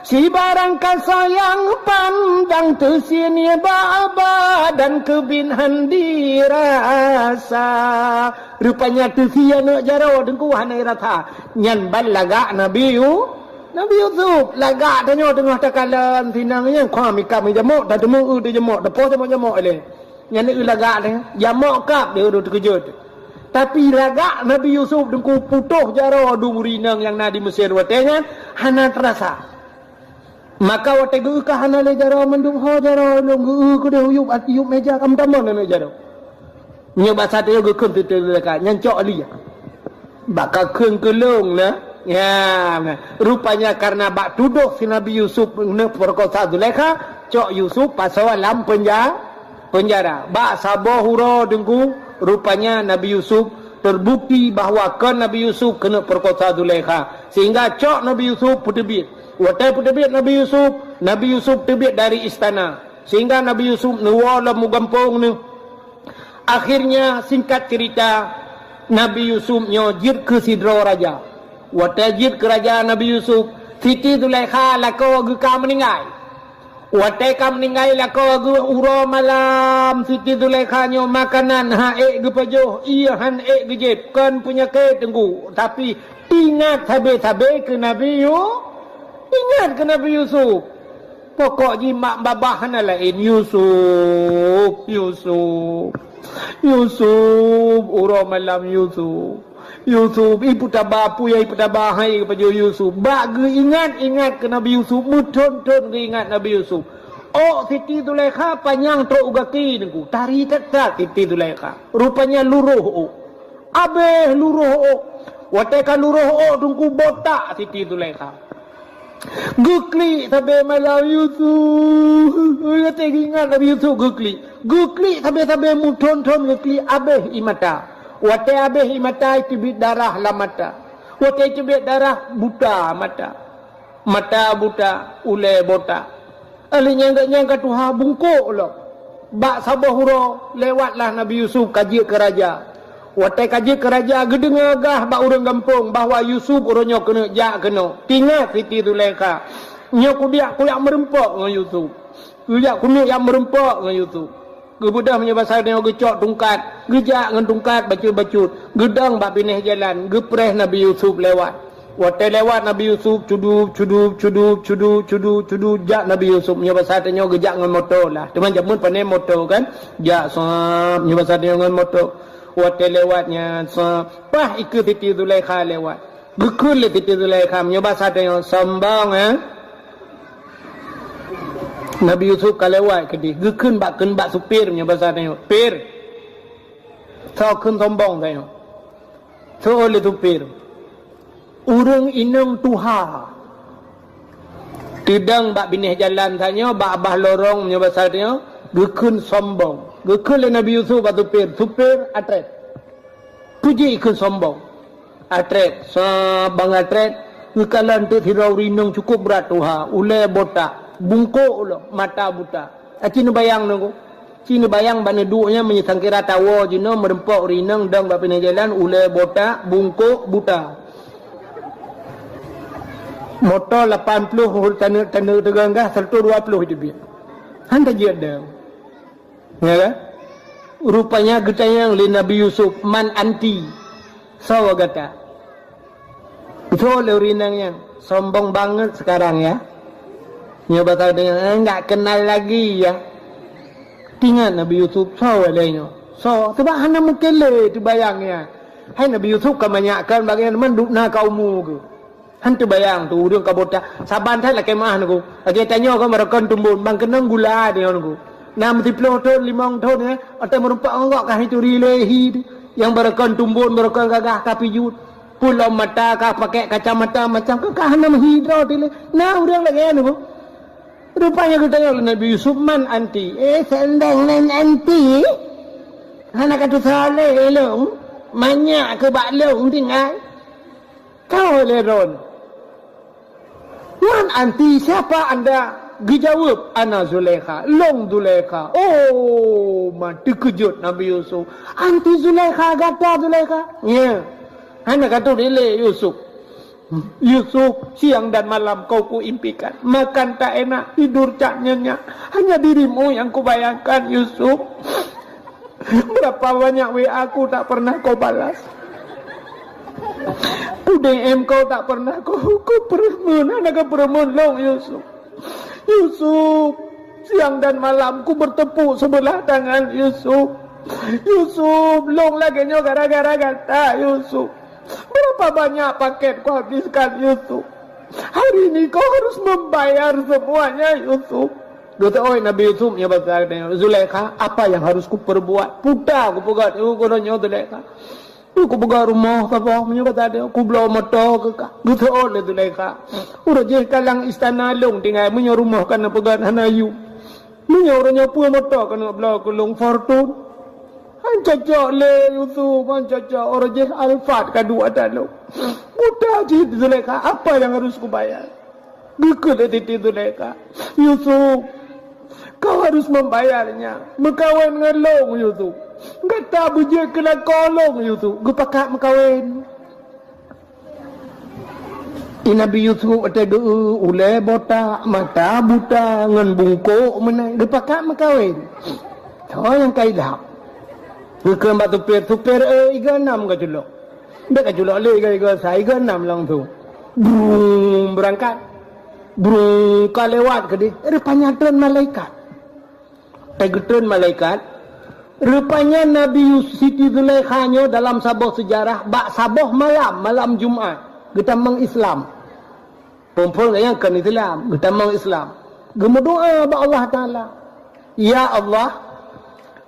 Sibarang kasa nyang pandang teusie nie bak badan keubiet han dirasa." Rupanya teusie aneuëk jaroe teungku hana rasa. Nyan ban lagak Nabi Yu-, Nabi Yusuf, lagak tanyoe teungoh takalon sinang nyan, kha mika meujamok, tateumeung eu teujamok, tapoh jamok-jamok ilée. Nyan eu lagak nyan, jamok kab deuh, deuh teukeujot. Tapi lagak Nabi Yusuf teungku putôh jaroe dum ureuëng inong nyang na di Mesir watée nyan hana teurasa. Maka watée geu-eu ka hana lé jaroe mandum, ho jaroe lôn geu-eu keudeh u yup, yup méja ka meutamong aneuëk jaroe. Nyoe basa tanyoe geukheun Siti Zulaikha, nyan cok lé. Bak ka kheun keu lôn na. Ya, na. Rupanya karena bak tudoh si Nabi Yusuf neupeukosa Zulaikha, cok Yusuf pasoe lam penja-, penjara. Bak saboh uroe teungku, rupanya Nabi Yusuf terbukti bahwa kon Nabi Yusuf keuneuk peukosa Zulaikha. Sehingga cok Nabi Yusuf peuteubiet. Watée peuteubiet Nabi Yusuf, Nabi Yusuf teubiet dari istana. Sehingga Nabi Yusuf neuwoe lom u gampông neuh. Akhirnya, singkat cerita, Nabi Yusuf nyoe jeuet keu sidroe raja. Watée jeuet keu raja Nabi Yusuf, Siti Zulaikha lakoe geuh ka meuninggai. Watée ka meuninggai lakoe geuh, uroe malam Siti Zulaikha nyoe makanan han ék geupajoh, ié han ék geujieb, kon peunyakét teungku, tapi ingat sabe-sabe keu Nabi Yu-, ingat keu Nabi Yusuf. Pokok jih mak babah hana laén, Yusuf, Yusuf, Yusuf, uroe malam Yusuf, Yusuf, ipeutaba, peue nyang ipeutaba hai geupajoh Yusuf. Bak geuingat-ingat keu Nabi Yusuf, meuthon-thon geuingat Nabi Yusuf. Ôk Siti Zulaikha panyang trok u gaki teungku, tari that-that Siti Zulaikha. Rupanya luroh ôk. Abéh luroh ôk. Watée ka luroh ôk teungku botak Siti Zulaikha. Geuklik sabe malam Yusuf. Watée geuingat Nabi Yusuf geuklik. Geuklik sabe-sabe meuthon-thon geuklik abéh ie mata. Watée abéh ie mata iteubiet darah lam mata. Watée iteubiet darah buta mata. Mata buta, ulée botak. Lheueh nyan gobnyan ka tuha bungkôk lom. Bak saboh uroe lewatlah Nabi Yusuf ka jeuet keu raja. Watée ka jeuet keu raja geudeungoe gah bak ureuëng gampông bahwa Yusuf uroe nyoe keuneuk jak keunoe. Teuingat Siti Zulaikha, "Nyoe kubiak kujak meurumpok ngon Yusuf. Kujak keuneuk jak meurumpok ngon Yusuf." Geubeudôh meunyoe basa tanyoe geucok tungkat, geujak ngon tungkat bacut-bacut, geudong bak binéh jalan, geupreh Nabi Yusuf lewat. Watée lewat Nabi Yusuf, cudub, cudub, cudub, cudub, cudub, cudub, jak Nabi Yusuf. Meunyoe basa tanyoe geujak ngon moto lah. Teuma jameun pane moto kan? Jak sab, meunyoe basa tanyoe ngon moto. Watée lewat nyan sab, paih ikeue Siti Zulaikha lewat. Geukheun lé Siti Zulaikha, meunyoe basa tanyoe sombong, eh? Nabi Yusuf ka lewat keudeh, geukheun bak, kheun bak supir, meunyoe basa tanyoe, "Pir, soe kheun sombong tanyoe?" Soe lé supir, "Ureuëng inong tuha teudong bak binéh jalan tanyoe, bak babah lorong, meunyoe basa tanyoe, geukheun sombong." Geukheun lé Nabi Yusuf bak supir, "Supir, atrét." Peue jih ikheun sombong? Atrét, sab ban atrét, geukalon teuk sidroe ureuëng inong cukôp brat tuha, ulée botak, bungkôk lom, mata buta. Aci neubayang nyoe ku. Ci neubayang bak neuduek nyan meunyoe sangkira tawoe jinoe meurumpok ureuëng inong dong bak binéh jalan, ulée botak, bungkôk, buta. Moto lapan ploh taneuk-taneuk teuganggah, seratus dua ploh teubiet. Han tajeuet dong. Ya kan? Rupanya geutanyong lé Nabi Yusuf, "Man anti?" Soe gata? Beutôi lé ureuëng inong nyan, "Sombong banget sekarang ya." Nyoe basa tanyoe, "Eh, nggak kenal lagi ya." Teuingat Nabi Yusuf, "Soe lé nyoe? Soe?" Sebab hana mungken lé teubayang nyan. Hai Nabi Yusuf ka manyak kan bagian mandum na ka umu geuh. Han teubayang tu ureuëng ka botak. Saban that lakée meuah nyoe ku. Lagée tanyoe kan barokon tumbon, ban keunong gula tanyoe nyoe ku. Nam siploh thon, limong thon, eh, watée meurumpok ngon gok ka hituri lé hi tu. Nyang barokon tumbon, barokon gagah ka pijuet. Pulom mata ka pakai kacamata macam ka, ka hana meuhidroe dilèe. Na ureueng lagèe nyan, Bu. Rupanya geutanyong lé Nabi Yusuf, "Man anti?" "Eh, seundeng nan anti. Hana ka tusoe lé lôn. Manyak keu bak lôn tinggai." Ka lheueh lé droeneuh. "Man anti, siapa anda?" Geujaweueb, "Ana Zulaikha, lôn Zulaikha." Oh, ma teukeujot Nabi Yusuf. "Anti Zulaikha, gata Zulaikha?" "Nya." Hana ka tuléh lé Yusuf. "Yusuf, siang dan malam kau kuimpikan. Makan tak enak, tidur tak nyenyak. Hanya dirimu yang kubayangkan, Yusuf." Berapa banyak W A ku tak pernah kau balas. Ku D M kau tak pernah kau, kau peureumeun, hana kau peureumeun lôn, Yusuf. Yusuf, siang dan malam ku bertepuk sebelah tangan, Yusuf. Yusuf, lôn lagèe nyoe gara-gara gata, Yusuf. Berapa banyak paket ku habiskan, Yusuf. Hari ini kau harus membayar semuanya, Yusuf. Geuteuôt Nabi Yusuf nyoe basa, "Zulaikha, apa yang harus kuperbuat? Peue ta kupeugöt keu droeneuh, Zulaikha? Kupeugöt rumoh saboh, meunyoe basa, kubloe moto keu kah." Geuteuôt lé Zulaikha. "Uroe jih ka lam istana lôn tinggai, meunyoe rumoh ka neupeugöt hana yum. Meunyoe uroe nyoe peue moto ka neubloe keu lôn, Fortuner. Han cocok lé Yusuf, han cocok, uroe jih Alphard ka duek ata lôn. Peue ta cit, Zulaikha, apa yang harus kubayar?" Geukheun lé Siti Zulaikha, "Yusuf, kau harus membayarnya. Meukawen ngon lôn, Yusuf. Gata beujeuet keu lakoe lôn, Yusuf." Geupakat meukawen. Di Nabi Yusuf watèe geu-eu, ulèe botak, mata buta, ngon bungkôk meunan, geupakat meukawen. Soe nyang ka ilap? Geukheun bak supir, "Supir, eh, iga nam ka culok." Bèk ka culok lé iga-iga sa, iga nam langsung. Brung, beurangkat. Brung, ka lewat keudéh. Rupanya treun malaikat. Watèe geutreun malaikat, rupanya Nabi Yus-, Siti Zulaikha nyoe dalam saboh seujarah, bak saboh malam, malam Jumat, geutamong Islam. Phôn-phôn geuh nyan kon Islam, geutamong Islam. Geumeudoa bak Allah Taala, "Ya Allah,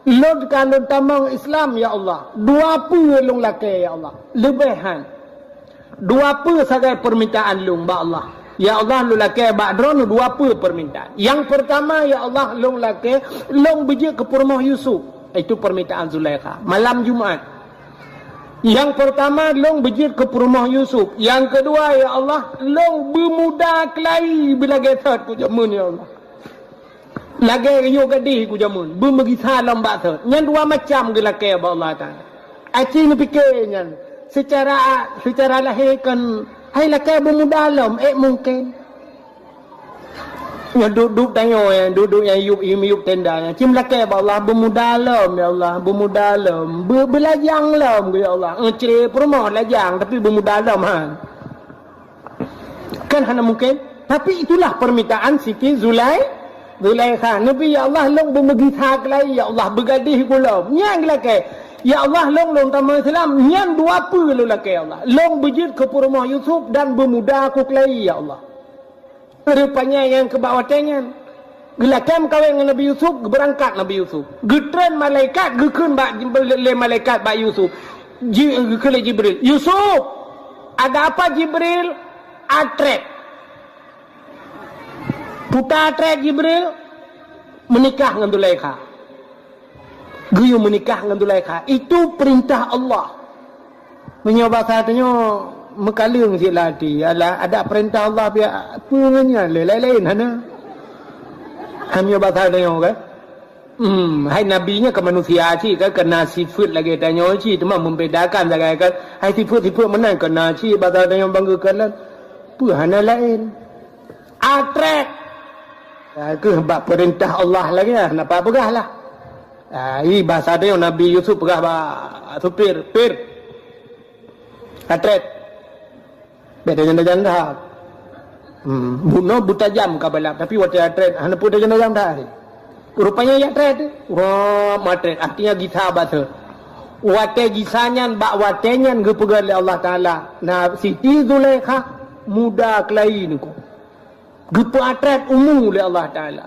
lôn ka lôn tamong Islam, ya Allah. Dua peue lôn lakèe, ya Allah. Leubeh han. Dua peue sagai peurmintaan lôn bak Allah. Ya Allah, lôn lakèe bak Droeneuh dua peue peurmintaan. Nyang peurtama, ya Allah, lôn lakèe lôn beujeuet keu peurumoh Yusuf." Itu peurmintaan Zulaikha. Malam Jumat. Nyang peurtama, lôn beujeuet keu peurumoh Yusuf. Nyang keudua, ya Allah, lôn beumuda keulayi beulagèe thot keu jameun, ya Allah. Lagèe yôh gadih keu jameun, beumeugisa lom bak thot. Nyan dua macam geulakèe bak Allah Taala. Aci neupike nyan, seucara, seucara lahé kon hai lakèe beumuda lom, ék mungken. Nyoe duek-duek tanyoe, nyan duek-duek nyang yup, miyup tenda nyan. Ci meulakèe bak Allah, beumuda lom, ya Allah, beumuda lom. Be-, beulajang lom, ya Allah. Eh, cre peurumoh lajang, tapi beumuda lom, ha. Kan hana mungken. Tapi itulah permintaan Siti Zulai-, Zulaikha. Nabi, "Ya Allah, lôn beumeugisa keulayi, ya Allah, beugadih keu lôn." Nyan geulakèe. "Ya Allah, lôn, lôn tamong Islam." Nyan dua peue lôn lakèe, ya Allah. "Lôn beujeuet keu peurumoh Yusuf dan beumuda keu keulayi, ya Allah." Rupanya nyang keu bak watèe nyan. Geulakèe meukawen ngon Nabi Yusuf, geubeurangkat Nabi Yusuf. Geutreun malaikat, geukheun bak, lé malaikat bak Yusuf. Ji-, geukheun lé Jibril, "Yusuf!" "Ada apa, Jibril?" "Atrét." "Peue ta atrét, Jibril?" "Meunikah ngon Zulaikha." Geuyue meunikah ngon Zulaikha. Itu peurintah Allah. Meunyoe basa tanyoe meukaleueng cit lam até, alah, adak peurintah Allah piak peue ngon nyan lé, laén-laén hana. Hai meunyoe basa tanyoe kan? Hmm, hai nabi nyan ka manusia cit kan, ka na sifeuet lagèe tanyoe cit, teuma membedakan sagai kan. Hai sifeuet-sifeuet meunan ka na cit basa tanyoe bangga kalon. Peue hana laén. Atrét. Ya, keuh bak peurintah Allah lagèe nyan, napa peugah lah. Ah, i basa tanyoe Nabi Yusuf peugah bak supir, "Pir, atrét." Bèk tajam-tajam that. Hmm, bunoe beutajam ka balap, tapi watèe atrét, hana peue tajam-tajam that. Rupanya jak trét, wah, matrét, artinya gisa basa. Watèe gisa nyan, bak watèe nyan geupeugah lé Allah Taala, na Siti Zulaikha muda keulayi niko. Geupeuatrét umu lé Allah Taala.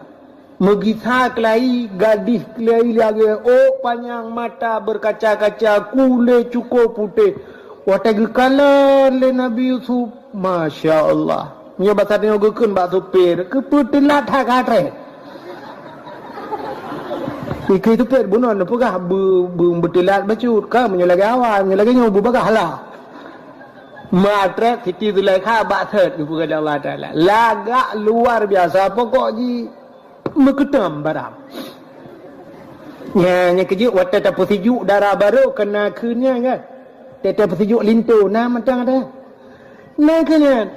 Meugisa keulayi, gadih keulayi lagèe ôk panyang, mata beurkaca-kaca, kulét cuko putéh. Watée geukalon lé Nabi Yusuf, masya Allah. Nyoe basa tanyoe geukheun bak supir, keupeue teulat that ka treb. Ikeu supir bunoe neupeugah beu-, beu-, beuteulat bacut, ka meunyoe lagée awai, meunyoe lagée nyoe beubagaih lah. Meutreb Siti Zulaikha bak thot geupeugah lé Allah Taala. Lagak luar biasa pokok jih. Meukeutam barang. Nya, nyang keujeuet watée tapeusijuek dara barô keunan kheun nyan kan. Watée tapeusijuek linto na mantong ada. Na kheun nyan.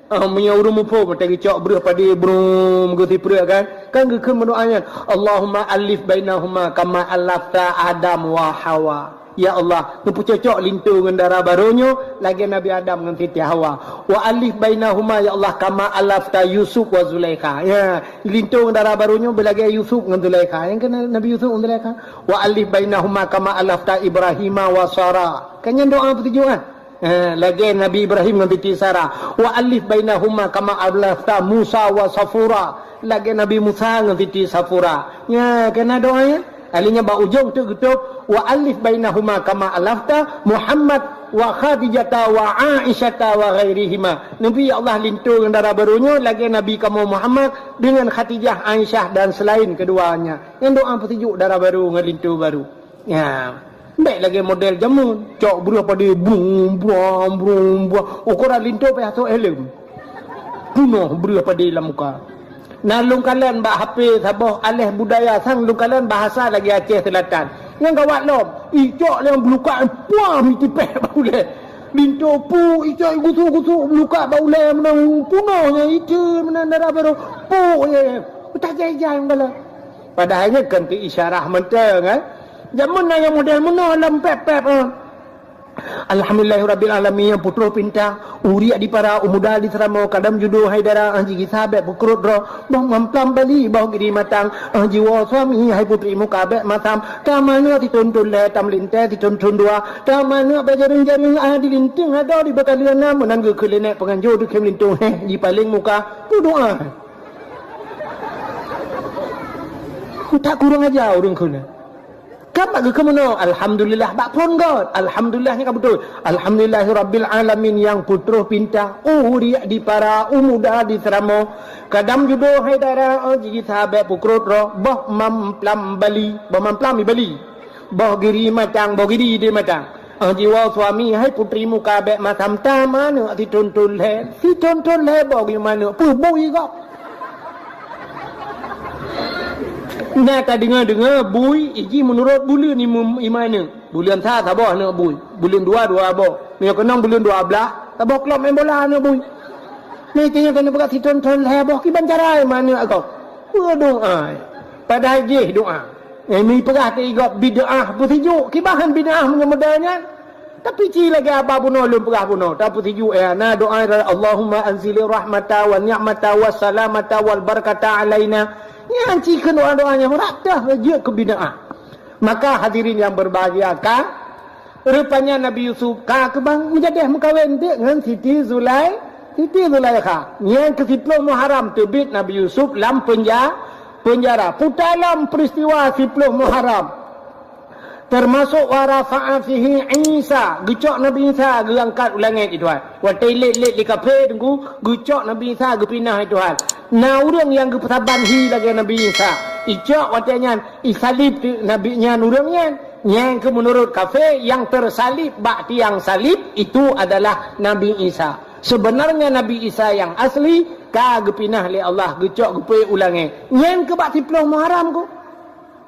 Ah, meunyoe ureuëng muphom watée geucok breuh padé brum geusipreuk kan. Kan geukheun meudoá nyan, "Allahumma alif bainahuma kama alafta Adam wa Hawa." Ya Allah, neupeucocok linto ngon dara barô nyoe lagée Nabi Adam ngon Siti Hawa. Wa alif bainahuma ya Allah kama alafta Yusuf wa Zulaikha. Ya, linto ngon dara barô nyoe beulagée Yusuf ngon Zulaikha. Nyang keunan Nabi Yusuf ngon Zulaikha. Wa alif bainahuma kama alafta Ibrahima wa Sara. Kan nyan doá peutujuh kan? Eh, lagée Nabi Ibrahim ngon Siti Sara. Wa alif bainahuma kama alafta Musa wa Safura. Lagée Nabi Musa ngon Siti Safura. Nya, keunan doá nyan. Akhirnya bak ujong teuk geutôb, "Wa alif bainahuma kama alafta Muhammad wa Khadijata wa Aisyata wa ghairihima." Nabi ya Allah linto ngon dara barô nyoe lagée Nabi kamoe Muhammad dengan Khadijah, Aisyah dan selain keduanya. Nyang doá peusijuek dara barô ngon linto barô. Ya. Bék lagée model jameun, cok breuh padé brum brum brum brum. Ukoran linto payah sok helm. Punoh breuh padé lam muka. Na lôn kalon bak H P saboh aleh budaya sang lôn kalon bahasa lagée Aceh Selatan. Nyang gawat lom, icok nyang beulukak puam itipéh bak ulée. Linto pu icok gusuk-gusuk beulukak bak ulée meunan punoh nyang ite meunan dara barô. Pu ye. Utak jai-jai meunan. Padahai nyan kan keu isyarah mantong, eh. Jameun na nyang model meunoe lom pép-pép, eh. Alhamdulillahirabbil alamin, nyang putôh pinta, uriek di para, u muda di seuramoe, kadam judo hai dara, ah, jigisa bék peukrot droe, boh mamplam bali, boh giri matang, ah, jiwoe suami hai putri muka bék masam, tamaneuk sithon-thon lhée, tameulintée sithon-thon dua, tamaneuk bék jareueng-jareueng, ah, di linteung adoe di beukaleueng na, meunan geukheun lé nèk peunganjo di khem linto, heh, di paleng muka, peudoa. Utak kurang aja ureueng kheun. Kan bak geukheun meunoe, alhamdulillah bak phon göt. Alhamdulillah nyan ka beutôi. Alhamdulillahirabbil alamin nyang putôh pinta, uriek di para, u muda di seuramoe. Kadam judo hai dara, oh, jigisa bék peukrot droe, boh mamplam bali, boh mamplam i bali. Boh giri matang, boh giri di matang. Ah, jiwoe suami, hai putri muka bék masam tamaneuk sithon-thon lhée. Sithon-thon lhée boh giri maneuk, peue bui gob. Na tadeungoe-deungoe bui iji meunurot buleuen i mu-, i maneuk. Buleuen sa saboh aneuk bui. Buleuen dua, dua boh. Meunyoe keunong buleuen dua blaih, saboh klub main bola aneuk bui. Nyan tanyoe keuneuk peugah sithon-thon lhée boh kiban cara i maneuk gob. Peue doá. Padahai jih doá. Nyang mi peugah teuh i gob bid'ah peusijuek, kiban han bid'ah meunyoe model nyan. Tapi ci lagée haba bunoe lôn peugah bunoe, tapeusijuek ya, na doá, "Allahumma anzili rahmata wa ni'mata wa salamata wal barakata alaina." Nyan ci keu doá-doá nyang rab teuh jeuet keu bid'ah. Maka hadirin yang berbahagia, ka Rupanya Nabi Yusuf ka keubang meujadeh meukawen teuk ngon Siti Zulai-, Siti Zulaikha. Nyang keu siploh Muharram teubiet Nabi Yusuf lam peunja-, peunjara. Puta lom peuristiwa siploh Muharram. Teumasok wa rafa'a fihi Isa, geucok Nabi Isa geuangkat u langét, Tuhan. Watée lét-lét di kafé teungku, geucok Nabi Isa geupinah, Tuhan. Na ureuëng nyang geupeusaban hi lagée Nabi Isa. Icok watée nyan, isalib Nabi nyan ureuëng nyan. Nyang keu meunurot kafé nyang teusalib bak tiang salib itu adalah Nabi Isa. Sebenarnya Nabi Isa nyang asli ka geupinah lé Allah geucok geupeu u langét. Nyan keu bak siploh Muharram ku.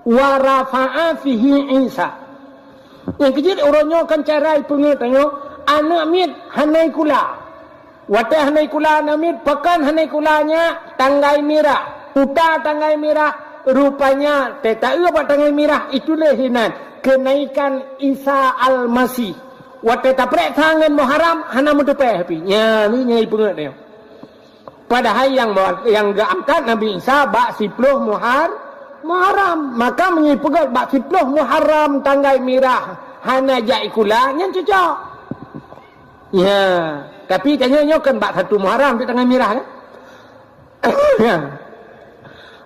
Wa rafa'a fihi Isa. Nyang keujeuet uroe nyoe kan cara ipeungeut tanyoe, aneuëk miet hana ikula. Watée hana ikula aneuëk miet, pakon hana ikula nyak tanggai mirah. Uta tanggai mirah, rupanya teuta eu bak tanggai mirah itulah hinan kenaikan Isa Almasih. Watée tapreksa ngon Muharram hana meuteupée pih. Nya ni nyang ipeungeut nyoe. Padahai nyang mo-, nyang geuangkat Nabi Isa bak siploh Muhar-, Muharram. Maka meunyoe ipeugah bak siploh Muharram tanggai mirah hana jak ikula, nyan cocok. Ya, tapi tanyoe nyoe kan bak satu Muharram tu tanggai mirah, kan? Ya.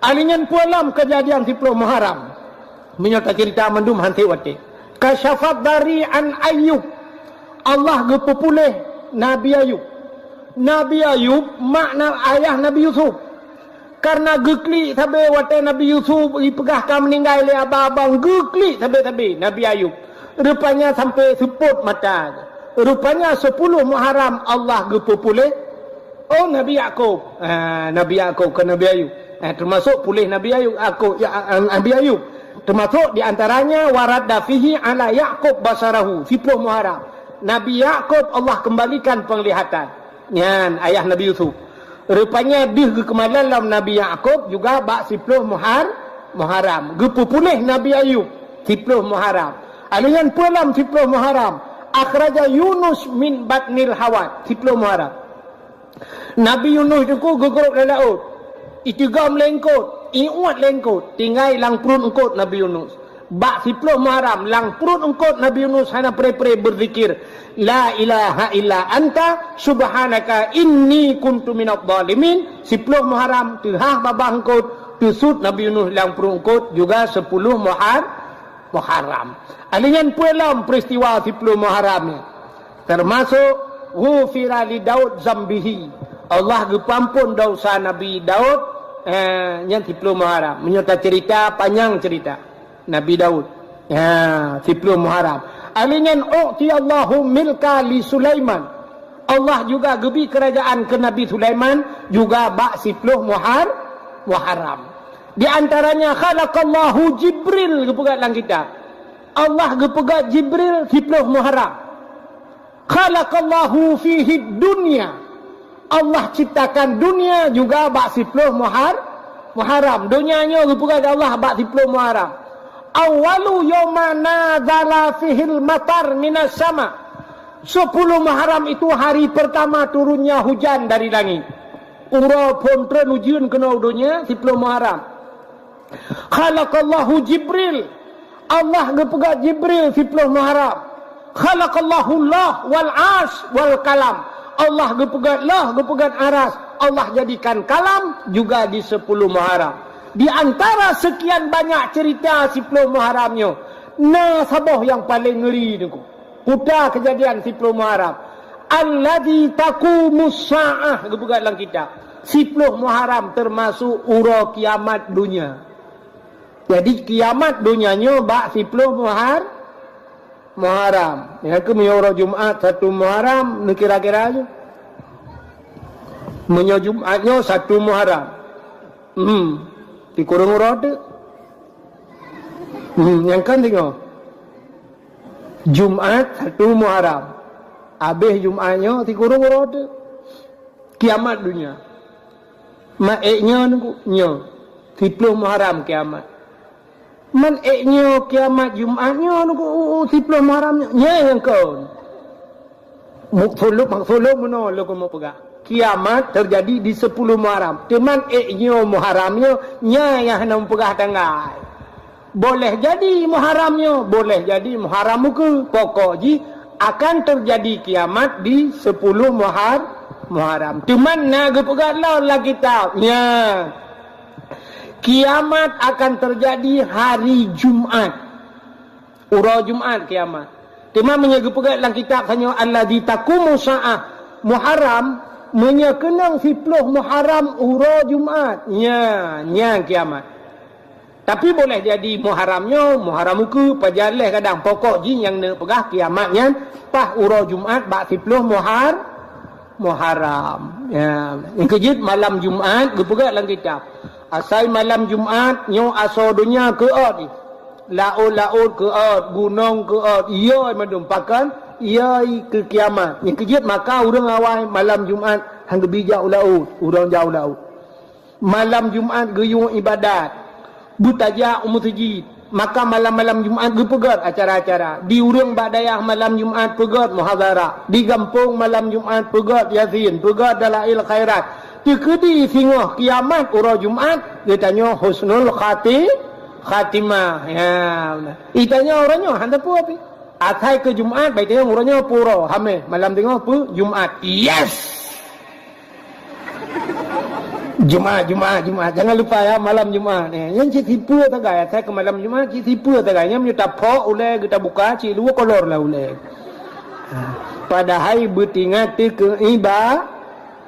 Ahli nyan peue lom keujadian siploh Muharram. Meunyoe tacerita mandum hanté watée. Kasyafat dari an Ayyub. Allah geupeupuléh Nabi Ayub. Nabi Ayub, mak na-, ayah Nabi Yusuf. Karena geuklik sabe watée Nabi Yusuf jipeugah ka meuninggai lé abang-abang, geuklik sabe-sabe Nabi Ayub. Rupanya sampai seupôt mata. Rupanya sepuluh Muharram Allah geupeupuléh. Oh, Nabi Yakub. Ha, Nabi Yakub, ke Nabi Ayub. Ha, termasuk puléh Nabi Ayub, Yakub, ya, Nabi Ayub. Termasuk di antaranya, "Wa radda fihi ala Yakub basarahu", siplôh Muharram. Nabi Yakub Allah kembalikan penglihatan. Nyan, ayah Nabi Yusuf. Rupanya deuh geukeumalan lom Nabi Yakub juga bak siplôh Muhar-, Muharram. Geupeupuléh Nabi Ayub, siplôh Muharram. Aleuh nyan peue lom siplôh Muharram? Akhraja Yunus min batnil hawat, siplôh Muharram. Nabi Yunus teungku geugrôp lam laôt. Itigom lé eungkôt, iuet lé eungkôt, tinggai lam pruet eungkôt Nabi Yunus. Bak siplôh Muharram, lam pruet eungkôt Nabi Yunus hana pre-pre beuzikir, "La ilaha illa anta subhanaka inni kuntu minadh dhalimin." Siplôh Muharram, teuhah babah eungkôt, teusut Nabi Yunus lam pruet eungkôt juga sepuluh Muhar-, Muharram. Aleuh nyan peue lom peristiwa siplôh Muharram nyan? Termasuk, "Ghufira li Daud zambihi." Allah geupeuampôn dosa Nabi Daud, eh, nyan siplôh Muharram. Meunyoe tacerita, panyang cerita Nabi Daud. Ya, siplôh Muharram. Aleuh nyan, "U'tiyallahu milka li Sulaiman." Allah juga geubri kerajaan keu Nabi Sulaiman juga bak siplôh Muhar-, Muharram. Di antaranya, khalaqallahu Jibril, geupeugah lam kitab. Allah geupeugah Jibril siplôh Muharram. Khalaqallahu fihi dunya. Allah ciptakan dunia juga bak siplôh Muhar-, Muharram. Dunia nyoe geupeugah lé Allah bak siplôh Muharram. Awwalu yauma nazala fihil matar minas sama. Sepuluh Muharram itu hari pertama turunnya hujan dari langit. Uroe phon treun ujeuen keunoe donya, siplôh Muharram. Khalaqallahu Jibril. Allah geupeugah Jibril siplôh Muharram. Khalaqallahu Allah wal Arsh wal Kalam. Allah geupeugah Allah, geupeugah Aras. Allah jadikan kalam juga di sepuluh Muharram. Di antara sekian banyak cerita siplôh Muharram nyoe, na saboh nyang paléng ngeri teungku. Kuta keujadian siplôh Muharram. Alladzi taqumus sa'ah, geupeugah lam kitab. Siplôh Muharram teumasuk uroe kiamat donya. Jadi, kiamat donya nyoe bak siplôh Muhar-, Muharram. Nyan keuh meunyoe uroe Jumat satu Muharram, neukira-kira ju. Meunyoe Jumat nyoe satu Muharram. Hmm. Sikureueng uroe teuk. Hmm, nyang kan singoh. Jumat satu Muharram. Abéh Jumat nyoe sikureueng uroe teuk. Kiamat donya. Man ék nyoe teungku, nyoe. Siplôh Muharram kiamat. Man ék nyoe kiamat Jumat nyoe teungku, u, u, siplôh Muharram nyoe. Nyan nyang kon. Maksud lôn, maksud lôn meunoe lôn keuneuk peugah. Kiamat teujadi di sepuluh Muharram. Teuma ék nyoe Muharram nyoe, nyan nyang hana meupeugah tanggai. Boleh jadi Muharram nyoe, boleh jadi Muharram ukeue. Pokok jih akan teujadi kiamat di sepuluh Muhar-, Muharram. Teuma na geupeugah lom lam kitab. Nyan. Kiamat akan teujadi hari Jumat. Uroe Jumat kiamat. Teuma meunyoe geupeugah lam kitab tanyoe, "Alladzi taqumu sa'ah Muharram", meunyoe keunong siplôh Muharram uroe Jumat, nyan, nyan kiamat. Tapi boleh jadi Muharram nyoe, Muharram ukeue, pajan lheueh kadang. Pokok jih nyang neupeugah kiamat nyan paih uroe Jumat bak siplôh Muhar-, Muharram. Ya, nyang keujeuet malam Jumat geupeugah lam kitab. Asai malam Jumat nyoe asoe donya keuôt. Laôt-laôt keuôt, gunong keuôt, iyoi mandum pakon, iyoi keu kiamat. Nyang keujeuet maka ureuëng awai malam Jumat han geubi jak u laôt, ureuëng jak u laôt. Malam Jumat geuyue iébadat, beutajak u meuseujid. Maka malam-malam Jumat geupeugét acara-acara. Di ureuëng bak dayah malam Jumat peugét muhadharah. Di gampông malam Jumat peugét Yasin, peugét dalail khairat. Teukeudi singoh kiamat uroe Jumat, geutanyoe husnul khati-, khatimah. Ya, beuna. Itanyoe uroe nyoe hana peue pih. Asai keu Jumat, bai tanyong uroe nyoe peue uroe, Hamèh, malam teungoh peue? Jumat. Yes! Jumat, Jumat, Jumat. Jangan lupa ya, malam Jumat. Eh, nyan cit sipeue sagai, asai keu malam Jumat, cit sipeue sagai. Nyan meunyoe taphok ulèe, geuta buka, cit luwa kolor lah ulèe. Padahai beutingat teu keu iba-,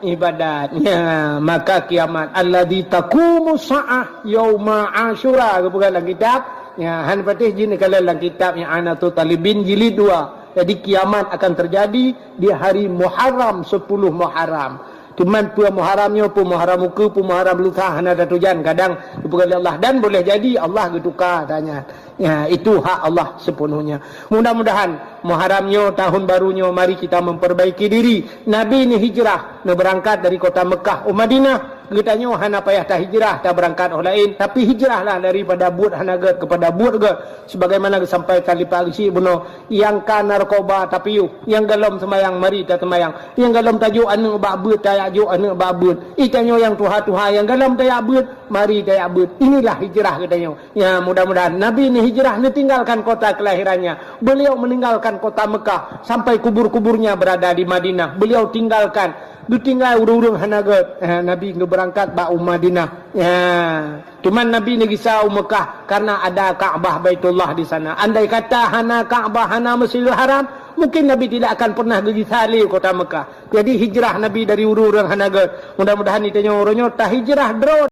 ibadat. Ya, maka kiamat, alladzi taqumu sa'ah yauma Asyura, geupeugah lam kitab. Ya, han patéh jih neukalon lam kitab I'anatut Talibin jilid dua. Jadi kiamat akan terjadi di hari Muharram, sepuluh Muharram. Cuman peue Muharram nyoe, peue Muharram ukeue, peue Muharram lusa, hana tatujan. Kadang geupeugah lé Allah, dan boleh jadi Allah geutuka, tanya. Ya, itu hak Allah sepenuhnya. Mudah-mudahan Muharram nyoe, tahun baru nyoe, mari kita memperbaiki diri. Nabi ni hijrah, neubeurangkat dari kota Mekah u Madinah. Geutanyoe hana payah tahijrah, tabeurangkat óh laén, tapi hijrahlah daripada buet hana gét kepada buet gét. Sebagaimana geusampaikan lé Pak Geuchik bunoe, nyang ka narkoba tapiôh, nyang golom seumayang mari taseumayang, nyang golom tajok aneuëk bak beuet tajak jok aneuëk bak beuet. Geutanyoe nyang tuha-tuha, nyang golom tajak beuet, mari tajak beuet. Inilah hijrah geutanyoe. Ya, mudah-mudahan Nabi ni hijrah, neutinggalkan kota kelahirannya. Beliau meninggalkan kota Mekah sampai kubur-kuburnya berada di Madinah. Beliau tinggalkan, geutinggai ureuëng-ureuëng hana gét. Ha, Nabi geubeurangkat bak u Madinah. Ya. Cuman Nabi neugisa u Mekah karena ada Ka'bah Baitullah di sana. Andai kata hana Ka'bah, hana Masjidil Haram, mungkin Nabi tidak akan pernah geugisa lé kota Mekah. Jadi hijrah Nabi dari ureuëng-ureuëng hana gét. Mudah-mudahan geutanyoe uroe nyoe tahijrah droe